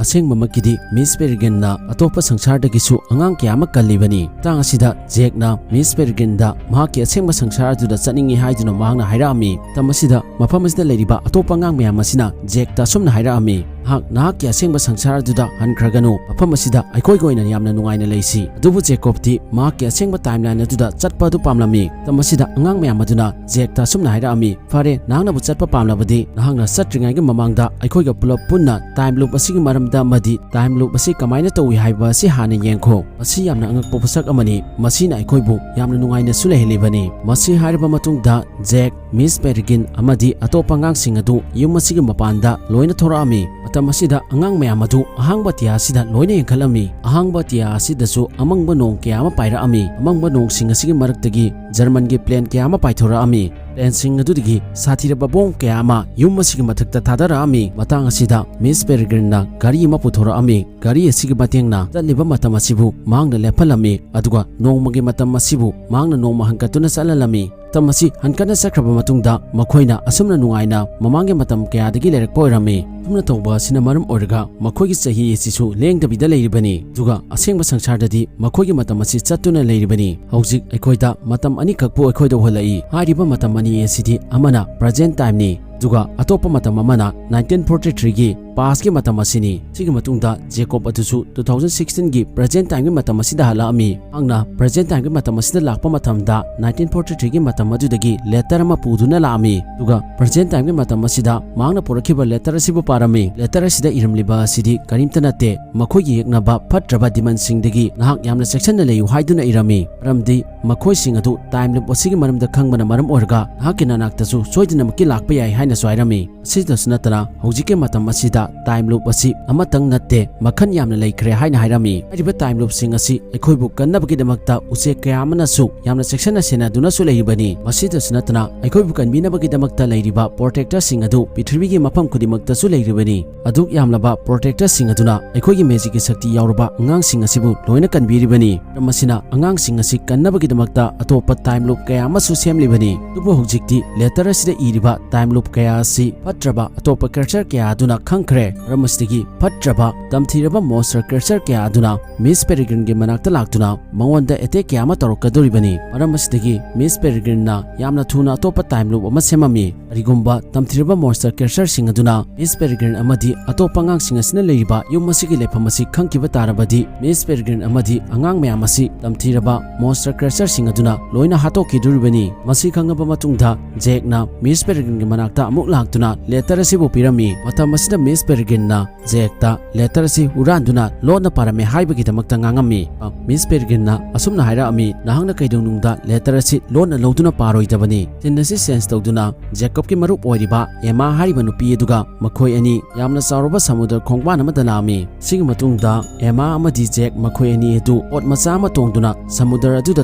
ꯑꯁꯦꯡꯕꯃꯛꯀꯤꯗꯤ ꯃꯤꯁ ꯄꯦꯔꯤꯒ꯭ꯔꯤꯟꯅ ꯑꯇꯣꯞꯄ ꯁꯪꯁꯥꯔꯗꯒꯤꯁꯨ ꯑꯉꯥꯡ ꯀꯌꯥ ꯑꯃ ꯀꯜꯂꯤꯕꯅꯤ꯫ ꯃꯇꯥꯡ ꯑꯁꯤꯗ ꯖꯦꯛꯅ ꯃꯤꯁ ꯄꯦꯔꯤꯒ꯭ꯔꯤꯟꯗ ꯃꯍꯥꯛꯀꯤ ꯑꯁꯦꯡꯕ ꯁꯪꯁꯥꯔ ꯑꯗꯨꯗ ꯆꯠꯅꯤꯡꯏ ꯍꯥꯏꯗꯨꯅ ꯃꯍꯥꯛꯅ ꯍꯥꯏꯔꯛꯑꯝꯃꯤ꯫ ꯃꯇꯝ ꯑꯁꯤꯗ ꯃꯐꯝ ꯑꯁꯤꯗ ꯂꯩꯔꯤꯕ ꯑꯇꯣꯞꯄ ꯑꯉꯥꯡ ꯃꯌꯥꯝ ꯑꯁꯤꯅ ꯖꯦꯛꯇ ꯑꯁꯨꯝꯅ ꯍꯥꯏꯔꯛꯑꯝꯃꯤ, ꯅꯍꯥꯛ ꯅꯍꯥꯛꯀꯤ ꯑꯁꯦꯡꯕ ꯁꯪꯁꯥꯔ ꯑꯗꯨꯗ ꯍꯟꯈ꯭ꯔꯒꯅꯨ꯫ ꯃꯐꯝ ꯑꯁꯤꯗ ꯑꯩꯈꯣꯏꯒ ꯑꯣꯏꯅ ꯌꯥꯝꯅ ꯅꯨꯡꯉꯥꯏꯅ ꯂꯩꯁꯤ꯫ ꯑꯗꯨꯕꯨ ꯖꯦꯀꯣꯕꯇꯤ ꯃꯍꯥꯛꯀꯤ ꯑꯁꯦꯡꯕ ꯇꯥꯏꯝꯂꯥꯏꯟ ꯑꯗꯨꯗ ꯆꯠꯄ ꯑꯗꯨ ꯄꯥꯝꯂꯝꯃꯤ꯫ ꯃꯇꯝ ꯑꯁꯤꯗ ꯑꯉꯥꯡ ꯃꯌꯥꯝ ꯑꯗꯨꯅ ꯖꯦꯛꯇ ꯑꯁꯨꯝꯅ ꯍꯥꯏꯔꯛꯑꯝꯃꯤ, "ꯐꯔꯦ, ꯅꯍꯥꯛꯅꯕꯨ ꯆꯠꯄ ꯄꯥꯝꯂꯕꯗꯤ ꯅꯍꯥꯛꯅ ꯆꯠꯇ꯭ꯔꯤꯉꯩꯒꯤ ꯃꯃꯥꯡꯗ ꯑꯩꯈꯣꯏꯒ ꯄꯨꯂꯞ ꯄꯨꯟꯅ ꯇꯥꯏꯝ ꯂꯨꯞ ꯑꯁꯤꯒꯤ ꯃꯔꯝꯗ ꯑꯃꯗꯤ ꯇꯥꯏꯝ ꯂꯨꯞ ꯑꯁꯤ ꯀꯃꯥꯏꯅ ꯇꯧꯏ ꯍꯥꯏꯕ ꯑꯁꯤ ꯍꯥꯟꯅ ꯌꯦꯡꯈꯣ꯫ ꯃꯁꯤ ꯌꯥꯝꯅ ꯑꯉꯛꯄ ꯄꯣꯠꯁꯛ ꯑꯃꯅꯤ꯫ ꯃꯁꯤꯅ ꯑꯩꯈꯣꯏꯕꯨ ꯌꯥꯝꯅ ꯅꯨꯡꯉꯥꯏꯅꯁꯨ ꯂꯩꯍꯜꯂꯤꯕꯅꯤ꯫" ꯃꯁꯤ ꯍꯥꯏꯔꯕ ꯃꯇꯨꯡꯗ ꯖꯦꯛ, ꯃꯤꯁ ꯄꯦꯔꯤꯒꯤꯟ ꯑꯃꯗꯤ ꯑꯇꯣꯞꯄ ꯑꯉꯥꯡꯁꯤꯡ ꯑꯗꯨ ꯌꯨꯝ ꯑꯁꯤꯒꯤ ꯃꯄꯥꯟꯗ ꯂꯣꯏꯅ ꯊꯣꯔꯛꯑꯝꯃꯤ꯫ ꯃꯇꯝ ꯑꯁꯤꯗ ꯑꯉꯥꯡ ꯃꯌꯥꯝ ꯑꯗꯨ ꯑꯍꯥꯡꯕ ꯑꯇꯤꯌꯥ ꯑꯁꯤꯗ ꯂꯣꯏꯅ ꯌꯦꯡꯈꯠꯂꯝꯃꯤ꯫ ꯑꯍꯥꯡꯕ ꯑꯇꯤꯌꯥ ꯑꯁꯤꯗꯁꯨ ꯑꯃꯪꯕ ꯅꯣꯡ ꯀꯌꯥ ꯑꯃ ꯄꯥꯏꯔꯛꯑꯝꯃꯤ꯫ ꯑꯃꯪꯕ ꯅꯣꯡꯁꯤꯡ ꯑꯁꯤꯒꯤ ꯃꯔꯛꯇꯒꯤ ꯖꯔꯃꯟꯒꯤ ꯄ꯭ꯂꯦꯟ ꯀꯌꯥ ꯑꯃ ꯄꯥꯏꯊꯣꯔꯛꯑꯝꯃꯤ꯫ ꯄ꯭ꯂꯦꯟꯁꯤꯡ ꯑꯗꯨꯗꯒꯤ ꯁꯥꯊꯤꯔꯕ ꯕꯣꯝ ꯀꯌꯥ ꯑꯃ ꯌꯨꯝ ꯑꯁꯤꯒꯤ ꯃꯊꯛꯇ ꯊꯥꯗꯔꯛꯑꯝꯃꯤ꯫ ꯃꯇꯥꯡ ꯑꯁꯤꯗ ꯃꯤꯁ ꯄꯦꯔꯤꯒ꯭ꯔꯤꯟꯅ ꯒꯥꯔꯤ ꯑꯃ ꯄꯨꯊꯣꯔꯛꯑꯝꯃꯤ꯫ ꯒꯥꯔꯤ ꯑꯁꯤꯒꯤ ꯃꯇꯦꯡꯅ ꯆꯠꯂꯤꯕ ꯃꯇꯝ ꯑꯁꯤꯕꯨ ꯃꯍꯥꯛꯅ ꯂꯦꯞꯍꯜꯂꯝꯃꯤ, ꯑꯗꯨꯒ ꯅꯣꯡꯃꯒꯤ ꯃꯇꯝ ꯑꯁꯤꯕꯨ ꯃꯍꯥꯛꯅ ꯅꯣꯡꯃ ꯍꯟꯀꯠꯇꯨꯅ ꯆꯠꯍꯜꯂꯝꯃꯤ꯫ ꯃꯇꯝ ꯑꯁꯤ ꯍꯟꯀꯠꯅ ꯆꯠꯈ꯭ꯔꯕ ꯃꯇꯨꯡꯗ ꯃꯈꯣꯏꯅ ꯑꯁꯨꯝꯅ ꯅꯨꯡꯉꯥꯏꯅ ꯃꯃꯥꯡꯒꯤ ꯃꯇꯝ ꯀꯌꯥꯗꯒꯤ ꯂꯩꯔꯛꯄ ꯑꯣꯏꯔꯝꯃꯤ꯫ ꯑꯁꯨꯝꯅ ꯇꯧꯕ ꯑꯁꯤꯅ ꯃꯔꯝ ꯑꯣꯏꯔꯒ ꯃꯈꯣꯏꯒꯤ ꯆꯍꯤ ꯑꯁꯤꯁꯨ ꯂꯦꯡꯗꯕꯤꯗ ꯂꯩꯔꯤꯕꯅꯤ, ꯑꯗꯨꯒ ꯑꯁꯦꯡꯕ ꯁꯪꯁꯥꯔꯗꯗꯤ ꯃꯈꯣꯏꯒꯤ ꯃꯇꯝ ꯑꯁꯤ ꯆꯠꯇꯨꯅ ꯂꯩꯔꯤꯕꯅꯤ꯫ ꯍꯧꯖꯤꯛ ꯑꯩꯈꯣꯏꯗ ꯃꯇꯝ ꯑꯅꯤꯈꯛꯄꯨ ꯑꯩꯈꯣꯏꯗ ꯎꯍꯜꯂꯛꯏ꯫ ꯍꯥꯏꯔꯤꯕ ꯃꯇꯝ ꯑꯅꯤ ꯑꯁꯤꯗꯤ ꯑꯃꯅ ꯄ꯭ꯔꯖꯦꯟ ꯇꯥꯏꯝꯅꯤ, ꯑꯗꯨꯒ ꯑꯇꯣꯞꯄ ꯃꯇꯝ ꯑꯃꯅ ꯅꯥꯏꯟꯇꯤꯟ ꯐꯣꯔꯇꯤ ꯊ꯭ꯔꯤꯒꯤ ꯄꯥꯁꯀꯤ ꯃꯇꯝ ꯑꯁꯤꯅꯤ꯫ ꯁꯤꯒꯤ ꯃꯇꯨꯡꯗ ꯖꯦꯀꯣꯕ ꯑꯗꯨꯁꯨ ꯇꯨ ꯊꯥꯎꯖꯟ ꯁꯤꯛꯁꯇꯤꯟꯒꯤ ꯄ꯭ꯔꯖꯦꯟ ꯇꯥꯏꯝꯒꯤ ꯃꯇꯝ ꯑꯁꯤꯗ ꯍꯜꯂꯛꯑꯝꯃꯤ꯫ ꯃꯍꯥꯛꯅ ꯄ꯭ꯔꯖꯦꯟ ꯇꯥꯏꯝꯒꯤ ꯃꯇꯝ ꯑꯁꯤꯗ ꯂꯥꯛꯄ ꯃꯇꯝꯗ ꯅꯥꯏꯟꯇꯤꯟ ꯐꯣꯔꯇꯤ ꯊ꯭ꯔꯤꯒꯤ ꯃꯇꯝ ꯑꯗꯨꯗꯒꯤ ꯂꯦꯇꯔ ꯑꯃ ꯄꯨꯗꯨꯅ ꯂꯥꯛꯑꯝꯃꯤ꯫ ꯑꯗꯨꯒ ꯄ꯭ꯔꯖꯦꯟ ꯇꯥꯏꯝꯒꯤ ꯃꯇꯝ ꯑꯁꯤꯗ ꯃꯍꯥꯛꯅ ꯄꯨꯔꯛꯈꯤꯕ ꯂꯦꯇꯔ ꯑꯁꯤꯕꯨ ꯄꯥꯔꯝꯃꯤ꯫ ꯂꯦꯇꯔ ꯑꯁꯤꯗ ꯏꯔꯝꯂꯤꯕ ꯑꯁꯤꯗꯤ ꯀꯔꯤꯝꯇ ꯅꯠꯇꯦ, ꯃꯈꯣꯏꯒꯤ ꯌꯦꯛꯅꯕ ꯐꯠꯇ꯭ꯔꯕ ꯗꯤꯃꯟꯁꯤꯡꯗꯒꯤ ꯅꯍꯥꯛ ꯌꯥꯝꯅ ꯆꯦꯛꯁꯤꯟꯅ ꯂꯩꯌꯨ ꯍꯥꯏꯗꯨꯅ ꯏꯔꯝꯃꯤ꯫ ꯃꯔꯝꯗꯤ ꯃꯈꯣꯏꯁꯤꯡ ꯑꯗꯨ ꯇꯥꯏꯝ ꯂꯨꯞ ꯑꯁꯤꯒꯤ ꯃꯔꯝꯗ ꯈꯪꯕꯅ ꯃꯔꯝ ꯑꯣꯏꯔꯒ ꯅꯍꯥꯛꯀꯤ ꯅꯅꯥꯛꯇꯁꯨ ꯁꯣꯏꯗꯅꯃꯛꯀꯤ ꯂꯥꯛꯄ ꯌꯥꯏ ꯍꯥꯏꯅꯁꯨ ꯍꯥꯏꯔꯝꯃꯤ꯫ ꯑꯁꯤꯗꯁꯨ ꯅꯠꯇꯅ ꯍꯧꯖꯤꯛꯀꯤ ꯃꯇꯝ ꯑꯁꯤꯗ ꯇꯥꯏꯝ ꯂꯨꯞ ꯑꯁꯤ ꯑꯃꯇꯪ ꯅꯠꯇꯦ, ꯃꯈꯜ ꯌꯥꯝꯅ ꯂꯩꯈ꯭ꯔꯦ ꯍꯥꯏꯅ ꯍꯥꯏꯔꯝꯃꯤ꯫ ꯍꯥꯏꯔꯤꯕ ꯇꯥꯏꯝ ꯂꯨꯞꯁꯤꯡ ꯑꯁꯤ ꯑꯩꯈꯣꯏꯕꯨ ꯀꯟꯅꯕꯒꯤꯗꯃꯛꯇ ꯎꯆꯦꯛ ꯀꯌꯥ ꯑꯃꯅꯁꯨ ꯌꯥꯝꯅ ꯆꯦꯛꯁꯤꯟꯅ ꯁꯦꯟꯅꯗꯨꯅꯁꯨ ꯂꯩꯔꯤꯕꯅꯤ꯫ ꯃꯁꯤꯗꯁꯨ ꯅꯠꯇꯅ ꯑꯩꯈꯣꯏꯕꯨ ꯀꯟꯕꯤꯅꯕꯒꯤꯗꯃꯛꯇ ꯂꯩꯔꯤꯕ ꯄ꯭ꯔꯣꯇꯦꯛꯇꯔꯁꯤꯡ ꯑꯗꯨ ꯄ꯭ꯔꯤꯊꯤꯕꯤꯒꯤ ꯃꯐꯝ ꯈꯨꯗꯤꯡꯃꯛꯇꯁꯨ ꯂꯩꯔꯤꯕꯅꯤ꯫ ꯑꯗꯨꯛ ꯌꯥꯝꯂꯕ ꯄ꯭ꯔꯣꯇꯦꯛꯇꯔꯁꯤꯡ ꯑꯗꯨꯅ ꯑꯩꯈꯣꯏꯒꯤ ꯃꯦꯖꯤꯛꯀꯤ ꯁꯛꯇꯤ ꯌꯥꯎꯔꯕ ꯑꯉꯥꯡꯁꯤꯡ ꯑꯁꯤꯕꯨ ꯂꯣꯏꯅ ꯀꯟꯕꯤꯔꯤꯕꯅꯤ꯫ ꯃꯔꯝ ꯑꯁꯤꯅ ꯑꯉꯥꯡꯁꯤꯡ ꯑꯁꯤ ꯀꯟꯅꯕꯒꯤꯗꯃꯛꯇ ꯑꯇꯣꯞꯄ ꯇꯥꯏꯝ ꯂꯨꯞ ꯀꯌꯥ ꯑꯃꯁꯨ ꯁꯦꯝꯂꯤꯕꯅꯤ꯫ ꯑꯗꯨꯕꯨ ꯍꯧꯖꯤꯛꯇꯤ ꯂꯦꯇꯔ ꯑꯁꯤꯗ ꯏꯔꯤꯕ ꯇꯥꯏꯝ ꯂꯨꯞ ꯀꯌꯥ ꯀꯌꯥ ꯑꯁꯤ ꯐꯠꯇ꯭ꯔꯕ ꯑꯇꯣꯞꯄ creature ꯀꯌꯥ ꯑꯗꯨꯅ ꯈꯪꯈ꯭ꯔꯦ꯫ ꯃꯔꯝ ꯑꯁꯤꯗꯒꯤ ꯐꯠꯇ꯭ꯔꯕ ꯇꯝꯊꯤꯔꯕ monster creature ꯀꯌꯥ ꯑꯗꯨꯅ Miss Peregrineꯒꯤ ꯃꯅꯥꯛꯇ ꯂꯥꯛꯇꯨꯅ ꯃꯉꯣꯟꯗ attack ꯀꯌꯥ ꯑꯃ ꯇꯧꯔꯛꯀꯗꯧꯔꯤꯕꯅꯤ꯫ ꯃꯔꯝ ꯑꯁꯤꯗꯒꯤ Miss Peregrineꯅ ꯌꯥꯝꯅ ꯊꯨꯅ ꯑꯇꯣꯞꯄ time loop ꯑꯃ ꯁꯦꯝꯃꯝꯃꯤ꯫ ꯀꯔꯤꯒꯨꯝꯕ ꯇꯝꯊꯤꯔꯕ monster creatureꯁꯤꯡ ꯑꯗꯨꯅ Miss Peregrine ꯑꯃꯗꯤ ꯑꯇꯣꯞꯄ ꯑꯉꯥꯡꯁꯤꯡ ꯑꯁꯤꯅ ꯂꯩꯔꯤꯕ ꯌꯨꯝ ꯑꯁꯤꯒꯤ ꯂꯩꯐꯝ ꯑꯁꯤ ꯈꯪꯈꯤꯕ ꯇꯥꯔꯕꯗꯤ, Miss Peregrine ꯑꯃꯗꯤ ꯑꯉꯥꯡ ꯃꯌꯥꯝ ꯑꯁꯤ ꯇꯝꯊꯤꯔꯕ monster creatureꯁꯤꯡ ꯑꯗꯨꯅ ꯂꯣꯏꯅ ꯍꯥꯠꯇꯣꯛꯈꯤꯗꯣꯔꯤꯕꯅꯤ꯫ ꯃꯁꯤ ꯈꯪꯉꯕ ꯃꯇꯨꯡꯗ Jackꯅ Miss Peregrineꯒꯤ ꯃꯅꯥꯛꯇ ꯑꯃꯨꯛ ꯂꯥꯛꯇꯨꯅ letter ꯑꯁꯤꯕꯨ ꯄꯤꯔꯝꯃꯤ꯫ ꯃꯇꯝ ꯑꯁꯤꯗ Miss Peregrineꯅ Jackꯇ letter ꯑꯁꯤ ꯍꯨꯔꯥꯟꯗꯨꯅ ꯂꯣꯟꯅ ꯄꯥꯔꯝꯃꯦ ꯍꯥꯏꯕꯒꯤꯗꯃꯛꯇ ꯉꯥꯡꯉꯝꯃꯤ꯫ Miss Peregrineꯅ ꯑꯁꯨꯝꯅ ꯍꯥꯏꯔꯛꯑꯝꯃꯤ, "ꯅꯍꯥꯛꯅ ꯀꯩꯗꯧꯅꯨꯡꯗ letter ꯑꯁꯤ ꯂꯣꯟꯅ ꯂꯧꯗꯨꯅ ꯄꯥꯔꯣꯏꯗꯕꯅꯤ꯫" Scene ꯑꯁꯤ change ꯇꯧꯗꯨꯅ Jacobꯀꯤ ꯃꯔꯨꯞ ꯑꯣꯏꯔꯤꯕ Emma ꯍꯥꯏꯔꯤꯕ ꯅꯨꯄꯤ ꯑꯗꯨꯒ ꯃꯈꯣꯏ ꯑꯅꯤ ꯌꯥꯝꯅ ꯆꯥꯎꯔꯕ ꯁꯃꯨꯗ꯭ꯔ ꯈꯣꯡꯕꯥꯟ ꯑꯃꯗ ꯂꯥꯛꯑꯝꯃꯤ꯫ ꯁꯤꯒꯤ ꯃꯇꯨꯡꯗ Emma ꯑꯃꯗꯤ Jack ꯃꯈꯣꯏ ꯑꯅꯤ ꯑꯗꯨ boat ꯃꯆꯥ ꯑꯃ ꯇꯣꯡꯗꯨꯅ ꯁꯃꯨꯗ꯭ꯔ ꯑꯗꯨꯗ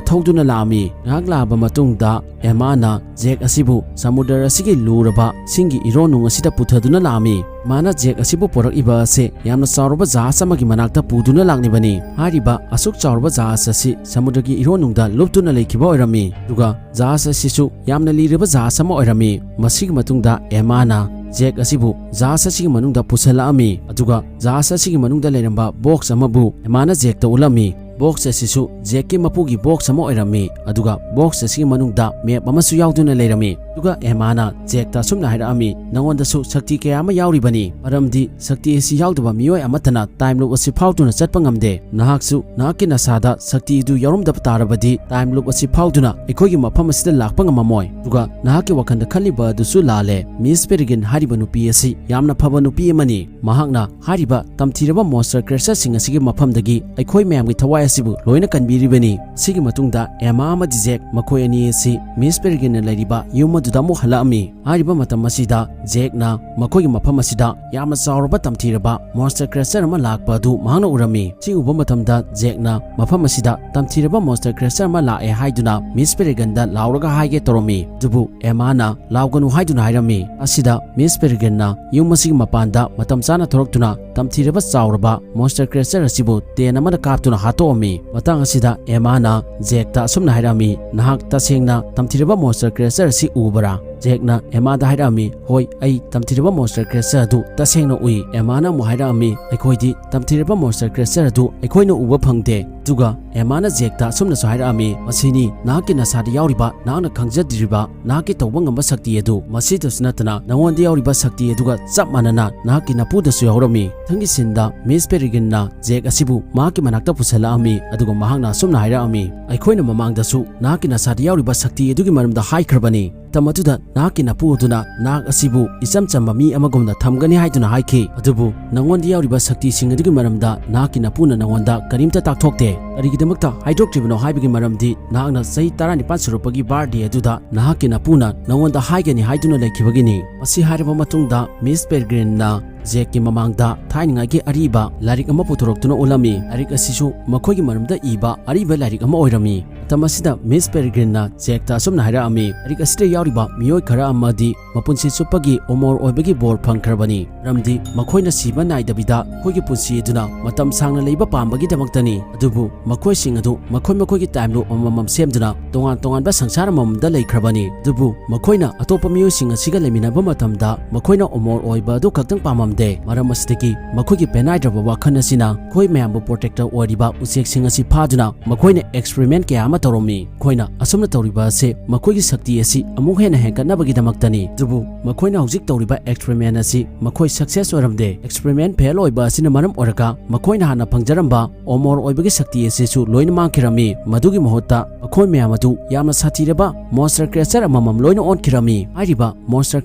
ꯊꯧꯗꯨꯅ ꯂꯥꯛꯑꯝꯃꯤ꯫ ꯉꯥꯏꯍꯥꯛ ꯂꯥꯛꯑꯕ ꯃꯇꯨꯡꯗ Emmaꯅ Jack ꯑꯁꯤꯕꯨ ꯁꯃꯨꯗ꯭ꯔ ꯑꯁꯤꯒꯤ ꯂꯨꯔꯕ ꯁꯤꯡꯒꯤ ꯏꯔꯣꯟꯅꯨꯡ ꯑꯁꯤꯗ ꯄꯨꯊꯗꯨꯅ ꯂꯥꯛꯑꯝꯃꯤ꯫ ꯃꯥꯅ Jack ꯑꯁꯤꯕꯨ ꯄꯨꯔꯛꯏꯕ ꯑꯁꯤ ꯌꯥꯝꯅ ꯆꯥꯎꯔꯕ ꯖꯍꯥꯖ ꯑꯃꯒꯤ ꯃꯅꯥꯛꯇ ꯄꯨꯗꯨꯅ ꯂꯥꯛꯂꯤꯕꯅꯤ꯫ ꯍꯥꯏꯔꯤꯕ ꯑꯁꯨꯛ ꯆꯥꯎꯔꯕ ꯖꯍꯥꯖ ꯑꯁꯤ ꯁꯃꯨꯗ꯭ꯔꯒꯤ ꯏꯔꯣꯟꯅꯨꯡꯗ ꯂꯨꯞꯇꯨꯅ ꯂꯩꯈꯤꯕ ꯑꯣꯏꯔꯝꯃꯤ꯫ ꯑꯗꯨꯒ ꯖꯍꯥꯖ ꯑꯁꯤꯁꯨ ꯌꯥꯝꯅ ꯂꯤꯔꯕ ꯖꯍꯥꯖ ꯑꯃ ꯑꯣꯏꯔꯝꯃꯤ꯫ ꯃꯁꯤꯒꯤ ꯃꯇꯨꯡꯗ Emmaꯅ Jack ꯑꯁꯤꯕꯨ ꯖꯍꯥꯖ ꯑꯁꯤꯒꯤ ꯃꯅꯨꯡꯗ ꯄꯨꯁꯤꯜꯂꯛꯑꯝꯃꯤ꯫ ꯑꯗꯨꯒ ꯖꯍꯥꯖ ꯑꯁꯤꯒꯤ ꯃꯅꯨꯡꯗ ꯂꯩꯔꯝꯕ box ꯑꯃꯕꯨ Emmaꯅ Jackꯇ ꯎꯠꯂꯝꯃꯤ꯫ Box ꯑꯁꯤꯁꯨ Jackꯀꯤ ꯃꯄꯨꯒꯤ box ꯑꯃ ꯑꯣꯏꯔꯝꯃꯤ꯫ ꯑꯗꯨꯒ box ꯑꯁꯤꯒꯤ ꯃꯅꯨꯡꯗ map ꯑꯃꯁꯨ ꯌꯥꯎꯗꯨꯅ ꯂꯩꯔꯝꯃꯤ꯫ ꯑꯗꯨꯒ Emmaꯅ Jackꯇ ꯑꯁꯨꯝꯅ ꯍꯥꯏꯔꯛꯑꯝꯃꯤ, "ꯅꯉꯣꯟꯗꯁꯨ ꯁꯛꯇꯤ ꯀꯌꯥ ꯑꯃ ꯌꯥꯎꯔꯤꯕꯅꯤ, ꯃꯔꯝꯗꯤ ꯁꯛꯇꯤ ꯑꯁꯤ ꯌꯥꯎꯗꯕ ꯃꯤꯑꯣꯏ ꯑꯃꯠꯇꯅ time loop ꯑꯁꯤ ꯐꯥꯎꯗꯨꯅ ꯆꯠꯄ ꯉꯝꯗꯦ꯫ ꯅꯍꯥꯛꯁꯨ ꯅꯍꯥꯛꯀꯤ ꯅꯁꯥꯗ ꯁꯛꯇꯤ ꯑꯗꯨ ꯌꯥꯎꯔꯝꯗꯕ ꯇꯥꯔꯕꯗꯤ time loop ꯑꯁꯤ ꯐꯥꯎꯗꯨꯅ ꯑꯩꯈꯣꯏꯒꯤ ꯃꯐꯝ ꯑꯁꯤꯗ ꯂꯥꯛꯄ ꯉꯝꯃꯝꯃꯣꯏ꯫ ꯑꯗꯨꯒ ꯅꯍꯥꯛꯀꯤ ꯋꯥꯈꯜꯗ ꯈꯜꯂꯤꯕ ꯑꯗꯨꯁꯨ ꯂꯥꯜꯂꯦ꯫ Miss Peregrine ꯍꯥꯏꯔꯤꯕ ꯅꯨꯄꯤ ꯑꯁꯤ ꯌꯥꯝꯅ ꯐꯕ ꯅꯨꯄꯤ ꯑꯃꯅꯤ꯫ ꯃꯍꯥꯛꯅ ꯍꯥꯏꯔꯤꯕ ꯇꯝꯊꯤꯔꯕ monster creatureꯁꯤꯡ ꯑꯁꯤꯒꯤ ꯃꯐꯝꯗꯒꯤ ꯑꯩꯈꯣꯏ ꯃꯌꯥꯝꯒꯤ ꯊꯋꯥꯏ ꯑꯁꯤꯕꯨ ꯂꯣꯏꯅ ꯀꯟꯕꯤꯔꯤꯕꯅꯤ꯫" ꯁꯤꯒꯤ ꯃꯇꯨꯡꯗ Emma ꯑꯃꯗꯤ Jack ꯃꯈꯣꯏ ꯑꯅꯤ ꯑꯁꯤ Miss Peregrineꯅ ꯂꯩꯔꯤꯕ ꯌꯨꯝ ꯑꯗꯨꯗ ꯑꯃꯨꯛ ꯍꯜꯂꯛꯑꯝꯃꯤ꯫ ꯍꯥꯏꯔꯤꯕ ꯃꯇꯝ ꯑꯁꯤꯗ Jackꯅ ꯃꯈꯣꯏꯒꯤ ꯃꯐꯝ ꯑꯁꯤꯗ ꯌꯥꯝꯅ ꯆꯥꯎꯔꯕ ꯇꯝꯊꯤꯔꯕ monster creature ꯑꯃ ꯂꯥꯛꯄ ꯑꯗꯨ ꯃꯍꯥꯛꯅ ꯎꯔꯝꯃꯤ꯫ ꯁꯤ ꯎꯕ ꯃꯇꯝꯗ Jackꯅ ꯃꯐꯝ ꯑꯁꯤꯗ ꯇꯝꯊꯤꯔꯕ monster creature ꯑꯃ ꯂꯥꯛꯑꯦ ꯍꯥꯏꯗꯨꯅ Miss Peregrineꯗ ꯂꯥꯎꯔꯒ ꯍꯥꯏꯒꯦ ꯇꯧꯔꯝꯃꯤ꯫ ꯑꯗꯨꯕꯨ Emmaꯅ ꯂꯥꯎꯒꯅꯨ ꯍꯥꯏꯗꯨꯅ ꯍꯥꯏꯔꯝꯃꯤ꯫ ꯑꯁꯤꯗ Miss Peregrineꯅ ꯌꯨꯝ ꯑꯁꯤꯒꯤ ꯃꯄꯥꯟꯗ ꯃꯇꯝ ꯆꯥꯅ ꯊꯣꯔꯛꯇꯨꯅ ꯇꯝꯊꯤꯔꯕ ꯆꯥꯎꯔꯕ monster creature ꯑꯁꯤꯕꯨ ꯇꯦꯟ ꯑꯃꯅ ꯀꯥꯞꯇꯨꯅ ꯍꯥꯠꯇꯣꯛꯑꯝꯃꯤ꯫ ꯃꯇꯥꯡ ꯑꯁꯤꯗ Emmaꯅ Jackꯇ ꯑꯁꯨꯝꯅ ꯍꯥꯏꯔꯛꯑꯝꯃꯤ, "ꯅꯍꯥꯛ ꯇꯁꯦꯡꯅ ꯇꯝꯊꯤꯔꯕ monster creature ꯑꯁꯤ ꯎꯕ꯭ꯔꯥ?" ꯖꯦꯛꯅ ꯑꯦꯃꯥꯗ ꯍꯥꯏꯔꯛꯑꯝꯃꯤ, "ꯍꯣꯏ, ꯑꯩ ꯇꯝꯊꯤꯔꯕ monster creature ꯑꯗꯨ ꯇꯁꯦꯡꯅ ꯎꯏ꯫" ꯑꯦꯃꯥꯅ ꯑꯃꯨꯛ ꯍꯥꯏꯔꯛꯑꯝꯃꯤ, "ꯑꯩꯈꯣꯏꯗꯤ ꯇꯝꯊꯤꯔꯕ monster creature ꯑꯗꯨ ꯑꯩꯈꯣꯏꯅ ꯎꯕ ꯐꯪꯗꯦ꯫" ꯑꯗꯨꯒ ꯑꯦꯃꯥꯅ ꯖꯦꯛꯇ ꯑꯁꯨꯝꯅꯁꯨ ꯍꯥꯏꯔꯛꯑꯝꯃꯤ, "ꯃꯁꯤꯅꯤ ꯅꯍꯥꯛꯀꯤ ꯅꯁꯥꯗ ꯌꯥꯎꯔꯤꯕ, ꯅꯍꯥꯛꯅ ꯈꯪꯖꯗ꯭ꯔꯤꯕ, ꯅꯍꯥꯛꯀꯤ ꯇꯧꯕ ꯉꯝꯕ ꯁꯛꯇꯤ ꯑꯗꯨ꯫ ꯃꯁꯤꯗꯁꯨ ꯅꯠꯇꯅ ꯅꯉꯣꯟꯗ ꯌꯥꯎꯔꯤꯕ ꯁꯛꯇꯤ ꯑꯗꯨꯒ ꯆꯞ ꯃꯥꯟꯅꯅ ꯅꯍꯥꯛꯀꯤ ꯅꯄꯨꯗꯁꯨ ꯌꯥꯎꯔꯝꯃꯤ꯫" ꯃꯊꯪꯒꯤ ꯁꯤꯟꯗ ꯃꯤꯁ ꯄꯦꯔꯤꯒ꯭ꯔꯤꯟꯅ ꯖꯦꯛ ꯑꯁꯤꯕꯨ ꯃꯍꯥꯛꯀꯤ ꯃꯅꯥꯛꯇ ꯄꯨꯁꯜꯂꯛꯑꯝꯃꯤ, ꯑꯗꯨꯒ ꯃꯍꯥꯛꯅ ꯑꯁꯨꯝꯅ ꯍꯥꯏꯔꯛꯑꯝꯃꯤ, "ꯑꯩꯈꯣꯏꯅ ꯃꯃꯥꯡꯗꯁꯨ ꯅꯍꯥꯛꯀꯤ ꯅꯁꯥꯗ ꯌꯥꯎꯔꯤꯕ ꯁꯛꯇꯤ ꯑꯗꯨꯒꯤ ꯃꯔꯝꯗ ꯍꯥꯏꯈ꯭ꯔꯕꯅꯤ꯫ ꯃꯇꯝ ꯑꯗꯨꯗ ꯅꯍꯥꯛꯀꯤ ꯅꯄꯨ ꯑꯗꯨꯅ ꯅꯍꯥꯛ ꯑꯁꯤꯕꯨ ꯏꯆꯝ ꯆꯝꯕ ꯃꯤ ꯑꯃꯒꯨꯝꯅ ꯊꯝꯒꯅꯤ ꯍꯥꯏꯗꯨꯅ ꯍꯥꯏꯈꯤ, ꯑꯗꯨꯕꯨ ꯅꯉꯣꯟꯗ ꯌꯥꯎꯔꯤꯕ ꯁꯛꯇꯤꯁꯤꯡ ꯑꯗꯨꯒꯤ ꯃꯔꯝꯗ ꯅꯍꯥꯛꯀꯤ ꯅꯄꯨꯅ ꯅꯉꯣꯟꯗ ꯀꯔꯤꯝꯇ ꯇꯥꯛꯊꯣꯛꯇꯦ꯫ ꯀꯔꯤꯒꯤꯗꯃꯛꯇ ꯍꯥꯏꯗꯣꯛꯇ꯭ꯔꯤꯕꯅꯣ ꯍꯥꯏꯕꯒꯤ ꯃꯔꯝꯗꯤ ꯅꯍꯥꯛꯅ ꯆꯍꯤ ꯇꯔꯥꯅꯤꯄꯥꯟ ꯁꯨꯔꯛꯄꯒꯤ birthday ꯑꯗꯨꯗ ꯅꯍꯥꯛꯀꯤ ꯅꯄꯨꯅ ꯅꯉꯣꯟꯗ ꯍꯥꯏꯒꯅꯤ ꯍꯥꯏꯗꯨꯅ ꯂꯩꯈꯤꯕꯒꯤꯅꯤ꯫" ꯃꯁꯤ ꯍꯥꯏꯔꯕ ꯃꯇꯨꯡꯗ ꯃꯤꯁ ꯄꯦꯔꯤꯒ꯭ꯔꯤꯟꯅ ꯖꯦꯛꯀꯤ ꯃꯃꯥꯡꯗ ꯊꯥꯏꯅꯉꯥꯏꯒꯤ ꯑꯔꯤꯕ ꯂꯥꯏꯔꯤꯛ ꯑꯃ ꯄꯨꯊꯣꯔꯛꯇꯨꯅ ꯎꯠꯂꯝꯃꯤ꯫ ꯂꯥꯏꯔꯤꯛ ꯑꯁꯤꯁꯨ ꯃꯈꯣꯏꯒꯤ ꯃꯔꯝꯗ ꯏꯕ ꯑꯔꯤꯕ ꯂꯥꯏꯔꯤꯛ ꯑꯃ ꯑꯣꯏꯔꯝꯃꯤ꯫ ꯃꯇꯝ ꯑꯁꯤꯗ ꯃꯤꯁ ꯄꯦꯔꯤꯒ꯭ꯔꯤꯟꯅ ꯖꯦꯛꯇ ꯑꯁꯨꯝꯅ ꯍꯥꯏꯔꯛꯑꯝꯃꯤ, "ꯂꯥꯏꯔꯤꯛ ꯑꯁꯤꯗ ꯌꯥꯎꯔꯤꯕ ꯃꯤꯑꯣꯏ ꯈꯔ ꯑꯃꯗꯤ ꯃꯄꯨꯟꯁꯤ ꯆꯨꯞꯄꯒꯤ ꯑꯃꯣꯔ ꯑꯣꯏꯕꯒꯤ ꯕꯣꯔ ꯐꯪꯈ꯭ꯔꯕꯅꯤ, ꯃꯔꯝꯗꯤ ꯃꯈꯣꯏꯅ ꯁꯤꯕ ꯅꯥꯏꯗꯕꯤꯗ ꯑꯩꯈꯣꯏꯒꯤ ꯄꯨꯟꯁꯤ ꯑꯗꯨꯅ ꯃꯇꯝ ꯁꯥꯡꯅ ꯂꯩꯕ ꯄꯥꯝꯕꯒꯤꯗꯃꯛꯇꯅꯤ꯫ ꯑꯗꯨꯕꯨ ꯃꯈꯣꯏꯁꯤꯡ ꯑꯗꯨ ꯃꯈꯣꯏ ꯃꯈꯣꯏꯒꯤ time loop ꯑꯃꯃꯝ ꯁꯦꯝꯗꯨꯅ ꯇꯣꯉꯥꯟ ꯇꯣꯉꯥꯟꯕ ꯁꯪꯁꯥꯔ ꯑꯃꯃꯝꯗ ꯂꯩꯈ꯭ꯔꯕꯅꯤ꯫ ꯑꯗꯨꯕꯨ ꯃꯈꯣꯏꯅ ꯑꯇꯣꯞꯄ ꯃꯤꯑꯣꯏꯁꯤꯡ ꯑꯁꯤꯒ ꯂꯩꯃꯤꯟꯅꯕ ꯃꯇꯝꯗ ꯃꯈꯣꯏꯅ ꯑꯃꯣꯔ ꯑꯣꯏꯕ ꯑꯗꯨ ꯈꯛꯇꯪ ꯄꯥꯝꯂꯝꯗꯦ꯫ ꯃꯔꯝ ꯑꯁꯤꯗꯒꯤ ꯃꯈꯣꯏꯒꯤ ꯄꯦꯅꯥꯏꯗ꯭ꯔꯕ ꯋꯥꯈꯜ ꯑꯁꯤꯅ ꯑꯩꯈꯣꯏ ꯃꯌꯥꯝꯕꯨ protector ꯑꯣꯏꯔꯤꯕ ꯎꯆꯦꯛꯁꯤꯡ ꯑꯁꯤ ꯐꯥꯗꯨꯅ ꯃꯈꯣꯏꯅ experiment ꯀꯌꯥ ꯑꯃ ꯇꯧꯔꯝꯃꯤ꯫ ꯃꯈꯣꯏꯅ ꯑꯁꯨꯝꯅ ꯇꯧꯔꯤꯕ ꯑꯁꯤ ꯃꯈꯣꯏꯒꯤ ꯁꯛꯇꯤ ꯑꯁꯤ ꯑꯃꯨꯛ ꯍꯦꯟꯅ ꯍꯦꯟꯒꯠꯅꯕꯒꯤꯗꯃꯛꯇꯅꯤ꯫ ꯑꯗꯨꯕꯨ ꯃꯈꯣꯏꯅ ꯍꯧꯖꯤꯛ ꯇꯧꯔꯤꯕ experiment ꯑꯁꯤ ꯃꯈꯣꯏ success ꯑꯣꯏꯔꯝꯗꯦ꯫ Experiment fail ꯑꯣꯏꯕ ꯑꯁꯤꯅ ꯃꯔꯝ ꯑꯣꯏꯔꯒ ꯃꯈꯣꯏꯅ ꯍꯥꯟꯅ ꯐꯪꯖꯔꯝꯕ ꯑꯃꯣꯔ ꯑꯣꯏꯕꯒꯤ ꯁꯛꯇꯤ ꯑꯁꯤꯁꯨ ꯂꯣꯏꯅ ꯃꯥꯡꯈꯤꯔꯝꯃꯤ꯫ ꯃꯗꯨꯒꯤ ꯃꯍꯨꯠꯇ ꯃꯈꯣꯏ ꯃꯌꯥꯝ ꯑꯗꯨ ꯌꯥꯝꯅ ꯁꯥꯊꯤꯔꯕ monster creature ꯑꯃꯃꯝ ꯂꯣꯏꯅ ꯑꯣꯟꯈꯤꯔꯝꯃꯤ꯫ ꯍꯥꯏꯔꯤꯕ monster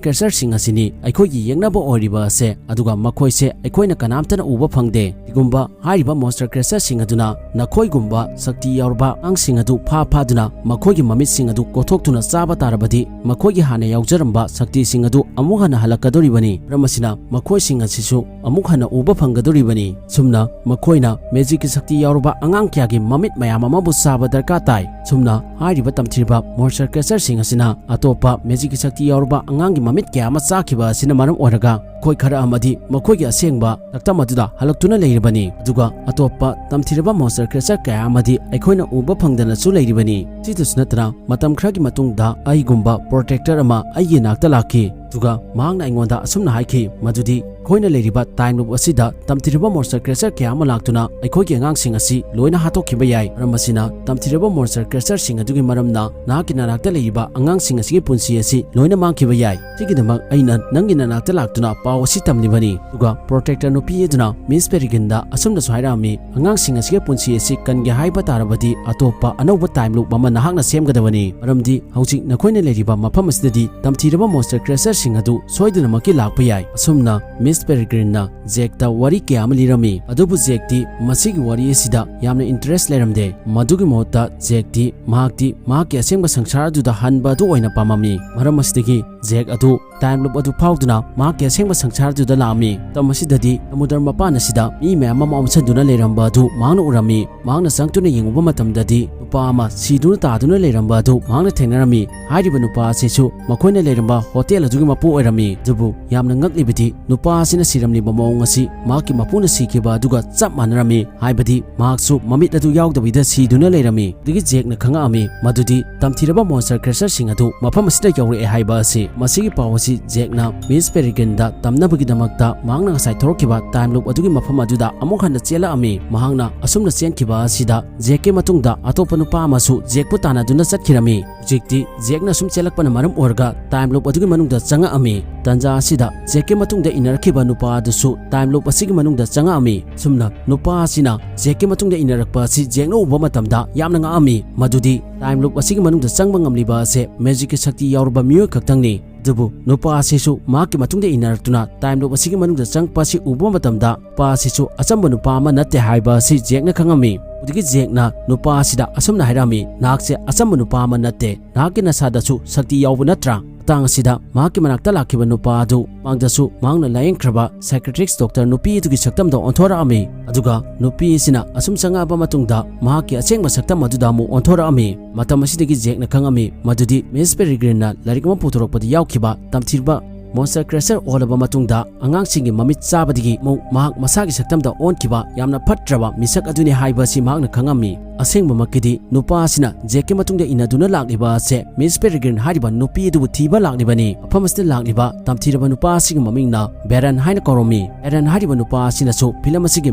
creatureꯁꯤꯡ ꯑꯁꯤꯅꯤ ꯑꯩꯈꯣꯏꯒꯤ ꯌꯦꯛꯅꯕ ꯑꯣꯏꯔꯤꯕ ꯑꯁꯦ, ꯑꯗꯨꯒ ꯃꯈꯣꯏꯁꯦ ꯑꯩꯈꯣꯏꯅ ꯀꯅꯥꯝꯇꯅ ꯎꯕ ꯐꯪꯗꯦ꯫ ꯀꯔꯤꯒꯨꯝꯕ ꯍꯥꯏꯔꯤꯕ monster creatureꯁꯤꯡ ꯑꯗꯨꯅ ꯅꯈꯣꯏꯒꯨꯝꯕ ꯁꯛꯇꯤ ꯌꯥꯎꯔꯕ ꯑꯉꯥꯡꯁꯤꯡ ꯑꯗꯨ ꯐꯥ ꯐꯥꯗꯨꯅ ꯃꯈꯣꯏꯒꯤ ꯃꯃꯤꯠꯁꯤꯡ ꯑꯗꯨ ꯀꯣꯊꯣꯛꯇꯨꯅ ꯆꯥꯕ ꯇꯥꯔꯕꯗꯤ, ꯃꯈꯣꯏꯒꯤ ꯍꯥꯟꯅ ꯌꯥꯎꯖꯔꯝꯕ ꯁꯛꯇꯤꯁꯤꯡ ꯑꯗꯨ ꯑꯃꯨꯛ ꯍꯟꯅ ꯍꯜꯂꯛꯀꯗꯧꯔꯤꯕꯅꯤ꯫ ꯃꯔꯝ ꯑꯁꯤꯅ ꯃꯈꯣꯏꯁꯤꯡ ꯑꯁꯤꯁꯨ ꯑꯃꯨꯛ ꯍꯟꯅ ꯎꯕ ꯐꯪꯒꯗꯧꯔꯤꯕꯅꯤ꯫ ꯁꯨꯝꯅ ꯃꯈꯣꯏꯅ magicꯀꯤ ꯁꯛꯇꯤ ꯌꯥꯎꯔꯕ ꯑꯉꯥꯡ ꯀꯌꯥꯒꯤ ꯃꯃꯤꯠ ꯃꯌꯥꯝ ꯑꯃꯕꯨ ꯆꯥꯕ ꯗꯔꯀꯥꯔ ꯇꯥꯏ꯫ ꯁꯨꯝꯅ ꯍꯥꯏꯔꯤꯕ ꯇꯝꯊꯤꯔꯕ monster creatureꯁꯤꯡ ꯑꯁꯤꯅ ꯑꯇꯣꯞꯄ magicꯀꯤ ꯁꯛꯇꯤ ꯌꯥꯎꯔꯕ ꯑꯉꯥꯡꯒꯤ ꯃꯃꯤꯠ ꯀꯌꯥ ꯑꯃ ꯆꯥꯈꯤꯕ ꯑꯁꯤꯅ ꯃꯔꯝ ꯑꯣꯏꯔꯒ, ꯑꯩꯈꯣꯏ ꯈꯔ ꯑꯃꯗꯤ ꯃꯈꯣꯏꯒꯤ ꯑꯁꯦꯡꯕ ꯁꯛꯇꯝ ꯑꯗꯨꯗ ꯍꯜꯂꯛꯇꯨꯅ ꯂꯩꯔꯤꯕ ꯂꯩꯔꯤꯕꯅꯤ꯫ ꯑꯗꯨꯒ ꯑꯇꯣꯞꯄ ꯇꯝꯊꯤꯔꯕ monster creature ꯀꯌꯥ ꯑꯃꯗꯤ ꯑꯩꯈꯣꯏꯅ ꯎꯕ ꯐꯪꯗꯅꯁꯨ ꯂꯩꯔꯤꯕꯅꯤ꯫ ꯁꯤꯗꯁꯨ ꯅꯠꯇꯅ, ꯃꯇꯝ ꯈꯔꯒꯤ ꯃꯇꯨꯡꯗ ꯑꯩꯒꯨꯝꯕ protector ꯑꯃ ꯑꯩꯒꯤ ꯅꯥꯛꯇ ꯂꯥꯛꯈꯤ꯫ ꯑꯗꯨꯒ ꯃꯍꯥꯛꯅ ꯑꯩꯉꯣꯟꯗ ꯑꯁꯨꯝꯅ ꯍꯥꯏꯈꯤ, ꯃꯗꯨꯗꯤ ꯑꯩꯈꯣꯏꯅ ꯂꯩꯔꯤꯕ time loop ꯑꯁꯤꯗ ꯇꯝꯊꯤꯔꯕ monster creature ꯀꯌꯥ ꯑꯃ ꯂꯥꯛꯇꯨꯅ ꯑꯩꯈꯣꯏꯒꯤ ꯑꯉꯥꯡꯁꯤꯡ ꯑꯁꯤ ꯂꯣꯏꯅ ꯍꯥꯠꯇꯣꯛꯈꯤꯕ ꯌꯥꯏ꯫ ꯃꯔꯝ ꯑꯁꯤꯅ, ꯇꯝꯊꯤꯔꯕ monster creatureꯁꯤꯡ ꯑꯗꯨꯒꯤ ꯃꯔꯝꯅ ꯅꯍꯥꯛꯀꯤ ꯅꯅꯥꯛꯇ ꯂꯩꯔꯤꯕ ꯑꯉꯥꯡꯁꯤꯡ ꯑꯁꯤꯒꯤ ꯄꯨꯟꯁꯤ ꯑꯁꯤ ꯂꯣꯏꯅ ꯃꯥꯡꯈꯤꯕ ꯌꯥꯏ꯫ ꯁꯤꯒꯤꯗꯃꯛ ꯑꯩꯅ ꯅꯪꯒꯤ ꯅꯅꯥꯛꯇ ꯂꯥꯛꯇꯨꯅ ꯄꯥꯎ ꯑꯁꯤ ꯇꯝꯂꯤꯕꯅꯤ꯫ ꯑꯗꯨꯒ protector ꯅꯨꯄꯤ ꯑꯗꯨꯅ Miss Peregrineꯗ ꯑꯁꯨꯝꯅꯁꯨ ꯍꯥꯏꯔꯛꯑꯝꯃꯤ, "ꯑꯉꯥꯡꯁꯤꯡ ꯑꯁꯤꯒꯤ ꯄꯨꯟꯁꯤ ꯑꯁꯤ ꯀꯟꯒꯦ ꯍꯥꯏꯕ ꯇꯥꯔꯕꯗꯤ ꯑꯇꯣꯞꯄ ꯑꯅꯧꯕ time loop ꯑꯃ ꯅꯍꯥꯛꯅ ꯁꯦꯝꯒꯗꯕꯅꯤ꯫ ꯃꯔꯝꯗꯤ ꯍꯧꯖꯤꯛ ꯅꯈꯣꯏꯅ ꯂꯩꯔꯤꯕ ꯃꯐꯝ ꯑꯁꯤꯗꯗꯤ ꯇꯝꯊꯤꯔꯕ monster creatureꯁꯤꯡ ꯑꯗꯨ ꯁꯣꯏꯗꯅꯃꯛꯀꯤ ꯂꯥꯛꯄ ꯌꯥꯏ"꯫ ꯑꯁꯨꯝꯅ Miss Peregrineꯅ Jackꯇ ꯋꯥꯔꯤ ꯀꯌꯥ ꯑꯃ ꯂꯤꯔꯝꯃꯤ꯫ ꯑꯗꯨꯕꯨ Jackꯇꯤ ꯃꯁꯤꯒꯤ ꯋꯥꯔꯤ ꯑꯁꯤꯗ ꯌꯥꯝꯅ interest ꯂꯩꯔꯝꯗꯦ꯫ ꯃꯗꯨꯒꯤ ꯃꯍꯨꯠꯇ Jackꯇꯤ ꯃꯍꯥꯛꯇꯤ ꯃꯍꯥꯛꯀꯤ ꯑꯁꯦꯡꯕ ꯁꯪꯁꯥꯔ ꯑꯗꯨꯗ ꯍꯟꯕ ꯑꯗꯨ ꯑꯣꯏꯅ ꯄꯥꯝꯃꯝꯃꯤ꯫ ꯃꯔꯝ ꯑꯁꯤꯗꯒꯤ Jack ꯑꯗꯨ time loop ꯑꯗꯨ ꯐꯥꯎꯗꯨꯅ ꯃꯍꯥꯛꯀꯤ ꯑꯁꯦꯡꯕ ꯁꯪꯁꯥꯔ ꯑꯗꯨꯗ ꯂꯥꯛꯑꯝꯃꯤ꯫ ꯃꯇꯝ ꯑꯁꯤꯗꯗꯤ ꯁꯃꯨꯗ꯭ꯔ ꯃꯄꯥꯟ ꯑꯁꯤꯗ ꯃꯤ ꯃꯌꯥꯝ ꯑꯃ ꯑꯣꯝꯁꯤꯟꯗꯨꯅ ꯂꯩꯔꯝꯕ ꯑꯗꯨ ꯃꯍꯥꯛꯅ ꯎꯔꯝꯃꯤ꯫ ꯃꯍꯥꯛꯅ ꯆꯪꯗꯨꯅ ꯌꯦꯡꯉꯨꯕ ꯃꯇꯝꯗꯗꯤ ꯅꯨꯄꯥ ꯑꯃ ꯁꯤꯗꯨꯅ ꯇꯥꯗꯨꯅ ꯂꯩꯔꯝꯕ ꯑꯗꯨ ꯃꯍꯥꯛꯅ ꯊꯦꯡꯅꯔꯝꯃꯤ꯫ ꯍꯥꯏꯔꯤꯕ ꯅꯨꯄꯥ ꯑꯁꯤꯁꯨ ꯃꯈꯣꯏꯅ ꯂꯩꯔꯝꯕ ꯍꯣꯇꯦꯜ ꯑꯗꯨꯒꯤ ꯃꯄꯨ ꯑꯣꯏꯔꯝꯃꯤ꯫ ꯑꯗꯨꯕꯨ ꯌꯥꯝꯅ ꯉꯛꯂꯤꯕꯗꯤ ꯅꯨꯄꯥ ꯑꯁꯤꯅ ꯁꯤꯔꯝꯂꯤꯕ ꯃꯑꯣꯡ ꯑꯁꯤ ꯃꯍꯥꯛꯀꯤ ꯃꯄꯨꯅ ꯁꯤꯈꯤꯕ ꯑꯗꯨꯒ ꯆꯞ ꯃꯥꯟꯅꯔꯝꯃꯤ꯫ ꯍꯥꯏꯕꯗꯤ ꯃꯍꯥꯛꯁꯨ ꯃꯃꯤꯠ ꯑꯗꯨ ꯌꯥꯎꯗꯕꯤꯗ ꯁꯤꯗꯨꯅ ꯂꯩꯔꯝꯃꯤ꯫ ꯑꯗꯨꯗꯒꯤ Jackꯅ ꯈꯪꯉꯛꯑꯝꯃꯤ ꯃꯗꯨꯗꯤ ꯇꯝꯊꯤꯔꯕ monster creatureꯁꯤꯡ ꯑꯗꯨ ꯃꯐꯝ ꯑꯁꯤꯗ ꯌꯧꯔꯛꯑꯦ ꯍꯥꯏꯕ ꯑꯁꯤ꯫ ꯃꯁꯤꯒꯤ ꯄꯥꯎ ꯑꯁꯤ Jackꯅ Miss Peregrineꯗ ꯇꯝꯅꯕꯒꯤꯗꯃꯛꯇ ꯃꯍꯥꯛꯅ ꯉꯁꯥꯏ ꯊꯣꯔꯛꯈꯤꯕ time loop ꯑꯗꯨꯒꯤ ꯃꯐꯝ ꯑꯗꯨꯗ ꯑꯃꯨꯛ ꯍꯟꯅ ꯆꯦꯜꯂꯛꯑꯝꯃꯤ꯫ ꯃꯍꯥꯛꯅ ꯑꯁꯨꯝꯅ ꯆꯦꯟꯈꯤꯕ ꯑꯁꯤꯗ Jackꯀꯤ ꯃꯇꯨꯡꯗ ꯑꯇꯣꯞꯄ ꯅꯨꯄꯥ ꯑꯃꯁꯨ Jackꯄꯨ ꯇꯥꯟꯅꯗꯨꯅ ꯆꯠꯈꯤꯔꯝꯃꯤ꯫ ꯍꯧꯖꯤꯛꯇꯤ Jackꯅ ꯁꯨꯝ ꯆꯦꯜꯂꯛꯄꯅ ꯃꯔꯝ ꯑꯣꯏꯔꯒ time loop ꯑꯗꯨꯒꯤ ꯃꯅꯨꯡꯗ ꯆꯪꯉꯛꯑꯝꯃꯤ꯫ ꯇꯟꯖꯥ ꯑꯁꯤꯗ Jackꯀꯤ ꯃꯇꯨꯡꯗ ꯏꯟꯅꯔꯛꯈꯤꯕ ꯅꯨꯄꯥ ꯑꯗꯨꯁꯨ time loop ꯑꯁꯤꯒꯤ ꯃꯅꯨꯡꯗ ꯆꯪꯉꯛꯑꯝꯃꯤ꯫ ꯑꯁꯨꯝꯅ ꯅꯨꯄꯥ ꯑꯁꯤꯅ Jackꯀꯤ ꯃꯇꯨꯡꯗ ꯏꯟꯅꯔꯛꯄ ꯑꯁꯤ Jackꯅ ꯎꯕ ꯃꯇꯝꯗ ꯌꯥꯝꯅ ꯉꯛꯑꯝꯃꯤ, ꯃꯗꯨꯗꯤ time loop ꯑꯁꯤꯒꯤ ꯃꯅꯨꯡꯗ ꯆꯪꯕ ꯉꯝꯂꯤꯕ ꯑꯁꯦ magicꯀꯤ ꯁꯛꯇꯤ ꯌꯥꯎꯔꯕ ꯃꯤꯑꯣꯏ ꯈꯛꯇꯪꯅꯤ꯫ ꯑꯗꯨꯕꯨ ꯅꯨꯄꯥ ꯑꯁꯤꯁꯨ ꯃꯍꯥꯛꯀꯤ ꯃꯇꯨꯡꯗ ꯏꯟꯅꯔꯛꯇꯨꯅ time loop ꯑꯁꯤꯒꯤ ꯃꯅꯨꯡꯗ ꯆꯪꯉꯛꯄ ꯑꯁꯤ ꯎꯕ ꯃꯇꯝꯗ, ꯅꯨꯄꯥ ꯑꯁꯤꯁꯨ ꯑꯆꯝꯕ ꯅꯨꯄꯥ ꯑꯃ ꯅꯠꯇꯦ ꯍꯥꯏꯕ ꯑꯁꯤ Jackꯅ ꯈꯪꯉꯝꯃꯤ꯫ ꯑꯗꯨꯗꯒꯤ Jackꯅ ꯅꯨꯄꯥ ꯑꯁꯤꯗ ꯑꯁꯨꯝꯅ ꯍꯥꯏꯔꯝꯃꯤ, "ꯅꯍꯥꯛꯁꯦ ꯑꯆꯝꯕ ꯅꯨꯄꯥ ꯑꯃ ꯅꯠꯇꯦ, ꯅꯍꯥꯛꯀꯤ ꯅꯁꯥꯗꯁꯨ ꯁꯛꯇꯤ ꯌꯥꯎꯕ ꯅꯠꯇ꯭ꯔꯥ?" ꯃꯇꯥꯡ ꯑꯁꯤꯗ ꯃꯍꯥꯛꯀꯤ ꯃꯅꯥꯛꯇ ꯂꯥꯛꯈꯤꯕ ꯅꯨꯄꯥ ꯑꯗꯨ ꯃꯃꯥꯡꯗꯁꯨ ꯃꯍꯥꯛꯅ ꯂꯥꯌꯦꯡꯈ꯭ꯔꯕ psychiatrist doctor ꯅꯨꯄꯤ ꯑꯗꯨꯒꯤ ꯁꯛꯇꯝꯗ ꯑꯣꯟꯊꯣꯔꯛꯑꯝꯃꯤ꯫ ꯑꯗꯨꯒ ꯅꯨꯄꯤ ꯑꯁꯤꯅ ꯑꯁꯨꯝ ꯆꯪꯉꯛꯑꯕ ꯃꯇꯨꯡꯗ ꯃꯍꯥꯛꯀꯤ ꯑꯁꯦꯡꯕ ꯁꯛꯇꯝ ꯑꯗꯨꯗ ꯑꯃꯨꯛ ꯑꯣꯟꯊꯣꯔꯛꯑꯝꯃꯤ꯫ ꯃꯇꯝ ꯑꯁꯤꯗꯒꯤ Jackꯅ ꯈꯪꯉꯝꯃꯤ ꯃꯗꯨꯗꯤ Miss Peregrineꯅ ꯂꯥꯏꯔꯤꯛ ꯑꯃ ꯄꯨꯊꯣꯔꯛꯄꯗ ꯌꯥꯎꯈꯤꯕ ꯇꯝꯊꯤꯔꯕ Monster Crusher ꯑꯣꯜꯂꯕ ꯃꯇꯨꯡꯗ ꯑꯉꯥꯡꯁꯤꯡꯒꯤ ꯃꯃꯤꯠ ꯆꯥꯕꯗꯒꯤ ꯑꯃꯨꯛ ꯃꯍꯥꯛ ꯃꯁꯥꯒꯤ ꯁꯛꯇꯝꯗ ꯑꯣꯟꯈꯤꯕ ꯌꯥꯝꯅ ꯐꯠꯇ꯭ꯔꯕ ꯃꯤꯁꯛ ꯑꯗꯨꯅꯤ ꯍꯥꯏꯕ ꯑꯁꯤ ꯃꯍꯥꯛꯅ ꯈꯪꯉꯝꯃꯤ꯫ ꯑꯁꯦꯡꯕꯃꯛꯀꯤꯗꯤ ꯅꯨꯄꯥ ꯑꯁꯤꯅ ꯖꯦꯛꯀꯤ ꯃꯇꯨꯡꯗ ꯏꯟꯅꯗꯨꯅ ꯂꯥꯛꯂꯤꯕ ꯑꯁꯦ ꯃꯤꯁ ꯄꯦꯔꯤꯒ꯭ꯔꯤꯟ ꯍꯥꯏꯔꯤꯕ ꯅꯨꯄꯤ ꯑꯗꯨꯕꯨ ꯊꯤꯕ ꯂꯥꯛꯂꯤꯕꯅꯤ꯫ ꯃꯐꯝ ꯑꯁꯤꯗ ꯂꯥꯛꯂꯤꯕ ꯇꯝꯊꯤꯔꯕ ꯅꯨꯄꯥ ꯑꯁꯤꯒꯤ ꯃꯃꯤꯡꯅ ꯕꯦꯔꯟ ꯍꯥꯏꯅ ꯀꯧꯔꯝꯃꯤ꯫ ꯕꯦꯔꯟ ꯍꯥꯏꯔꯤꯕ ꯅꯨꯄꯥ ꯑꯁꯤꯅꯁꯨ ꯐꯤꯂꯝ ꯑꯁꯤꯒꯤ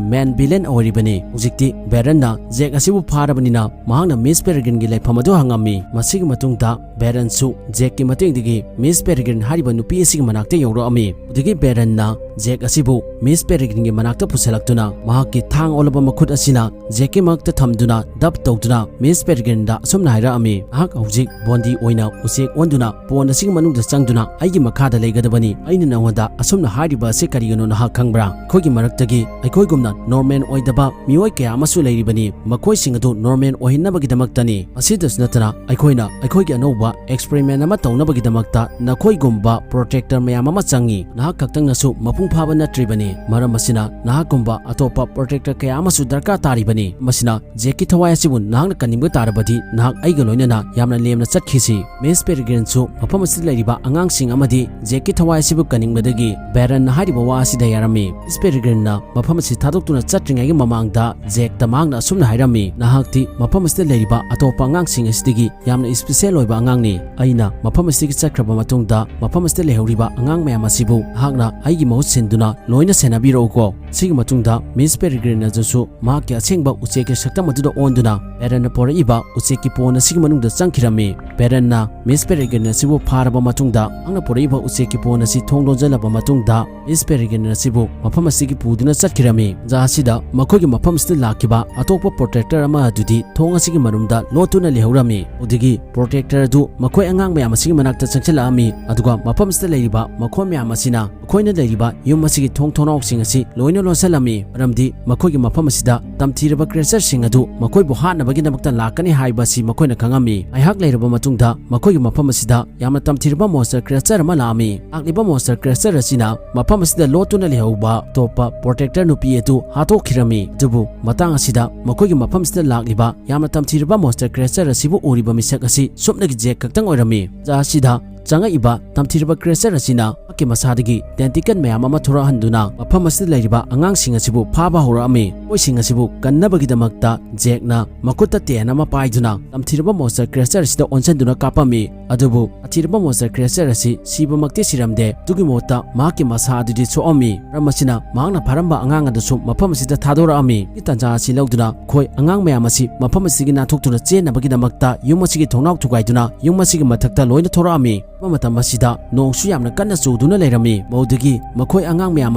ꯃꯦꯟ ꯚꯤꯂꯦꯟ ꯑꯣꯏꯔꯤꯕꯅꯤ꯫ ꯍꯧꯖꯤꯛꯇꯤ ꯕꯦꯔꯟꯅ ꯖꯦꯛ ꯑꯁꯤꯕꯨ ꯐꯥꯔꯕꯅꯤꯅ ꯃꯍꯥꯛꯅ ꯃꯤꯁ ꯄꯦꯔꯤꯒ꯭ꯔꯤꯟꯒꯤ ꯂꯩꯐꯝ ꯑꯗꯨ ꯍꯪꯉꯝꯃꯤ꯫ ꯃꯁꯤꯒꯤ ꯃꯇꯨꯡꯗ ꯕꯦꯔꯟꯁꯨ ꯖꯦꯛꯀꯤ ꯃꯇꯦꯡꯗꯒꯤ ꯃꯤꯁ ꯄꯦꯔꯤꯒ꯭ꯔꯤꯟ ꯍꯥꯏꯔꯤꯕ ꯅꯨꯄꯤ ꯑꯁꯤꯒꯤ ꯃꯅꯥꯛꯇ ꯌꯧꯔꯛꯑꯝꯃꯤ꯫ ꯑꯗꯨꯗꯒꯤ ꯕꯦꯔꯟꯅ ꯖꯦꯛ ꯑꯁꯤꯕꯨ ꯃꯤꯁ ꯄꯦꯔꯤꯒ꯭ꯔꯤꯟꯒꯤ ꯃꯅꯥꯛꯇ ꯄꯨꯁꯤꯜꯂꯛꯇꯨꯅ ꯃꯍꯥꯛꯀꯤ ꯊꯥꯡ ꯑꯣꯜꯂꯕ ꯃꯈꯨꯠ ꯑꯁꯤꯅ ꯖꯦꯛꯀꯤ ꯃꯉꯛꯇ ꯊꯝꯗꯨꯅ ꯗꯞ ꯇꯧꯗꯨꯅ ꯃꯤꯁ ꯄꯦꯔꯤꯒ꯭ꯔꯤꯟꯗ ꯑꯁꯨꯝꯅ ꯍꯥꯏꯔꯛꯑꯝꯃꯤ, "ꯅꯍꯥꯛ ꯍꯧꯖꯤꯛ ꯕꯣꯟꯗꯤ ꯑꯣꯏꯅ ꯎꯆꯦꯛ ꯑꯣꯟꯗꯨꯅ ꯄꯣꯟ ꯑꯁꯤꯒꯤ ꯃꯅꯨꯡꯗ ꯆꯪꯗꯨꯅ ꯑꯩꯒꯤ ꯃꯈꯥꯗ ꯂꯩꯒꯗꯕꯅꯤ꯫ ꯑꯩꯅ ꯅꯉꯣꯟꯗ ꯑꯁꯨꯝꯅ ꯍꯥꯏꯔꯤꯕ ꯑꯁꯤ ꯀꯔꯤꯒꯤꯅꯣ ꯅꯍꯥꯛ ꯈꯪꯕ꯭ꯔꯥ? ꯑꯩꯈꯣꯏꯒꯤ ꯃꯔꯛꯇꯒꯤ ꯑꯩꯈꯣꯏꯒꯨꯝꯅ ꯅꯣꯔꯃꯦꯜ ꯑꯣꯏꯗꯕ ꯃꯤꯑꯣꯏ ꯀꯌꯥ ꯑꯃꯁꯨ ꯂꯩꯔꯤꯕꯅꯤ꯫ ꯃꯈꯣꯏꯁꯤꯡ ꯑꯗꯨ ꯅꯣꯔꯃꯦꯜ ꯑꯣꯏꯍꯟꯅꯕꯒꯤꯗꯃꯛꯇꯅꯤ꯫ ꯑꯁꯤꯗꯁꯨ ꯅꯠꯇꯅ ꯑꯩꯈꯣꯏꯅ ꯑꯩꯈꯣꯏꯒꯤ ꯑꯅꯧꯕ ꯑꯦꯛꯁꯄꯦꯔꯤꯃꯦꯟ ꯑꯃ ꯇꯧꯅꯕꯒꯤꯗꯃꯛꯇ ꯅꯈꯣꯏꯒꯨꯝꯕ ꯄ꯭ꯔꯣꯇꯦꯛꯇꯔ ꯃꯌꯥꯝ ꯑꯃ ꯆꯪꯏ꯫ ꯅꯍꯥꯛ ꯈꯛꯇꯪꯅꯁꯨ ꯃꯄꯨꯡ ꯐꯥꯕ ꯅꯠꯇ꯭ꯔꯤꯕꯅꯤ꯫ ꯃꯔꯝ ꯑꯁꯤꯅ ꯅꯍꯥꯛꯀꯨꯝꯕ ꯑꯇꯣꯞꯄ ꯄ꯭ꯔꯣꯇꯦꯛꯇꯔ ꯀꯌꯥ ꯑꯃꯁꯨ ꯗꯔꯀꯥꯔ ꯇꯥꯔꯤꯕꯅꯤ꯫ ꯃꯁꯤꯅ ꯖꯦꯛꯀꯤ ꯊꯋꯥꯏ ꯑꯁꯤꯕꯨ ꯅꯍꯥꯛꯅ ꯀꯟꯅꯤꯡꯕ ꯇꯥꯔꯕꯗꯤ ꯅꯍꯥꯛ ꯑꯩꯒ ꯂꯣꯏꯅꯅ ꯌꯥꯝꯅ ꯂꯦꯝꯅ ꯆꯠꯈꯤꯁꯤ꯫" ꯃꯤꯁ ꯄꯦꯔꯤꯒ꯭ꯔꯤꯟꯁꯨ ꯃꯐꯝ ꯑꯁꯤꯗ ꯂꯩꯔꯤꯕ ꯑꯉꯥꯡꯁꯤꯡ ꯑꯃꯗꯤ ꯖꯦꯛꯀꯤ ꯊꯋꯥꯏ ꯑꯁꯤꯕꯨ ꯀꯟꯅꯤꯡꯕꯗꯒꯤ ꯕꯦꯔꯟꯅ ꯍꯥꯏꯔꯤꯕ ꯋꯥ ꯑꯁꯤꯗ ꯌꯥꯔꯝꯃꯤ꯫ ꯃꯤꯁ ꯄꯦꯔꯤꯒ꯭ꯔꯤꯟꯅ ꯃꯐꯝ ꯑꯁꯤ ꯊꯥꯗꯣꯛꯇꯨꯅ ꯆꯠꯇ꯭ꯔꯤꯉꯩꯒꯤ ꯃꯃꯥꯡꯗ ꯖꯦꯛꯇ ꯃꯍꯥꯛꯅ ꯑꯁꯨꯝꯅ ꯍꯥꯏꯔꯝꯃꯤ, "ꯅꯍꯥꯛꯇꯤ ꯃꯐꯝ ꯑꯁꯤꯗ ꯂꯩꯔꯤꯕ ꯑꯇꯣꯞꯄ ꯑꯉꯥꯡꯁꯤꯡ ꯑꯁꯤꯗꯒꯤ ꯌꯥꯝꯅ ꯏꯁꯄꯤꯁꯦꯜ ꯑꯣꯏꯕ ꯑꯉꯥꯡꯅꯤ꯫ ꯑꯩꯅ ꯃꯐꯝ ꯑꯁꯤꯗꯒꯤ ꯆꯠꯈ꯭ꯔꯕ ꯃꯇꯨꯡꯗ ꯃꯐꯝ ꯑꯁꯤꯗ ꯂꯩꯍꯧꯔꯤꯕ ꯑꯉꯥꯡ ꯃꯌꯥꯝ ꯑꯁꯤꯕꯨ ꯅꯍꯥꯛꯅ ꯑꯩꯒꯤ ꯃꯍꯨꯠ ꯁꯤꯟꯗꯨꯅ ꯂꯣꯏꯅ ꯁꯦꯟꯅꯕꯤꯔꯛꯎꯀꯣ꯫" ꯁꯤꯒꯤ ꯃꯇꯨꯡꯗ ꯃꯤꯁ ꯄꯦꯔꯤꯒ꯭ꯔꯤꯟ ꯑꯗꯨꯁꯨ ꯃꯍꯥꯛꯀꯤ ꯑꯁꯦꯡꯕ ꯎꯆꯦꯛꯀꯤ ꯁꯛꯇꯝ ꯑꯗꯨꯗ ꯑꯣꯟꯗꯨꯅ ꯕꯦꯔꯟꯅ ꯄꯣꯔꯛꯏꯕ ꯎꯆꯦꯛꯀꯤ ꯄꯣꯟ ꯑꯁꯤꯒꯤ ꯃꯅꯨꯡꯗ ꯆꯪꯈꯤꯔꯝꯃꯤ꯫ ꯕꯦꯔꯟꯅ ꯃꯤꯁ ꯄꯦꯔꯤꯒ꯭ꯔꯤꯟ ꯑꯁꯤꯕꯨ ꯐꯥꯔꯕ ꯃꯇꯨꯡꯗ ꯃꯍꯥꯛꯅ ꯄꯣꯔꯛꯏꯕ ꯎꯆꯦꯛꯀꯤ ꯄꯣꯟ ꯑꯁꯤ ꯊꯣꯡ ꯂꯣꯟꯖꯜꯂꯕ ꯃꯇꯨꯡꯗ ꯃꯤꯁ ꯄꯦꯔꯤꯒ꯭ꯔꯤꯟ ꯑꯁꯤꯕꯨ ꯃꯐꯝ ꯑꯁꯤꯒꯤ ꯄꯨꯗꯨꯅ ꯆꯠꯈꯤꯔꯝꯃꯤ꯫ ꯇꯥꯟꯖꯥ ꯑꯁꯤꯗ ꯃꯈꯣꯏꯒꯤ ꯃꯐꯝ ꯑꯁꯤꯗ ꯂꯥꯛꯈꯤꯕ ꯑꯇꯣꯞꯄ ꯄ꯭ꯔꯣꯇꯦꯛꯇꯔ ꯑꯃ ꯑꯗꯨꯗꯤ ꯊꯣꯡ ꯑꯁꯤꯒꯤ ꯃꯅꯨꯡꯗ ꯂꯣꯠꯇꯨꯅ ꯂꯩꯍꯧꯔꯝꯃꯤ꯫ ꯑꯗꯨꯗꯒꯤ ꯄ꯭ꯔꯣꯇꯦꯛꯇꯔ ꯑꯗꯨ ꯃꯈꯣꯏ ꯑꯉꯥꯡ ꯃꯌꯥꯝ ꯑꯁꯤꯒꯤ ꯃꯅꯥꯛꯇ ꯆꯪꯁꯤꯜꯂꯛꯑꯝꯃꯤ, ꯑꯗꯨꯒ ꯃꯐꯝ ꯑꯁꯤꯗ ꯂꯩꯔꯤꯕ ꯃꯈꯣꯏ ꯃꯌꯥꯝ ꯑꯁꯤꯅ ꯃꯈꯣꯏꯅ ꯂꯩꯔꯤꯕ ꯌꯨꯝ ꯑꯁꯤꯒꯤ ꯊꯣꯡ ꯊꯣꯡꯅꯥꯎꯁꯤꯡ ꯑꯁꯤ ꯂꯣꯏꯅ ꯂꯣꯟꯁꯤꯜꯂꯝꯃꯤ, ꯃꯔꯝꯗꯤ ꯃꯈꯣꯏꯒꯤ ꯃꯐꯝ ꯑꯁꯤꯗ ꯇꯝꯊꯤꯔꯕ ꯀ꯭ꯔꯦꯆꯔꯁꯤꯡ ꯑꯗꯨ ꯃꯈꯣꯏꯕꯨ ꯍꯥꯠꯅꯕꯒꯤꯗꯃꯛꯇ ꯂꯥꯛꯀꯅꯤ ꯍꯥꯏꯕ ꯑꯁꯤ ꯃꯈꯣꯏꯅ ꯈꯪꯉꯝꯃꯤ꯫ ꯉꯥꯏꯍꯥꯛ ꯂꯩꯔꯕ ꯃꯇꯨꯡꯗ ꯃꯈꯣꯏꯒꯤ ꯃꯐꯝ ꯑꯁꯤꯗ ꯌꯥꯝꯅ ꯇꯝꯊꯤꯔꯕ ꯃꯣꯟꯁꯇꯔ ꯀ꯭ꯔꯦꯆꯔ ꯑꯃ ꯂꯥꯛꯑꯝꯃꯤ꯫ ꯂꯥꯛꯂꯤꯕ ꯃꯣꯟꯁꯇꯔ ꯀ꯭ꯔꯦꯆꯔ ꯑꯁꯤꯅ ꯃꯐꯝ ꯑꯁꯤꯗ ꯂꯣꯠꯇꯨꯅ ꯂꯩꯍꯧꯕ ꯑꯇꯣꯞꯄ ꯄ꯭ꯔꯣꯇꯦꯛꯇꯔ ꯅꯨꯄꯤ ꯑꯗꯨ ꯍꯥꯠꯇꯣꯛꯈꯤꯔꯝꯃꯤ꯫ ꯑꯗꯨꯕꯨ ꯃꯇꯥꯡ ꯑꯁꯤꯗ ꯃꯈꯣꯏꯒꯤ ꯃꯐꯝ ꯑꯁꯤꯗ ꯂꯥꯛꯂꯤꯕ ꯌꯥꯝꯅ ꯇꯝꯊꯤꯔꯕ ꯃꯣꯟꯁꯇꯔ ꯀ꯭ꯔꯦꯆꯔ ꯑꯁꯤꯕꯨ ꯎꯔꯤꯕ ꯃꯤꯁꯛ ꯑꯁꯤ ꯁꯨꯞꯅꯒꯤ ꯖꯦꯛ ꯈꯛꯇꯪ ꯑꯣꯏꯔꯝꯃꯤ꯫ ꯇꯥꯟꯖꯥ ꯑꯁꯤꯗ ꯆꯪꯉꯛꯏꯕ ꯇꯝꯊꯤꯔꯕ creature ꯑꯁꯤꯅ ꯃꯍꯥꯛꯀꯤ ꯃꯁꯥꯗꯒꯤ tentacle ꯃꯌꯥꯝ ꯑꯃ ꯊꯣꯔꯛꯍꯟꯗꯨꯅ ꯃꯐꯝ ꯑꯁꯤꯗ ꯂꯩꯔꯤꯕ ꯑꯉꯥꯡꯁꯤꯡ ꯑꯁꯤꯕꯨ ꯐꯥꯕ ꯍꯧꯔꯛꯑꯝꯃꯤ꯫ ꯃꯈꯣꯏꯁꯤꯡ ꯑꯁꯤꯕꯨ ꯀꯟꯅꯕꯒꯤꯗꯃꯛꯇ ꯖꯦꯛꯅ ꯃꯈꯨꯠꯇ ꯇꯦꯟ ꯑꯃ ꯄꯥꯏꯗꯨꯅ ꯇꯝꯊꯤꯔꯕ monster creature ꯑꯁꯤꯗ ꯑꯣꯟꯁꯤꯟꯗꯨꯅ ꯀꯥꯞꯄꯝꯃꯤ꯫ ꯑꯗꯨꯕꯨ ꯇꯝꯊꯤꯔꯕ monster creature ꯑꯁꯤ ꯁꯤꯕꯃꯛꯇꯤ ꯁꯤꯔꯝꯗꯦ, ꯑꯗꯨꯒꯤ ꯃꯍꯨꯠꯇ ꯃꯍꯥꯛꯀꯤ ꯃꯁꯥ ꯑꯗꯨꯗꯤ ꯁꯣꯛꯑꯝꯃꯤ꯫ ꯃꯔꯝ ꯑꯁꯤꯅ ꯃꯍꯥꯛꯅ ꯐꯥꯔꯝꯕ ꯑꯉꯥꯡ ꯑꯗꯨꯁꯨ ꯃꯐꯝ ꯑꯁꯤꯗ ꯊꯥꯗꯣꯔꯛꯑꯝꯃꯤ꯫ ꯇꯥꯟꯖꯥ ꯑꯁꯤ ꯂꯧꯗꯨꯅ ꯃꯈꯣꯏ ꯑꯉꯥꯡ ꯃꯌꯥꯝ ꯑꯁꯤ ꯃꯐꯝ ꯑꯁꯤꯗꯒꯤ ꯅꯥꯟꯊꯣꯛꯇꯨꯅ ꯆꯦꯟꯅꯕꯒꯤꯗꯃꯛꯇ ꯌꯨꯝ ꯑꯁꯤꯒꯤ ꯊꯣꯡꯅꯥꯎ ꯊꯨꯒꯥꯏꯗꯨꯅ ꯌꯨꯝ ꯑꯁꯤꯒꯤ ꯃꯊꯛꯇ ꯂꯣꯏꯅ ꯊꯣꯔꯛꯑꯝꯃꯤ꯫ ꯃꯇꯝ ꯑꯁꯤꯗ ꯅꯣꯡꯁꯨ ꯌꯥꯝꯅ ꯀꯟꯅ ꯆꯨꯗꯨꯅ ꯂꯩꯔꯝꯃꯤ꯫ ꯃꯗꯨꯗꯒꯤ ꯃꯈꯣꯏ ꯑꯉꯥꯡ ꯃꯌꯥꯝ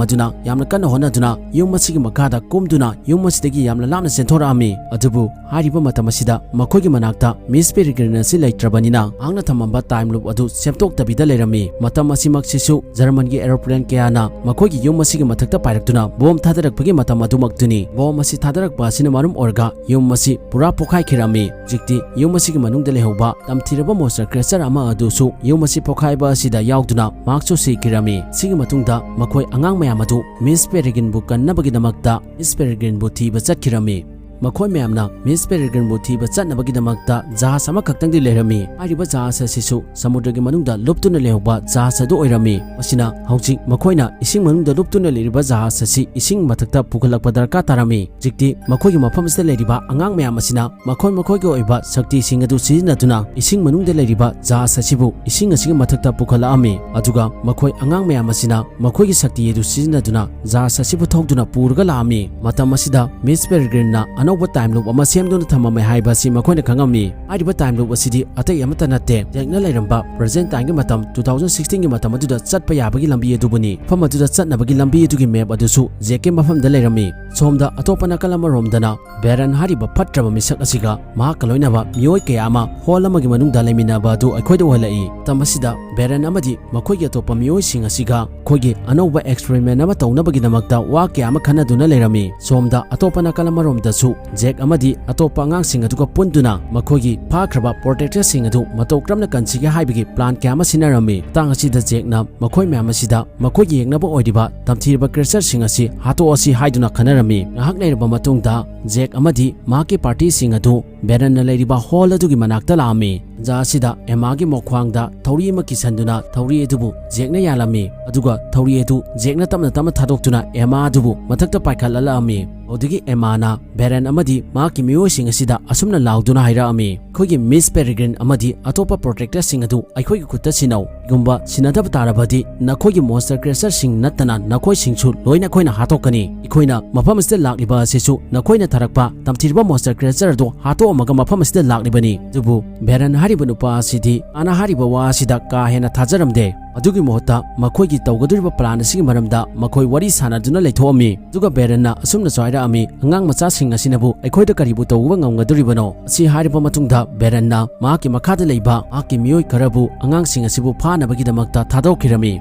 ꯑꯗꯨꯅ ꯌꯥꯝꯅ ꯀꯟꯅ ꯍꯣꯠꯅꯗꯨꯅ ꯌꯨꯝ ꯑꯁꯤꯒꯤ ꯃꯈꯥꯗ ꯀꯨꯝꯗꯨꯅ ꯌꯨꯝ ꯑꯁꯤꯗꯒꯤ ꯌꯥꯝꯅ ꯂꯥꯞꯅ ꯆꯦꯟꯊꯣꯔꯛꯑꯝꯃꯤ꯫ ꯑꯗꯨꯕꯨ ꯍꯥꯏꯔꯤꯕ ꯃꯇꯝ ꯑꯁꯤꯗ ꯃꯈꯣꯏꯒꯤ ꯃꯅꯥꯛꯇ Miss Peregrine ꯑꯁꯤ ꯂꯩꯇ꯭ꯔꯕꯅꯤꯅ, ꯃꯍꯥꯛꯅ ꯊꯝꯃꯝꯕ time loop ꯑꯗꯨ ꯁꯦꯝꯗꯣꯛꯇꯕꯤꯗ ꯂꯩꯔꯝꯃꯤ꯫ ꯃꯇꯝ ꯑꯁꯤꯃꯛꯁꯤꯁꯨ German ꯒꯤ aeroplane ꯀꯌꯥꯅ ꯃꯈꯣꯏꯒꯤ ꯌꯨꯝ ꯑꯁꯤꯒꯤ ꯃꯊꯛꯇ ꯄꯥꯏꯔꯛꯇꯨꯅ bomb ꯊꯥꯗꯔꯛꯄꯒꯤ ꯃꯇꯝ ꯑꯗꯨꯃꯛꯇꯨꯅꯤ꯫ Bomb ꯑꯁꯤ ꯊꯥꯗꯔꯛꯄ ꯑꯁꯤꯅ ꯃꯔꯝ ꯑꯣꯏꯔꯒ ꯌꯨꯝ ꯑꯁꯤ ꯄꯨꯔꯥ ꯄꯣꯈꯥꯏꯈꯤꯔꯝꯃꯤ꯫ ꯍꯧꯖꯤꯛꯇꯤ ꯌꯨꯝ ꯑꯁꯤꯒꯤ ꯃꯅꯨꯡꯗ ꯂꯩꯍꯧꯕ ꯇꯝꯊꯤꯔꯕ monster creature ꯑꯃ ꯑꯗꯨꯁꯨ ꯌꯨꯝ ꯑꯁꯤ ꯄꯣꯈꯥꯏꯕ ꯑꯁꯤꯗ ꯌꯥꯎꯗꯨꯅ ꯃꯍꯥꯛꯁꯨ ꯁꯤꯈꯤꯔꯝꯃꯤ꯫ ꯁꯤꯒꯤ ꯃꯇꯨꯡꯗ ꯃꯈꯣꯏ ꯑꯉꯥꯡ ꯃꯌꯥꯝ ꯑꯗꯨ Miss Peregrine ꯕꯨ ꯀꯟꯅꯕꯒꯤꯗꯃꯛꯇ Miss Peregrine ꯕꯨ ꯊꯤꯕ ꯆꯠꯈꯤꯔꯝꯃꯤ꯫ ꯃꯈꯣꯏ ꯃꯌꯥꯝꯅ Miss Peregrine ꯕꯨ ꯊꯤꯕ ꯆꯠꯅꯕꯒꯤꯗꯃꯛꯇ ꯖꯍꯥꯖ ꯑꯃꯈꯛꯇꯪꯗꯤ ꯂꯩꯔꯝꯃꯤ꯫ ꯍꯥꯏꯔꯤꯕ ꯖꯍꯥꯖ ꯑꯁꯤꯁꯨ ꯁꯃꯨꯗ꯭ꯔꯒꯤ ꯃꯅꯨꯡꯗ ꯂꯨꯞꯇꯨꯅ ꯂꯩꯍꯧꯕ ꯖꯍꯥꯖ ꯑꯗꯨ ꯑꯣꯏꯔꯝꯃꯤ꯫ ꯃꯁꯤꯅ ꯍꯧꯖꯤꯛ ꯃꯈꯣꯏꯅ ꯏꯁꯤꯡ ꯃꯅꯨꯡꯗ ꯂꯨꯞꯇꯨꯅ ꯂꯩꯔꯤꯕ ꯖꯍꯥꯖ ꯑꯁꯤ ꯏꯁꯤꯡ ꯃꯊꯛꯇ ꯄꯨꯈꯠꯂꯛꯄ ꯗꯔꯀꯥꯔ ꯇꯥꯔꯝꯃꯤ꯫ ꯍꯧꯖꯤꯛꯇꯤ ꯃꯈꯣꯏꯒꯤ ꯃꯐꯝ ꯑꯁꯤꯗ ꯂꯩꯔꯤꯕ ꯑꯉꯥꯡ ꯃꯌꯥꯝ ꯑꯁꯤꯅ ꯃꯈꯣꯏ ꯃꯈꯣꯏꯒꯤ ꯑꯣꯏꯕ ꯁꯛꯇꯤꯁꯤꯡ ꯑꯗꯨ ꯁꯤꯖꯤꯟꯅꯗꯨꯅ ꯏꯁꯤꯡ ꯃꯅꯨꯡꯗ ꯂꯩꯔꯤꯕ ꯖꯍꯥꯖ ꯑꯁꯤꯕꯨ ꯏꯁꯤꯡ ꯑꯁꯤꯒꯤ ꯃꯊꯛꯇ ꯄꯨꯈꯠꯂꯛꯑꯝꯃꯤ꯫ ꯑꯗꯨꯒ ꯃꯈꯣꯏ ꯑꯉꯥꯡ ꯃꯌꯥꯝ ꯑꯁꯤꯅ ꯃꯈꯣꯏꯒꯤ ꯁꯛꯇꯤ ꯑꯗꯨ ꯁꯤꯖꯤꯟꯅꯗꯨꯅ ꯖꯍꯥꯖ ꯑꯁꯤꯕꯨ ꯊꯧꯗꯨꯅ ꯄꯨꯔꯒ ꯂꯥꯛꯑꯝꯃꯤ꯫ ꯃꯇꯝ ꯑꯁꯤꯗ Miss Peregrine ꯅ ꯑꯅꯧꯕ time loop ꯑꯃ ꯁꯦꯝꯗꯨꯅ ꯊꯝꯃꯝꯃꯦ ꯍꯥꯏꯕ ꯑꯁꯤ ꯃꯈꯣꯏꯅ ꯈꯪꯉꯝꯃꯤ꯫ ꯍꯥꯏꯔꯤꯕ time loop ꯑꯁꯤꯗꯤ ꯑꯇꯩ ꯑꯃꯠꯇ ꯅꯠꯇꯦ, ꯖꯦꯛꯅ ꯂꯩꯔꯝꯕ present time ꯒꯤ ꯃꯇꯝ two thousand sixteen ꯒꯤ ꯃꯇꯝ ꯑꯗꯨꯗ ꯆꯠꯄ ꯌꯥꯕꯒꯤ ꯂꯝꯕꯤ ꯑꯗꯨꯕꯨꯅꯤ꯫ ꯃꯐꯝ ꯑꯗꯨꯗ ꯆꯠꯅꯕꯒꯤ ꯂꯝꯕꯤ ꯑꯗꯨꯒꯤ map ꯑꯗꯨꯁꯨ ꯖꯦꯛꯀꯤ ꯃꯐꯝꯗ ꯂꯩꯔꯝꯃꯤ꯫ ꯁꯣꯝꯗ ꯑꯇꯣꯞꯄ ꯅꯥꯀꯜ ꯑꯃꯔꯣꯝꯗꯅ Baron ꯍꯥꯏꯔꯤꯕ ꯐꯠꯇ꯭ꯔꯕ ꯃꯤꯁꯛ ꯑꯁꯤꯒ ꯃꯍꯥꯛꯀ ꯂꯣꯏꯅꯕ ꯃꯤꯑꯣꯏ ꯀꯌꯥ ꯑꯃ hall ꯑꯃꯒꯤ ꯃꯅꯨꯡꯗ ꯂꯩꯃꯤꯟꯅꯕ ꯑꯗꯨ ꯑꯩꯈꯣꯏꯗ ꯎꯍꯜꯂꯛꯏ꯫ ꯃꯇꯝ ꯑꯁꯤꯗ Baron ꯑꯃꯗꯤ ꯃꯈꯣꯏꯒꯤ ꯑꯇꯣꯞꯄ ꯃꯤꯑꯣꯏꯁꯤꯡ ꯑꯁꯤꯒ ꯑꯩꯈꯣꯏꯒꯤ ꯑꯅꯧꯕ experiment ꯑꯃ ꯇꯧꯅꯕꯒꯤꯗꯃꯛꯇ ꯋꯥ ꯀꯌꯥ ꯑꯃ ꯈꯟꯅꯗꯨꯅ ꯂꯩꯔꯝꯃꯤ꯫ ꯁꯣꯝꯗ ꯑꯇꯣꯞꯄ ꯅꯥꯀꯜ ꯑꯃꯔꯣꯝꯗꯁꯨ ꯖꯦꯛ ꯑꯃꯗꯤ ꯑꯇꯣꯞꯄ ꯑꯉꯥꯡꯁꯤꯡ ꯑꯗꯨꯒ ꯄꯨꯟꯗꯨꯅ ꯃꯈꯣꯏꯒꯤ ꯐꯥꯈ꯭ꯔꯕ ꯄ꯭ꯔꯣꯇꯦꯛꯇꯔꯁꯤꯡ ꯑꯗꯨ ꯃꯇꯧ ꯀꯔꯝꯅ ꯀꯟꯁꯤꯒꯦ ꯍꯥꯏꯕꯒꯤ ꯄ꯭ꯂꯥꯟ ꯀꯌꯥ ꯑꯃ ꯁꯤꯟꯅꯔꯝꯃꯤ꯫ ꯃꯇꯥꯡ ꯑꯁꯤꯗ ꯖꯦꯛꯅ ꯃꯈꯣꯏ ꯃꯌꯥꯝ ꯑꯁꯤꯗ ꯃꯈꯣꯏꯒꯤ ꯌꯦꯛꯅꯕ ꯑꯣꯏꯔꯤꯕ ꯇꯝꯊꯤꯔꯕ ꯀ꯭ꯔꯦꯆꯔꯁꯤꯡ ꯑꯁꯤ ꯍꯥꯠꯇꯣꯛꯑꯁꯤ ꯍꯥꯏꯗꯨꯅ ꯈꯟꯅꯔꯝꯃꯤ꯫ ꯉꯥꯏꯍꯥꯛ ꯂꯩꯔꯕ ꯃꯇꯨꯡꯗ ꯖꯦꯛ ꯑꯃꯗꯤ ꯃꯍꯥꯛꯀꯤ ꯄꯥꯔꯇꯤꯁꯤꯡ ꯑꯗꯨ ꯕꯦꯔꯟꯅ ꯂꯩꯔꯤꯕ ꯍꯣꯜ ꯑꯗꯨꯒꯤ ꯃꯅꯥꯛꯇ ꯂꯥꯛꯑꯝꯃꯤ꯫ ꯇꯥꯟꯖꯥ ꯑꯁꯤꯗ ꯑꯦꯃꯥꯒꯤ ꯃꯈ꯭ꯋꯥꯡꯗ ꯊꯧꯔꯤ ꯑꯃ ꯀꯤꯁꯟꯗꯨꯅ ꯊꯧꯔꯤ ꯑꯗꯨꯕꯨ ꯖꯦꯛꯅ ꯌꯥꯜꯂꯝꯃꯤ꯫ ꯑꯗꯨꯒ ꯊꯧꯔꯤ ꯑꯗꯨ ꯖꯦꯛꯅ ꯇꯞꯅ ꯇꯞꯅ ꯊꯥꯗꯣꯛꯇꯨꯅ ꯑꯦꯃꯥ ꯑꯗꯨꯕꯨ ꯃꯊꯛꯇ ꯄꯥꯏꯈꯠꯍꯜꯂꯛꯑꯝꯃꯤ꯫ ꯑꯗꯨꯗꯒꯤ ꯑꯦꯃꯥꯅ ꯕꯦꯔꯟ ꯑꯃꯗꯤ ꯃꯍꯥꯛꯀꯤ ꯃꯤꯑꯣꯏꯁꯤꯡ ꯑꯁꯤꯗ ꯑꯁꯨꯝꯅ ꯂꯥꯎꯗꯨꯅ ꯍꯥꯏꯔꯛꯑꯝꯃꯤ, "ꯑꯩꯈꯣꯏꯒꯤ ꯃꯤꯁ ꯄꯦꯔꯤꯒ꯭ꯔꯤꯟ ꯑꯃꯗꯤ ꯑꯇꯣꯞꯄ ꯄ꯭ꯔꯣꯇꯦꯛꯇꯔꯁꯤꯡ ꯑꯗꯨ ꯑꯩꯈꯣꯏꯒꯤ ꯈꯨꯠꯇ ꯁꯤꯟꯅꯧ꯫ ꯀꯔꯤꯒꯨꯝꯕ ꯁꯤꯟꯅꯗꯕ ꯇꯥꯔꯕꯗꯤ ꯅꯈꯣꯏꯒꯤ ꯃꯣꯟꯁꯇꯔ ꯀ꯭ꯔꯦꯆꯔꯁꯤꯡ ꯅꯠꯇꯅ ꯅꯈꯣꯏꯁꯤꯡꯁꯨ ꯂꯣꯏꯅ ꯑꯩꯈꯣꯏꯅ ꯍꯥꯠꯇꯣꯛꯀꯅꯤ꯫ ꯑꯩꯈꯣꯏꯅ ꯃꯐꯝ ꯑꯁꯤꯗ ꯂꯥꯛꯂꯤꯕ ꯑꯁꯤꯁꯨ ꯅꯈꯣꯏꯅ ꯊꯥꯔꯛꯄ ꯇꯝꯊꯤꯔꯕ ꯃꯣꯟꯁꯇꯔ ꯀ꯭ꯔꯦꯆꯔ ꯑꯗꯨ ꯍꯥꯠꯇꯣꯛꯑꯝꯃꯒ ꯃꯐꯝ ꯑꯁꯤꯗ ꯂꯥꯛꯂꯤꯕꯅꯤ꯫" ꯑꯗꯨꯕꯨ ꯕꯦꯔꯟ ꯍꯥꯏꯔꯤꯕ ꯅꯨꯄꯥ ꯑꯁꯤꯗꯤ ꯑꯦꯃꯥꯅ ꯍꯥꯏꯔꯤꯕ ꯋꯥ ꯑꯁꯤꯗ ꯀꯥ ꯍꯦꯟꯅ ꯊꯥꯖꯔꯝꯗꯦ꯫ ꯑꯗꯨꯒꯤ ꯃꯍꯨꯠꯇ ꯃꯈꯣꯏꯒꯤ ꯇꯧꯒꯗꯧꯔꯤꯕ ꯄ꯭ꯂꯥꯟ ꯑꯁꯤꯒꯤ ꯃꯔꯝꯗ ꯃꯈꯣꯏ ꯋꯥꯔꯤ ꯁꯥꯟꯅꯗꯨꯅ ꯂꯩꯊꯣꯛꯑꯝꯃꯤ꯫ ꯑꯗꯨꯒ ꯕꯦꯔꯟꯅ ꯑꯁꯨꯝꯅꯁꯨ ꯍꯥꯏꯔꯛꯑꯝꯃꯤ, "ꯑꯉꯥꯡ ꯃꯆꯥꯁꯤꯡ ꯑꯁꯤꯅꯕꯨ ꯑꯩꯈꯣꯏꯗ ꯀꯔꯤꯕꯨ ꯇꯧꯕ ꯉꯝꯒꯗꯧꯔꯤꯕꯅꯣ?" ꯑꯁꯤ ꯍꯥꯏꯔꯕ ꯃꯇꯨꯡꯗ ꯕꯦꯔꯟꯅ ꯃꯍꯥꯛꯀꯤ ꯃꯈꯥꯗ ꯂꯩꯕ ꯃꯍꯥꯛꯀꯤ ꯃꯤꯑꯣꯏ ꯈꯔꯕꯨ ꯑꯉꯥꯡꯁꯤꯡ ꯑꯁꯤꯕꯨ ꯐꯥꯅꯕꯒꯤꯗꯃꯛꯇ ꯊꯥꯗꯣꯛꯈꯤꯔꯝꯃꯤ꯫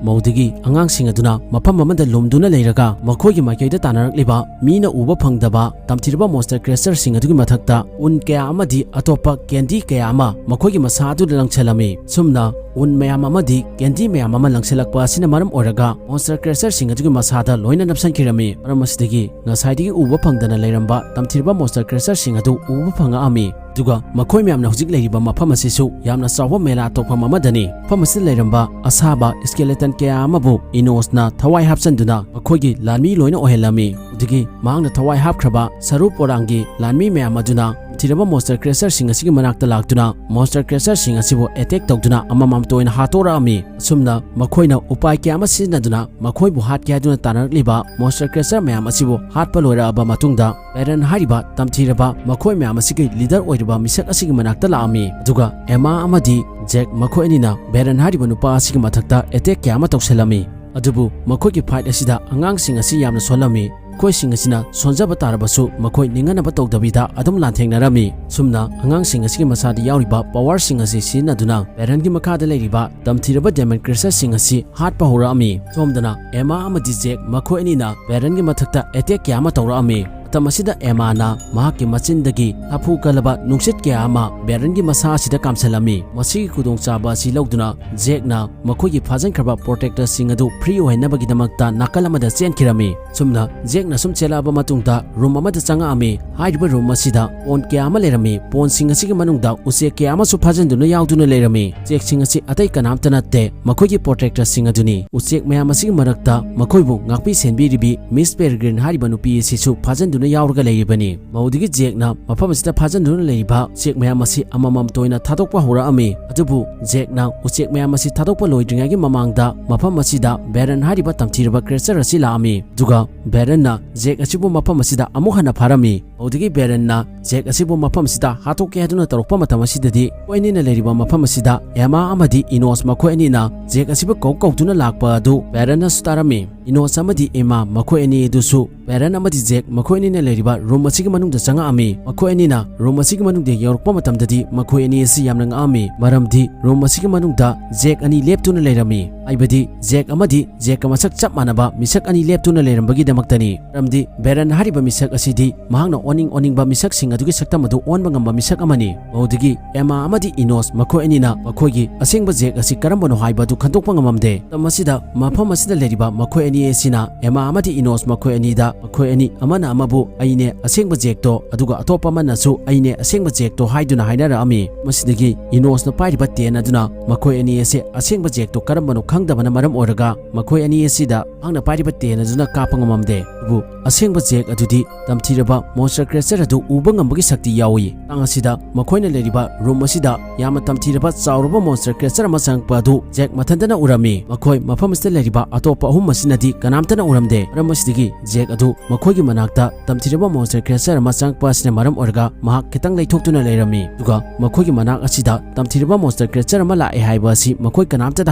ꯃꯧꯗꯒꯤ ꯑꯉꯥꯡꯁꯤꯡ ꯑꯗꯨꯅ ꯃꯐꯝ ꯑꯃꯗ ꯂꯨꯝꯗꯨꯅ ꯂꯩꯔꯒ ꯃꯈꯣꯏꯒꯤ ꯃꯥꯏꯀꯩꯗ ꯇꯥꯟꯅꯔꯛꯂꯤꯕ ꯃꯤꯅ ꯎꯕ ꯐꯪꯗꯕ ꯇꯝꯊꯤꯔꯕ ꯃꯣꯟꯁꯇꯔ ꯀ꯭ꯔꯦꯆꯔꯁꯤꯡ ꯑꯗꯨꯒꯤ ꯃꯊꯛꯇ ꯎꯟ ꯀꯌꯥ ꯑꯃꯗꯤ ꯑꯇꯣꯞꯄ ꯀꯦꯟꯗꯤ ꯀꯌꯥ ꯑꯃ ꯃꯈꯣꯏꯒꯤ ꯃꯁꯥ ꯑꯗꯨꯗ ꯂꯪꯁꯤꯜꯂꯝꯃꯤ꯫ ꯁꯨꯝꯅ ꯎꯟ ꯃꯌꯥꯝ ꯑꯃꯗꯤ ꯀꯦꯟꯗꯤ ꯃꯌꯥꯝ ꯑꯃ ꯂꯪꯁꯤꯜꯂꯛꯄ ꯑꯁꯤꯅ ꯃꯔꯝ ꯑꯣꯏꯔꯒ ꯃꯣꯟꯁꯇꯔ ꯀ꯭ꯔꯦꯆꯔꯁꯤꯡ ꯑꯗꯨꯒꯤ ꯃꯁꯥꯗ ꯂꯣꯏꯅ ꯅꯞꯁꯤꯟꯈꯤꯔꯝꯃꯤ꯫ ꯃꯔꯝ ꯑꯁꯤꯗꯒꯤ ꯉꯁꯥꯏꯗꯒꯤ ꯎꯕ ꯐꯪꯗꯅ ꯂꯩꯔꯝꯕ ꯇꯝꯊꯤꯔꯕ ꯃꯣꯟꯁꯇꯔ ꯀ꯭ꯔꯦꯆꯔꯁꯤꯡ ꯑꯗꯨ ꯎꯕ ꯐꯪꯉꯛꯑꯝꯃꯤ꯫ ꯑꯗꯨꯒ ꯃꯈꯣꯏ ꯃꯌꯥꯝꯅ ꯍꯧꯖꯤꯛ ꯂꯩꯔꯤꯕ ꯃꯐꯝ ꯑꯁꯤꯁꯨ ꯌꯥꯝꯅ ꯆꯥꯎꯕ ꯃꯦꯂꯥ ꯇꯧꯐꯝ ꯑꯃꯗꯅꯤ꯫ ꯃꯐꯝ ꯑꯁꯤꯗ ꯂꯩꯔꯝꯕ ꯑꯁꯥꯕ ꯁ꯭ꯀꯦꯂꯦꯇꯟ ꯀꯌꯥ ꯑꯃꯕꯨ ꯏꯅꯣꯁꯅ ꯊꯋꯥꯏ ꯍꯥꯞꯆꯤꯟꯗꯨꯅ ꯃꯈꯣꯏꯒꯤ ꯂꯥꯟꯃꯤ ꯂꯣꯏꯅ ꯑꯣꯏꯍꯜꯂꯝꯃꯤ꯫ ꯑꯗꯨꯗꯒꯤ ꯃꯍꯥꯛꯅ ꯊꯋꯥꯏ ꯍꯥꯞꯈ꯭ꯔꯕ ꯁꯔꯨ ꯄꯣꯔꯥꯡꯒꯤ ꯂꯥꯟꯃꯤ ꯃꯌꯥꯝ ꯑꯗꯨꯅ ꯊꯤꯔꯕ ꯃꯣꯟꯁꯇꯔ ꯀ꯭ꯔꯦꯆꯔꯁꯤꯡ ꯑꯁꯤꯒꯤ ꯃꯅꯥꯛꯇ ꯂꯥꯛꯇꯨꯅ ꯃꯣꯟꯁꯇꯔ ꯀ꯭ꯔꯦꯆꯔꯁꯤꯡ ꯑꯁꯤꯕꯨ ꯑꯦꯇꯦꯛ ꯇꯧꯗꯨꯅ ꯑꯃꯃꯝꯇ ꯑꯣꯏꯅ ꯍꯥꯠꯇꯣꯔꯛꯑꯝꯃꯤ꯫ ꯑꯁꯨꯝꯅ ꯃꯈꯣꯏꯅ ꯎꯄꯥꯏ ꯀꯌꯥ ꯑꯃ ꯁꯤꯖꯤꯟꯅꯗꯨꯅ ꯃꯈꯣꯏꯕꯨ ꯍꯥꯠꯀꯦ ꯍꯥꯏꯗꯨꯅ ꯇꯥꯟꯅꯔꯛꯂꯤꯕ ꯃꯣꯟꯁꯇꯔ ꯀ꯭ꯔꯦꯆꯔ ꯃꯌꯥꯝ ꯑꯁꯤꯕꯨ ꯍꯥꯠꯄ ꯂꯣꯏꯔꯛꯑꯕ ꯃꯇꯨꯡꯗ, ꯕꯦꯔꯟ ꯍꯥꯏꯔꯤꯕ ꯇꯝꯊꯤꯔꯕ ꯃꯈꯣꯏ ꯃꯌꯥꯝ ꯑꯁꯤꯒꯤ ꯂꯤꯗꯔ ꯑꯣꯏꯔꯤꯕ ꯃꯤꯁꯛ ꯑꯁꯤꯒꯤ ꯃꯅꯥꯛꯇ ꯂꯥꯛꯑꯝꯃꯤ꯫ ꯑꯗꯨꯒ ꯑꯦꯃꯥ ꯑꯃꯗꯤ ꯖꯦꯛ ꯃꯈꯣꯏ ꯑꯅꯤꯅ ꯕꯦꯔꯟ ꯍꯥꯏꯔꯤꯕ ꯅꯨꯄꯥ ꯑꯁꯤꯒꯤ ꯃꯊꯛꯇ ꯑꯦꯇꯦꯛ ꯀꯌꯥ ꯑꯃ ꯇꯧꯁꯤꯜꯂꯝꯃꯤ꯫ ꯑꯗꯨꯕꯨ ꯃꯈꯣꯏꯒꯤ ꯐꯥꯏꯠ ꯑꯁꯤꯗ ꯑꯉꯥꯡꯁꯤꯡ ꯑꯁꯤ ꯌꯥꯝꯅ ꯁꯣꯜꯂꯝꯃꯤ꯫ ꯃꯈꯣꯏꯁꯤꯡ ꯑꯁꯤꯅ ꯁꯣꯟꯖꯕ ꯇꯥꯔꯕꯁꯨ ꯃꯈꯣꯏ ꯅꯤꯡꯍꯟꯅꯕ ꯇꯧꯗꯕꯤꯗ ꯑꯗꯨꯝ ꯂꯥꯟꯊꯦꯡꯅꯔꯝꯃꯤ꯫ ꯁꯨꯝꯅ ꯑꯉꯥꯡꯁꯤꯡ ꯑꯁꯤꯒꯤ ꯃꯁꯥꯗ ꯌꯥꯎꯔꯤꯕ ꯄꯋꯥꯔꯁꯤꯡ ꯑꯁꯤ ꯁꯤꯖꯤꯟꯅꯗꯨꯅ ꯕꯦꯔꯟꯒꯤ ꯃꯈꯥꯗ ꯂꯩꯔꯤꯕ ꯇꯝꯊꯤꯔꯕ ꯗꯦꯃꯟ ꯀ꯭ꯔꯦꯆꯔꯁꯤꯡ ꯑꯁꯤ ꯍꯥꯠꯄ ꯍꯧꯔꯛꯑꯝꯃꯤ꯫ ꯁꯣꯝꯗꯅ ꯑꯦꯃꯥ ꯑꯃꯗꯤ ꯖꯦꯛ ꯃꯈꯣꯏ ꯑꯅꯤꯅ ꯕꯦꯔꯟꯒꯤ ꯃꯊꯛꯇ ꯑꯦꯇꯦꯛ ꯀꯌꯥ ꯑꯃ ꯇꯧꯔꯛꯑꯝꯃꯤ꯫ ꯃꯇꯝ ꯑꯁꯤꯗ ꯑꯦꯃꯥꯅ ꯃꯍꯥꯛꯀꯤ ꯃꯆꯤꯟꯗꯒꯤ ꯁꯥꯐꯨ ꯀꯜꯂꯕ ꯅꯨꯡꯁꯤꯠ ꯀꯌꯥ ꯑꯃ ꯕꯦꯔꯟꯒꯤ ꯃꯁꯥ ꯑꯁꯤꯗ ꯀꯥꯝꯁꯤꯜꯂꯝꯃꯤ꯫ ꯃꯁꯤꯒꯤ ꯈꯨꯗꯣꯡꯆꯥꯕ ꯑꯁꯤ ꯂꯧꯗꯨꯅ ꯖꯦꯛꯅ ꯃꯈꯣꯏꯒꯤ ꯐꯥꯖꯤꯟꯈ꯭ꯔꯕ protectorꯁꯤꯡ ꯑꯗꯨ free ꯑꯣꯏꯍꯟꯅꯕꯒꯤꯗꯃꯛꯇ ꯅꯥꯀꯜ ꯑꯃꯗ ꯆꯦꯟꯈꯤꯔꯝꯃꯤ꯫ ꯁꯨꯝꯅ ꯖꯦꯛꯅ ꯁꯨꯝ ꯆꯦꯜꯂꯛꯑꯕ ꯃꯇꯨꯡꯗ room ꯑꯃꯗ ꯆꯪꯉꯛꯑꯝꯃꯤ꯫ ꯍꯥꯏꯔꯤꯕ room ꯑꯁꯤꯗ pond ꯀꯌꯥ ꯑꯃ ꯂꯩꯔꯝꯃꯤ꯫ Pondꯁꯤꯡ ꯑꯁꯤꯒꯤ ꯃꯅꯨꯡꯗ ꯎꯆꯦꯛ ꯀꯌꯥ ꯑꯃꯁꯨ ꯐꯥꯖꯤꯟꯗꯨꯅ ꯌꯥꯎꯗꯨꯅ ꯂꯩꯔꯝꯃꯤ꯫ ꯎꯆꯦꯛꯁꯤꯡ ꯑꯁꯤ ꯑꯇꯩ ꯀꯅꯥꯝꯇ ꯅꯠꯇꯦ, ꯃꯈꯣꯏꯒꯤ protectorꯁꯤꯡ ꯑꯗꯨꯅꯤ꯫ ꯎꯆꯦꯛ ꯃꯌꯥꯝ ꯑꯁꯤꯒꯤ ꯃꯔꯛꯇ ꯃꯈꯣꯏꯕꯨ ꯉꯥꯛꯄꯤ ꯁꯦꯟꯕꯤꯔꯤꯕꯤ Miss Peregrine ꯍꯥꯏꯔꯤꯕ ꯅꯨꯄꯤ ꯑꯁꯤꯁꯨ ꯐꯥꯖꯤꯟꯗꯨꯅ ꯌꯥꯎꯔꯒ ꯂꯩꯔꯤꯕꯅꯤ꯫ ꯃꯧꯗꯒꯤ ꯖꯦꯛꯅ ꯃꯐꯝ ꯑꯁꯤꯗ ꯐꯥꯖꯤꯟꯗꯨꯅ ꯂꯩꯔꯤꯕ ꯎꯆꯦꯛ ꯃꯌꯥꯝ ꯑꯁꯤ ꯑꯃꯃꯝꯇ ꯑꯣꯏꯅ ꯊꯥꯗꯣꯛꯄ ꯍꯧꯔꯛꯑꯝꯃꯤ꯫ ꯑꯗꯨꯕꯨ ꯖꯦꯛꯅ ꯎꯆꯦꯛ ꯃꯌꯥꯝ ꯑꯁꯤ ꯊꯥꯗꯣꯛꯄ ꯂꯣꯏꯗ꯭ꯔꯤꯉꯩꯒꯤ ꯃꯃꯥꯡꯗ ꯃꯐꯝ ꯑꯁꯤꯗ ꯕꯦꯔꯟ ꯍꯥꯏꯔꯤꯕ ꯇꯝꯊꯤꯔꯕ creature ꯑꯁꯤ ꯂꯥꯛꯑꯝꯃꯤ꯫ ꯑꯗꯨꯒ ꯕꯦꯔꯟꯅ ꯖꯦꯛ ꯑꯁꯤꯕꯨ ꯃꯐꯝ ꯑꯁꯤꯗ ꯑꯃꯨꯛ ꯍꯟꯅ ꯐꯥꯔꯝꯃꯤ꯫ ꯃꯧꯗꯒꯤ ꯕꯦꯔꯟꯅ ꯖꯦꯛ ꯑꯁꯤꯕꯨ ꯃꯐꯝ ꯑꯁꯤꯗ ꯍꯥꯠꯇꯣꯛꯀꯦ ꯍꯥꯏꯗꯨꯅ ꯇꯧꯔꯛꯄ ꯃꯇꯝ ꯑꯁꯤꯗꯗꯤ ꯃꯈꯣꯏ ꯑꯅꯤꯅ ꯂꯩꯔꯤꯕ ꯃꯐꯝ ꯑꯁꯤꯗ ꯑꯦꯃꯥ ꯑꯃꯗꯤ ꯏꯅꯣꯁ ꯃꯈꯣꯏ ꯑꯅꯤꯅ ꯖꯦꯛ ꯑꯁꯤꯕꯨ ꯀꯧ ꯀꯧꯗꯨꯅ ꯂꯥꯛꯄ ꯑꯗꯨ ꯕꯦꯔꯟꯅꯁꯨ ꯇꯥꯔꯝꯃꯤ꯫ ꯏꯅꯣꯁ ꯑꯃꯗꯤ ꯑꯦꯃꯥ ꯃꯈꯣꯏ ꯑꯅꯤ ꯑꯗꯨꯁꯨ ꯕꯦꯔꯟ ꯑꯃꯗꯤ ꯖꯦꯛ ꯃꯈꯣꯏ ꯑꯅꯤꯅ ꯂꯩꯔꯤꯕ room ꯑꯁꯤꯒꯤ ꯃꯅꯨꯡꯗ ꯆꯪꯉꯛꯑꯝꯃꯤ꯫ ꯃꯈꯣꯏ ꯑꯅꯤꯅ room ꯑꯁꯤꯒꯤ ꯃꯅꯨꯡꯗ ꯌꯧꯔꯛꯄ ꯃꯇꯝꯗꯗꯤ ꯃꯈꯣꯏ ꯑꯅꯤ ꯑꯁꯤ ꯌꯥꯝꯅ ꯉꯛꯑꯝꯃꯤ, ꯃꯔꯝꯗꯤ room ꯑꯁꯤꯒꯤ ꯃꯅꯨꯡꯗ ꯖꯦꯛ ꯑꯅꯤ ꯂꯦꯞꯇꯨꯅ ꯂꯩꯔꯝꯃꯤ꯫ ꯍꯥꯏꯕꯗꯤ ꯖꯦꯛ ꯑꯃꯗꯤ ꯖꯦꯛꯀ ꯃꯁꯛ ꯆꯞ ꯃꯥꯟꯅꯕ ꯃꯤꯁꯛ ꯑꯅꯤ ꯂꯦꯞꯇꯨꯅ ꯂꯩꯔꯝꯕꯒꯤꯗꯃꯛꯇꯅꯤ꯫ ꯃꯔꯝꯗꯤ ꯕꯦꯔꯟ ꯍꯥꯏꯔꯤꯕ ꯃꯤꯁꯛ ꯑꯁꯤꯗꯤ ꯃꯍꯥꯛꯅ ꯑꯣꯟꯅꯤꯡ ꯑꯣꯟꯅꯤꯡꯕ ꯃꯤꯁꯛꯁꯤꯡ ꯑꯗꯨꯒꯤ ꯁꯛꯇꯝ ꯑꯗꯨ ꯑꯣꯟꯕ ꯉꯝꯕ ꯃꯤꯁꯛ ꯑꯃꯅꯤ꯫ ꯃꯗꯨꯗꯒꯤ ꯑꯦꯃꯥ ꯑꯃꯗꯤ ꯏꯅꯣꯁ ꯃꯈꯣꯏ ꯑꯅꯤꯅ ꯃꯈꯣꯏꯒꯤ ꯑꯁꯦꯡꯕ ꯖꯦꯛ ꯑꯁꯤ ꯀꯔꯝꯕꯅꯣ ꯍꯥꯏꯕ ꯑꯗꯨ ꯈꯟꯗꯣꯛꯄ ꯉꯝꯂꯝꯗꯦ꯫ ꯃꯇꯝ ꯑꯁꯤꯗ ꯃꯐꯝ ꯑꯁꯤꯗ ꯂꯩꯔꯤꯕ ꯃꯈꯣꯏ ꯑꯅꯤ ꯑꯁꯤꯅ ꯑꯦꯃꯥ ꯑꯃꯗꯤ ꯏꯅꯣꯁ ꯃꯈꯣꯏ ꯑꯅꯤꯗ, ꯃꯈꯣꯏ ꯑꯅꯤ ꯑꯃꯅ ꯑꯃꯕꯨ "ꯑꯩꯅꯦ ꯑꯁꯦꯡꯕ ꯖꯦꯛꯇꯣ", ꯑꯗꯨꯒ ꯑꯇꯣꯞꯄ ꯑꯃꯅꯁꯨ "ꯑꯩꯅꯦ ꯑꯁꯦꯡꯕ ꯖꯦꯛꯇꯣ" ꯍꯥꯏꯗꯨꯅ ꯍꯥꯏꯅꯔꯛꯑꯝꯃꯤ꯫ ꯃꯁꯤꯗꯒꯤ ꯏꯅꯣꯁꯅ ꯄꯥꯏꯔꯤꯕ ꯇꯦꯟ ꯑꯗꯨꯅ ꯃꯈꯣꯏ ꯑꯅꯤ ꯑꯁꯤ ꯑꯁꯦꯡꯕ ꯖꯦꯛꯇꯣ ꯀꯔꯝꯕꯅꯣ ꯈꯪꯗꯕꯅ ꯃꯔꯝ ꯑꯣꯏꯔꯒ ꯃꯈꯣꯏ ꯑꯅꯤ ꯑꯁꯤꯗ ꯃꯍꯥꯛꯅ ꯄꯥꯏꯔꯤꯕ ꯇꯦꯟ ꯑꯗꯨꯅ ꯀꯥꯞꯄ ꯉꯝꯂꯝꯗꯦ꯫ ꯑꯗꯨꯕꯨ ꯑꯁꯦꯡꯕ ꯖꯦꯛ ꯑꯗꯨꯗꯤ ꯇꯝꯊꯤꯔꯕ monster creature ꯑꯗꯨ ꯎꯕ ꯉꯝꯕꯒꯤ ꯁꯛꯇꯤ ꯌꯥꯎꯏ꯫ ꯃꯇꯥꯡ ꯑꯁꯤꯗ ꯃꯈꯣꯏꯅ ꯂꯩꯔꯤꯕ room ꯑꯁꯤꯗ ꯌꯥꯝꯅ ꯇꯝꯊꯤꯔꯕ ꯆꯥꯎꯔꯕ monster creature ꯑꯃ ꯆꯪꯉꯛꯄ ꯑꯗꯨ ꯖꯦꯛ ꯃꯊꯟꯇꯅ ꯎꯔꯝꯃꯤ꯫ ꯃꯈꯣꯏ ꯃꯐꯝ ꯑꯁꯤꯗ ꯂꯩꯔꯤꯕ ꯑꯇꯣꯞꯄ ꯑꯍꯨꯝ ꯑꯁꯤꯅꯗꯤ ꯀꯅꯥꯝꯇꯅ ꯎꯔꯝꯗꯦ꯫ ꯃꯔꯝ ꯑꯁꯤꯗꯒꯤ ꯖꯦꯛ ꯑꯗꯨ ꯃꯈꯣꯏꯒꯤ ꯃꯅꯥꯛꯇ ꯇꯝꯊꯤꯔꯕ monster creature ꯑꯃ ꯆꯪꯉꯛꯄ ꯑꯁꯤꯅ ꯃꯔꯝ ꯑꯣꯏꯔꯒ ꯃꯍꯥꯛ ꯈꯤꯇꯪ ꯂꯩꯊꯣꯛꯇꯨꯅ ꯂꯩꯔꯝꯃꯤ꯫ ꯑꯗꯨꯒ ꯃꯈꯣꯏꯒꯤ ꯃꯅꯥꯛ ꯑꯁꯤꯗ ꯇꯝꯊꯤꯔꯕ monster creature ꯑꯃ ꯂꯥꯛꯑꯦ ꯍꯥꯏꯕ ꯑꯁꯤ ꯃꯈꯣꯏ ꯀꯅꯥꯝꯇꯗ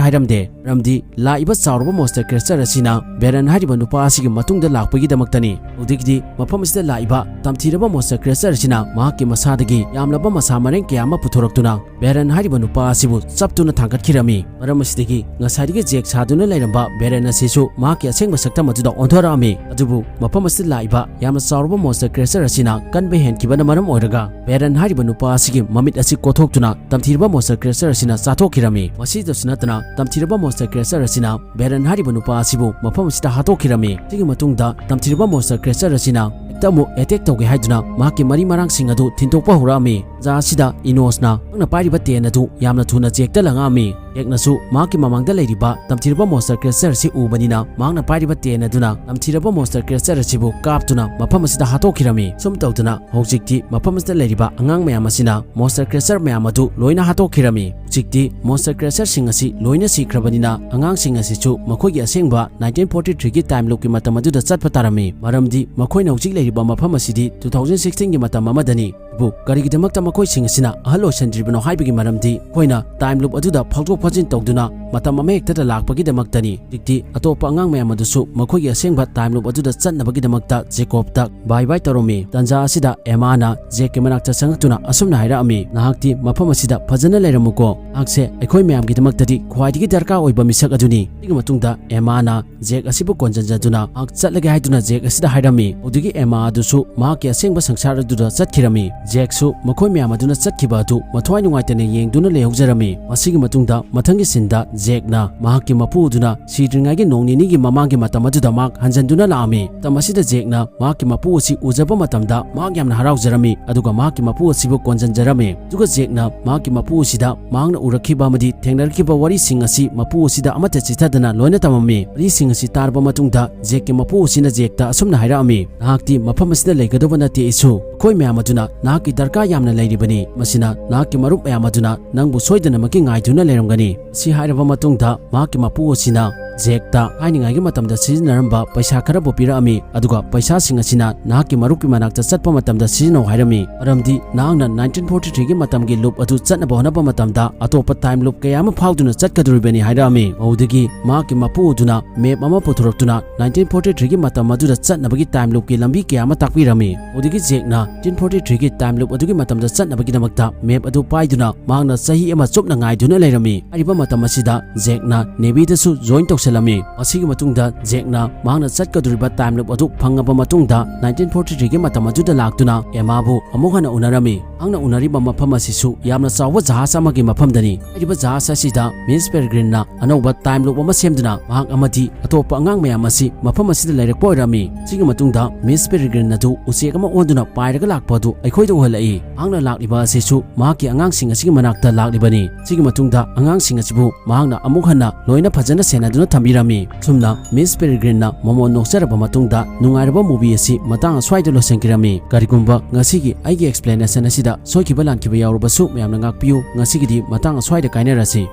ꯍꯥꯏꯔꯝꯗꯦ꯫ ꯃꯔꯝꯗꯤ ꯂꯥꯛꯏꯕ ꯆꯥꯎꯔꯕ monster creature ꯑꯁꯤꯅ ꯕꯦꯔꯟ ꯍꯥꯏꯔꯤꯕ ꯅꯨꯄꯥ ꯑꯁꯤꯒꯤ ꯃꯇꯨꯡꯗ ꯂꯥꯛꯄꯒꯤꯗꯃꯛꯇꯅꯤ꯫ ꯍꯧꯖꯤꯛꯇꯤ ꯃꯐꯝ ꯑꯁꯤꯗ ꯂꯥꯛꯏꯕ ꯇꯝꯊꯤꯔꯕ monster creature ꯑꯁꯤꯅ ꯃꯍꯥꯛꯀꯤ ꯃꯁꯥꯗꯒꯤ ꯌꯥꯝꯂꯕ ꯃꯁꯥ ꯃꯔꯦꯡ ꯀꯌꯥ ꯑꯃ ꯄꯨꯊꯣꯔꯛꯇꯨꯅ ꯕꯦꯔꯟ ꯍꯥꯏꯔꯤꯕ ꯅꯨꯄꯥ ꯑꯁꯤꯕꯨ ꯆꯞꯇꯨꯅ ꯊꯥꯡꯒꯠꯈꯤꯔꯝꯃꯤ꯫ ꯃꯔꯝ ꯑꯁꯤꯗꯒꯤ ꯉꯁꯥꯏꯗꯒꯤ ꯖꯦꯛ ꯁꯥꯗꯨꯅ ꯂꯩꯔꯝꯕ ꯕꯦꯔꯟ ꯑꯁꯤꯁꯨ ꯃꯍꯥꯛꯀꯤ ꯑꯁꯦꯡꯕ ꯁꯛꯇꯝ ꯑꯗꯨꯗ ꯑꯣꯟꯊꯣꯔꯛꯑꯝꯃꯤ꯫ ꯑꯗꯨꯕꯨ ꯃꯐꯝ ꯑꯁꯤꯗ ꯂꯥꯛꯏꯕ ꯌꯥꯝꯅ ꯆꯥꯎꯔꯕ monster creature ꯑꯁꯤꯅ ꯀꯟꯕ ꯍꯦꯟꯈꯤꯕꯅ ꯃꯔꯝ ꯑꯣꯏꯔꯒ ꯕꯦꯔꯟ ꯍꯥꯏꯔꯤꯕ ꯅꯨꯄꯥ ꯑꯁꯤꯒꯤ ꯃꯃꯤꯠ ꯑꯁꯤ ꯀꯣꯊꯣꯛꯇꯨꯅ ꯇꯝꯊꯤꯔꯕ monster creature ꯑꯁꯤꯅ ꯆꯥꯊꯣꯛꯈꯤꯔꯝꯃꯤ꯫ ꯃꯁꯤꯗꯁꯨ ꯅꯠꯇꯅ ꯇꯝꯊꯤꯔꯕ monster creature ꯑꯁꯤꯅ ꯕꯦꯔꯟ ꯍꯥꯏꯔꯤꯕ ꯅꯨꯄꯥ ꯑꯁꯤꯕꯨ ꯃꯐꯝ ꯑꯁꯤꯗ ꯍꯥꯠꯇꯣꯛꯈꯤꯔꯝꯃꯤ꯫ ꯁꯤꯒꯤ ꯃꯇꯨꯡꯗ ꯇꯝꯊꯤꯔꯕ monster creature ꯑꯁꯤꯅ ꯍꯦꯛꯇ ꯑꯃꯨꯛ attack ꯇꯧꯒꯦ ꯍꯥꯏꯗꯨꯅ ꯃꯍꯥꯛꯀꯤ ꯃꯔꯤ ꯃꯔꯥꯡꯁꯤꯡ ꯑꯗꯨ ꯊꯤꯟꯗꯣꯛꯄ ꯍꯧꯔꯛꯑꯝꯃꯤ꯫ ꯇꯥꯟꯖꯥ ꯑꯁꯤꯗ ꯏꯅꯣꯁꯅ ꯃꯍꯥꯛꯅ ꯄꯥꯏꯔꯤꯕ ꯇꯦꯟ ꯑꯗꯨ ꯌꯥꯝꯅ ꯊꯨꯅ ꯖꯦꯛꯇ ꯂꯪꯉꯛꯑꯝꯃꯤ꯫ ꯖꯦꯛꯅꯁꯨ ꯃꯍꯥꯛꯀꯤ ꯃꯃꯥꯡꯗ ꯂꯩꯔꯤꯕ ꯇꯝꯊꯤꯔꯕ monster creature ꯑꯁꯤ ꯎꯕꯅꯤꯅ ꯃꯍꯥꯛꯅ ꯄꯥꯏꯔꯤꯕ ꯇꯦꯟ ꯑꯗꯨꯅ ꯇꯝꯊꯤꯔꯕ monster creature ꯑꯁꯤꯕꯨ ꯀꯥꯞꯇꯨꯅ ꯃꯐꯝ ꯑꯁꯤꯗ ꯍꯥꯠꯇꯣꯛꯈꯤꯔꯝꯃꯤ꯫ ꯁꯨꯝ ꯇꯧꯗꯅ ꯍꯧꯖꯤꯛꯇꯤ ꯃꯐꯝ ꯑꯁꯤꯗ ꯂꯩꯔꯤꯕ ꯑꯉꯥꯡ ꯃꯌꯥꯝ ꯑꯁꯤꯅ monster creature ꯃꯌꯥꯝ ꯑꯗꯨ ꯂꯣꯏꯅ ꯍꯥꯠꯇꯣꯛꯈꯤꯔꯝꯃꯤ꯫ ꯍꯧꯖꯤꯛꯇꯤ monster creatureꯁꯤꯡ ꯑꯁꯤ ꯂꯣꯏꯅ ꯁꯤꯈ꯭ꯔꯕꯅꯤꯅ ꯑꯉꯥꯡꯁꯤꯡ ꯑꯁꯤꯁꯨ ꯃꯈꯣꯏꯒꯤ ꯑꯁꯦꯡꯕ nineteen forty threeꯒꯤ time loopꯀꯤ ꯃꯇꯝ ꯑꯗꯨꯗ ꯆꯠꯄ ꯇꯥꯔꯝꯃꯤ꯫ ꯃꯔꯝꯗꯤ ꯃꯈꯣꯏꯅ ꯍꯧꯖꯤꯛ ꯂꯩꯔꯤꯕ ꯃꯐꯝ ꯑꯁꯤꯗꯤ two thousand sixteenꯒꯤ ꯃꯇꯝ ꯑꯃꯗꯅꯤ꯫ ꯑꯗꯨꯕꯨ ꯀꯔꯤꯒꯤꯗꯃꯛꯇ ꯃꯈꯣꯏꯁꯤꯡ ꯑꯁꯤꯅ ꯑꯍꯜ ꯑꯣꯏꯁꯤꯟꯗ꯭ꯔꯤꯕꯅꯣ ꯍꯥꯏꯕꯒꯤ ꯃꯔꯝꯗꯤ ꯑꯩꯈꯣꯏꯅ time loop ꯑꯗꯨꯗ ꯐꯥꯎꯗꯣꯛ ꯐꯥꯎꯖꯤꯟ ꯇꯧꯗꯨꯅ ꯃꯇꯝ ꯑꯃꯍꯦꯛꯇꯗ ꯂꯥꯛꯄꯒꯤꯗꯃꯛꯇꯅꯤ꯫ ꯍꯧꯖꯤꯛꯇꯤ ꯑꯇꯣꯞꯄ ꯑꯉꯥꯡ ꯃꯌꯥꯝ ꯑꯗꯨꯁꯨ ꯃꯈꯣꯏꯒꯤ ꯑꯁꯦꯡꯕ time loop ꯑꯗꯨꯗ ꯆꯠꯅꯕꯒꯤꯗꯃꯛꯇ ꯖꯦꯀꯣꯕꯇ bye bye ꯇꯧꯔꯝꯃꯤ꯫ ꯇꯥꯟꯖꯥ ꯑꯁꯤꯗ ꯑꯦꯃꯥꯅ ꯖꯦꯛꯀꯤ ꯃꯅꯥꯛꯇ ꯆꯪꯉꯛꯇꯨꯅ ꯑꯁꯨꯝꯅ ꯍꯥꯏꯔꯛꯑꯝꯃꯤ, "ꯅꯍꯥꯛꯇꯤ ꯃꯐꯝ ꯑꯁꯤꯗ ꯐꯖꯅ ꯂꯩꯔꯝꯃꯨꯀꯣ꯫ ꯅꯍꯥꯛꯁꯦ ꯑꯩꯈꯣꯏ ꯃꯌꯥꯝꯒꯤꯗꯃꯛꯇꯗꯤ ꯈ꯭ꯋꯥꯏꯗꯒꯤ ꯗꯔꯀꯥꯔ ꯑꯣꯏꯕ ꯃꯤꯁꯛ ꯑꯗꯨꯅꯤ"꯫ ꯁꯤꯒꯤ ꯃꯇꯨꯡꯗ ꯑꯦꯃꯥꯅ ꯖꯦꯛ ꯑꯁꯤꯕꯨ ꯀꯣꯟꯖꯟꯖꯗꯨꯅ ꯃꯍꯥꯛ ꯆꯠꯂꯒꯦ ꯍꯥꯏꯗꯨꯅ ꯖꯦꯛ ꯑꯁꯤꯗ ꯍꯥꯏꯔꯝꯃꯤ꯫ ꯑꯗꯨꯗꯒꯤ ꯑꯦꯃꯥ ꯑꯗꯨꯁꯨ ꯃꯍꯥꯛꯀꯤ ꯑꯁꯦꯡꯕ ꯁꯪꯁꯥꯔ ꯑꯗꯨꯗ ꯆꯠꯈꯤꯔꯝꯃꯤ꯫ ꯖꯦꯛꯁꯨ ꯃꯈꯣꯏ ꯃꯌꯥꯝ ꯑꯗꯨꯅ ꯆꯠꯈꯤꯕ ꯑꯗꯨ ꯃꯊ꯭ꯋꯥꯏ ꯅꯨꯡꯉꯥꯏꯇꯅ ꯌꯦꯡꯗꯨꯅ ꯂꯩꯍꯧꯖꯔꯝꯃꯤ꯫ ꯃꯁꯤꯒꯤ ꯃꯇꯨꯡꯗ ꯃꯊꯪꯒꯤ sceneꯗ ꯖꯦꯛꯅ ꯃꯍꯥꯛꯀꯤ ꯃꯄꯨ ꯑꯗꯨꯅ ꯁꯤꯗ꯭ꯔꯤꯉꯩꯒꯤ ꯅꯣꯡ ꯅꯤꯅꯤꯒꯤ ꯃꯃꯥꯡꯒꯤ ꯃꯇꯝ ꯑꯗꯨꯗ ꯃꯍꯥꯛ ꯍꯟꯖꯟꯗꯨꯅ ꯂꯥꯛꯑꯝꯃꯤ꯫ ꯃꯇꯝ ꯑꯁꯤꯗ ꯖꯦꯛꯅ ꯃꯍꯥꯛꯀꯤ ꯃꯄꯨ ꯑꯁꯤ ꯎꯖꯕ ꯃꯇꯝꯗ ꯃꯍꯥꯛ ꯌꯥꯝꯅ ꯍꯔꯥꯎꯖꯔꯝꯃꯤ, ꯑꯗꯨꯒ ꯃꯍꯥꯛꯀꯤ ꯃꯄꯨ ꯑꯁꯤꯕꯨ ꯀꯣꯟꯖꯟꯖꯔꯝꯃꯤ꯫ ꯑꯗꯨꯒ ꯖꯦꯛꯅ ꯃꯍꯥꯛꯀꯤ ꯃꯄꯨ ꯑꯁꯤꯗ ꯃꯍꯥꯛꯅ ꯎꯔꯛꯈꯤꯕ ꯑꯃꯗꯤ ꯊꯦꯡꯅꯔꯛꯈꯤꯕ ꯋꯥꯔꯤꯁꯤꯡ ꯑꯁꯤ ꯃꯄꯨ ꯑꯁꯤꯗ ꯑꯃꯠꯇ ꯆꯤꯊꯗꯅ ꯂꯣꯏꯅ ꯇꯝꯃꯝꯃꯤ꯫ ꯋꯥꯔꯤꯁꯤꯡ ꯑꯁꯤ ꯇꯥꯔꯕ ꯃꯇꯨꯡꯗ ꯖꯦꯛꯀꯤ ꯃꯄꯨ ꯑꯁꯤꯅ ꯖꯦꯛꯇ ꯑꯁꯨꯝꯅ ꯍꯥꯏꯔꯛꯑꯝꯃꯤ, "ꯅꯍꯥꯛꯇꯤ ꯃꯐꯝ ꯑꯁꯤꯗ ꯂꯩꯒꯗꯧꯕ ꯅꯠꯇꯦ, ꯏꯁꯨ꯫ ꯑꯩꯈꯣꯏ ꯃꯌꯥꯝ ꯑꯗꯨꯅ ꯅꯍꯥꯛꯀꯤ ꯗꯔꯀꯥꯔ ꯌꯥꯝꯅ ꯂꯩꯔꯤꯕꯅꯤ꯫ ꯃꯁꯤꯅ ꯅꯍꯥꯛꯀꯤ ꯃꯔꯨꯞ ꯃꯌꯥꯝ ꯑꯗꯨꯅ ꯅꯪꯕꯨ ꯁꯣꯏꯗꯅꯃꯛꯀꯤ ꯉꯥꯏꯗꯨꯅ ꯂꯩꯔꯝꯒꯅꯤ"꯫ ꯁꯤ ꯍꯥꯏꯔꯕ ꯃꯇꯨꯡꯗ ꯃꯍꯥꯛꯀꯤ ꯃꯄꯨ ꯑꯁꯤꯅ ꯖꯦꯛꯇ ꯊꯥꯏꯅꯉꯥꯏꯒꯤ ꯃꯇꯝꯗ ꯁꯤꯖꯤꯟꯅꯔꯝꯕ ꯄꯩꯁꯥ ꯈꯔꯕꯨ ꯄꯤꯔꯛꯑꯝꯃꯤ, ꯑꯗꯨꯒ ꯄꯩꯁꯥꯁꯤꯡ ꯑꯁꯤꯅ ꯅꯍꯥꯛꯀꯤ ꯃꯔꯨꯞꯀꯤ ꯃꯅꯥꯛꯇ ꯆꯠꯄ ꯃꯇꯝꯗ ꯁꯤꯖꯤꯟꯅꯧ ꯍꯥꯏꯔꯝꯃꯤ, ꯃꯔꯝꯗꯤ ꯅꯍꯥꯛꯅ ꯅꯥꯏꯟꯇꯤꯟ ꯐꯣꯔꯇꯤ ꯊ꯭ꯔꯤꯒꯤ ꯃꯇꯝꯒꯤ ꯂꯨꯞ ꯑꯗꯨ ꯆꯠꯅꯕ ꯍꯣꯠꯅꯕ ꯃꯇꯝꯗ ꯑꯇꯣꯞꯄ ꯇꯥꯏꯝ ꯂꯨꯞ ꯀꯌꯥ ꯑꯃ ꯐꯥꯎꯗꯨꯅ ꯆꯠꯀꯗꯧꯔꯤꯕꯅꯤ ꯍꯥꯏꯔꯛꯑꯝꯃꯤ꯫ ꯃꯗꯨꯗꯒꯤ ꯃꯍꯥꯛꯀꯤ ꯃꯄꯨ ꯑꯗꯨꯅ ꯃꯦꯞ ꯑꯃ ꯄꯨꯊꯣꯔꯛꯇꯨꯅ ꯅꯥꯏꯟꯇꯤꯟ ꯐꯣꯔꯇꯤ ꯊ꯭ꯔꯤꯒꯤ ꯃꯇꯝ ꯑꯗꯨꯗ ꯆꯠꯅꯕꯒꯤ ꯇꯥꯏꯝ ꯂꯨꯞꯀꯤ ꯂꯝꯕꯤ ꯀꯌꯥ ꯑꯃ ꯇꯥꯛꯄꯤꯔꯝꯃꯤ꯫ ꯃꯗꯨꯗꯒꯤ ꯖꯦꯛꯅ ꯅꯥꯏꯟꯇꯤꯟ ꯐꯣꯔꯇꯤ ꯊ꯭ꯔꯤꯒꯤ ꯇꯥꯏꯝ ꯂꯨꯞ ꯑꯗꯨꯒꯤ ꯃꯇꯝꯗ ꯆꯠꯅꯕꯒꯤꯗꯃꯛꯇ ꯃꯦꯞ ꯑꯗꯨ ꯄꯥꯏꯗꯨꯅ ꯃꯍꯥꯛꯅ ꯆꯍꯤ ꯑꯃ ꯆꯨꯞꯅ ꯉꯥꯏꯗꯨꯅ ꯂꯩꯔꯝꯃꯤ꯫ ꯍꯥꯏꯔꯤꯕ ꯃꯇꯝ ꯑꯁꯤꯗ ꯖꯦꯛꯅ ꯅꯦꯚꯤꯗꯁꯨ ꯖꯣꯏꯟ ꯇꯧꯁꯤꯜꯂꯝꯃꯤ꯫ ꯃꯁꯤꯒꯤ ꯃꯇꯨꯡꯗ ꯖꯦꯛꯅ ꯃꯍꯥꯛꯅ ꯆꯠꯀꯗꯧꯔꯤꯕ ꯇꯥꯏꯝ ꯂꯨꯞ ꯑꯗꯨ ꯐꯪꯉꯕ ꯃꯇꯨꯡꯗ ꯅꯥꯏꯟꯇꯤꯟ ꯐꯣꯔꯇꯤ ꯊ꯭ꯔꯤꯒꯤ ꯃꯇꯝ ꯑꯗꯨꯗ ꯂꯥꯛꯇꯨꯅ ꯑꯦꯃꯥꯕꯨ ꯑꯃꯨꯛ ꯍꯟꯅ ꯎꯅꯔꯝꯃꯤ꯫ ꯃꯍꯥꯛꯅ ꯎꯅꯔꯤꯕ ꯃꯐꯝ ꯑꯁꯤꯁꯨ ꯌꯥꯝꯅ ꯆꯥꯎꯕ ꯖꯍꯥꯖ ꯑꯃꯒꯤ ꯃꯐꯝꯗꯅꯤ꯫ ꯍꯥꯏꯔꯤꯕ ꯖꯍꯥꯖ ꯑꯁꯤꯗ ꯃꯤꯁ ꯄꯦꯔꯤꯒ꯭ꯔꯤꯟꯅ ꯑꯅꯧꯕ ꯇꯥꯏꯝ ꯂꯨꯞ ꯑꯃ ꯁꯦꯝꯗꯨꯅ ꯃꯍꯥꯛ ꯑꯃꯗꯤ ꯑꯇꯣꯞꯄ ꯑꯉꯥꯡ ꯃꯌꯥꯝ ꯑꯁꯤ ꯃꯐꯝ ꯑꯁꯤꯗ ꯂꯩꯔꯛꯄ ꯑꯣꯏꯔꯝꯃꯤ꯫ ꯁꯤꯒꯤ ꯃꯇꯨꯡꯗ ꯃꯤꯁ ꯄꯦꯔꯤꯒ꯭ꯔꯤꯟ ꯑꯗꯨ ꯎꯆꯦꯛ ꯑꯃ ꯑꯣꯟꯗꯨꯅ ꯄꯥꯏꯔꯒ ꯂꯥꯛꯄ ꯑꯗꯨ ꯑꯩꯈꯣꯏꯗ ꯎꯍꯜꯂꯛꯏ꯫ ꯃꯍꯥꯛꯅ ꯂꯥꯛꯂꯤꯕ ꯑꯁꯤꯁꯨ ꯃꯍꯥꯛꯀꯤ ꯑꯉꯥꯡꯁꯤꯡ ꯑꯁꯤꯒꯤ ꯃꯅꯥꯛꯇ ꯂꯥꯛꯂꯤꯕꯅꯤ꯫ ꯁꯤꯒꯤ ꯃꯇꯨꯡꯗ ꯑꯉꯥꯡꯁꯤꯡ ꯑꯁꯤꯕꯨ ꯃꯍꯥꯛꯅ ꯑꯃꯨꯛ ꯍꯟꯅ ꯂꯣꯏꯅ ꯐꯖꯅ ꯁꯦꯟꯅꯗꯨꯅ ꯊꯝꯕꯤꯔꯝꯃꯤ꯫ ꯁꯨꯝꯅ ꯃꯤꯁ ꯄꯦꯔꯤꯒ꯭ꯔꯤꯟꯅ ꯃꯃꯣꯟ ꯅꯣꯛꯆꯔꯕ ꯃꯇꯨꯡꯗ ꯅꯨꯡꯉꯥꯏꯔꯕ movie ꯑꯁꯤ ꯃꯇꯥꯡ ꯑꯁ꯭ꯋꯥꯏꯗ ꯂꯣꯏꯁꯤꯟꯈꯤꯔꯝꯃꯤ꯫ ꯀꯔꯤꯒꯨꯝꯕ ꯉꯁꯤꯒꯤ ꯑꯩꯒꯤ explanation ꯑꯁꯤꯗ ꯁꯣꯏꯈꯤꯕ ꯂꯥꯟꯈꯤꯕ ꯌꯥꯎꯔꯕꯁꯨ ꯃꯌꯥꯝꯅ ꯉꯥꯛꯄꯤꯌꯨ꯫ ꯉꯁꯤꯒꯤꯗꯤ ꯃꯇꯥꯡ ꯑꯁ꯭ꯋꯥꯏꯗ ꯀꯥꯏꯅꯔꯁꯤ꯫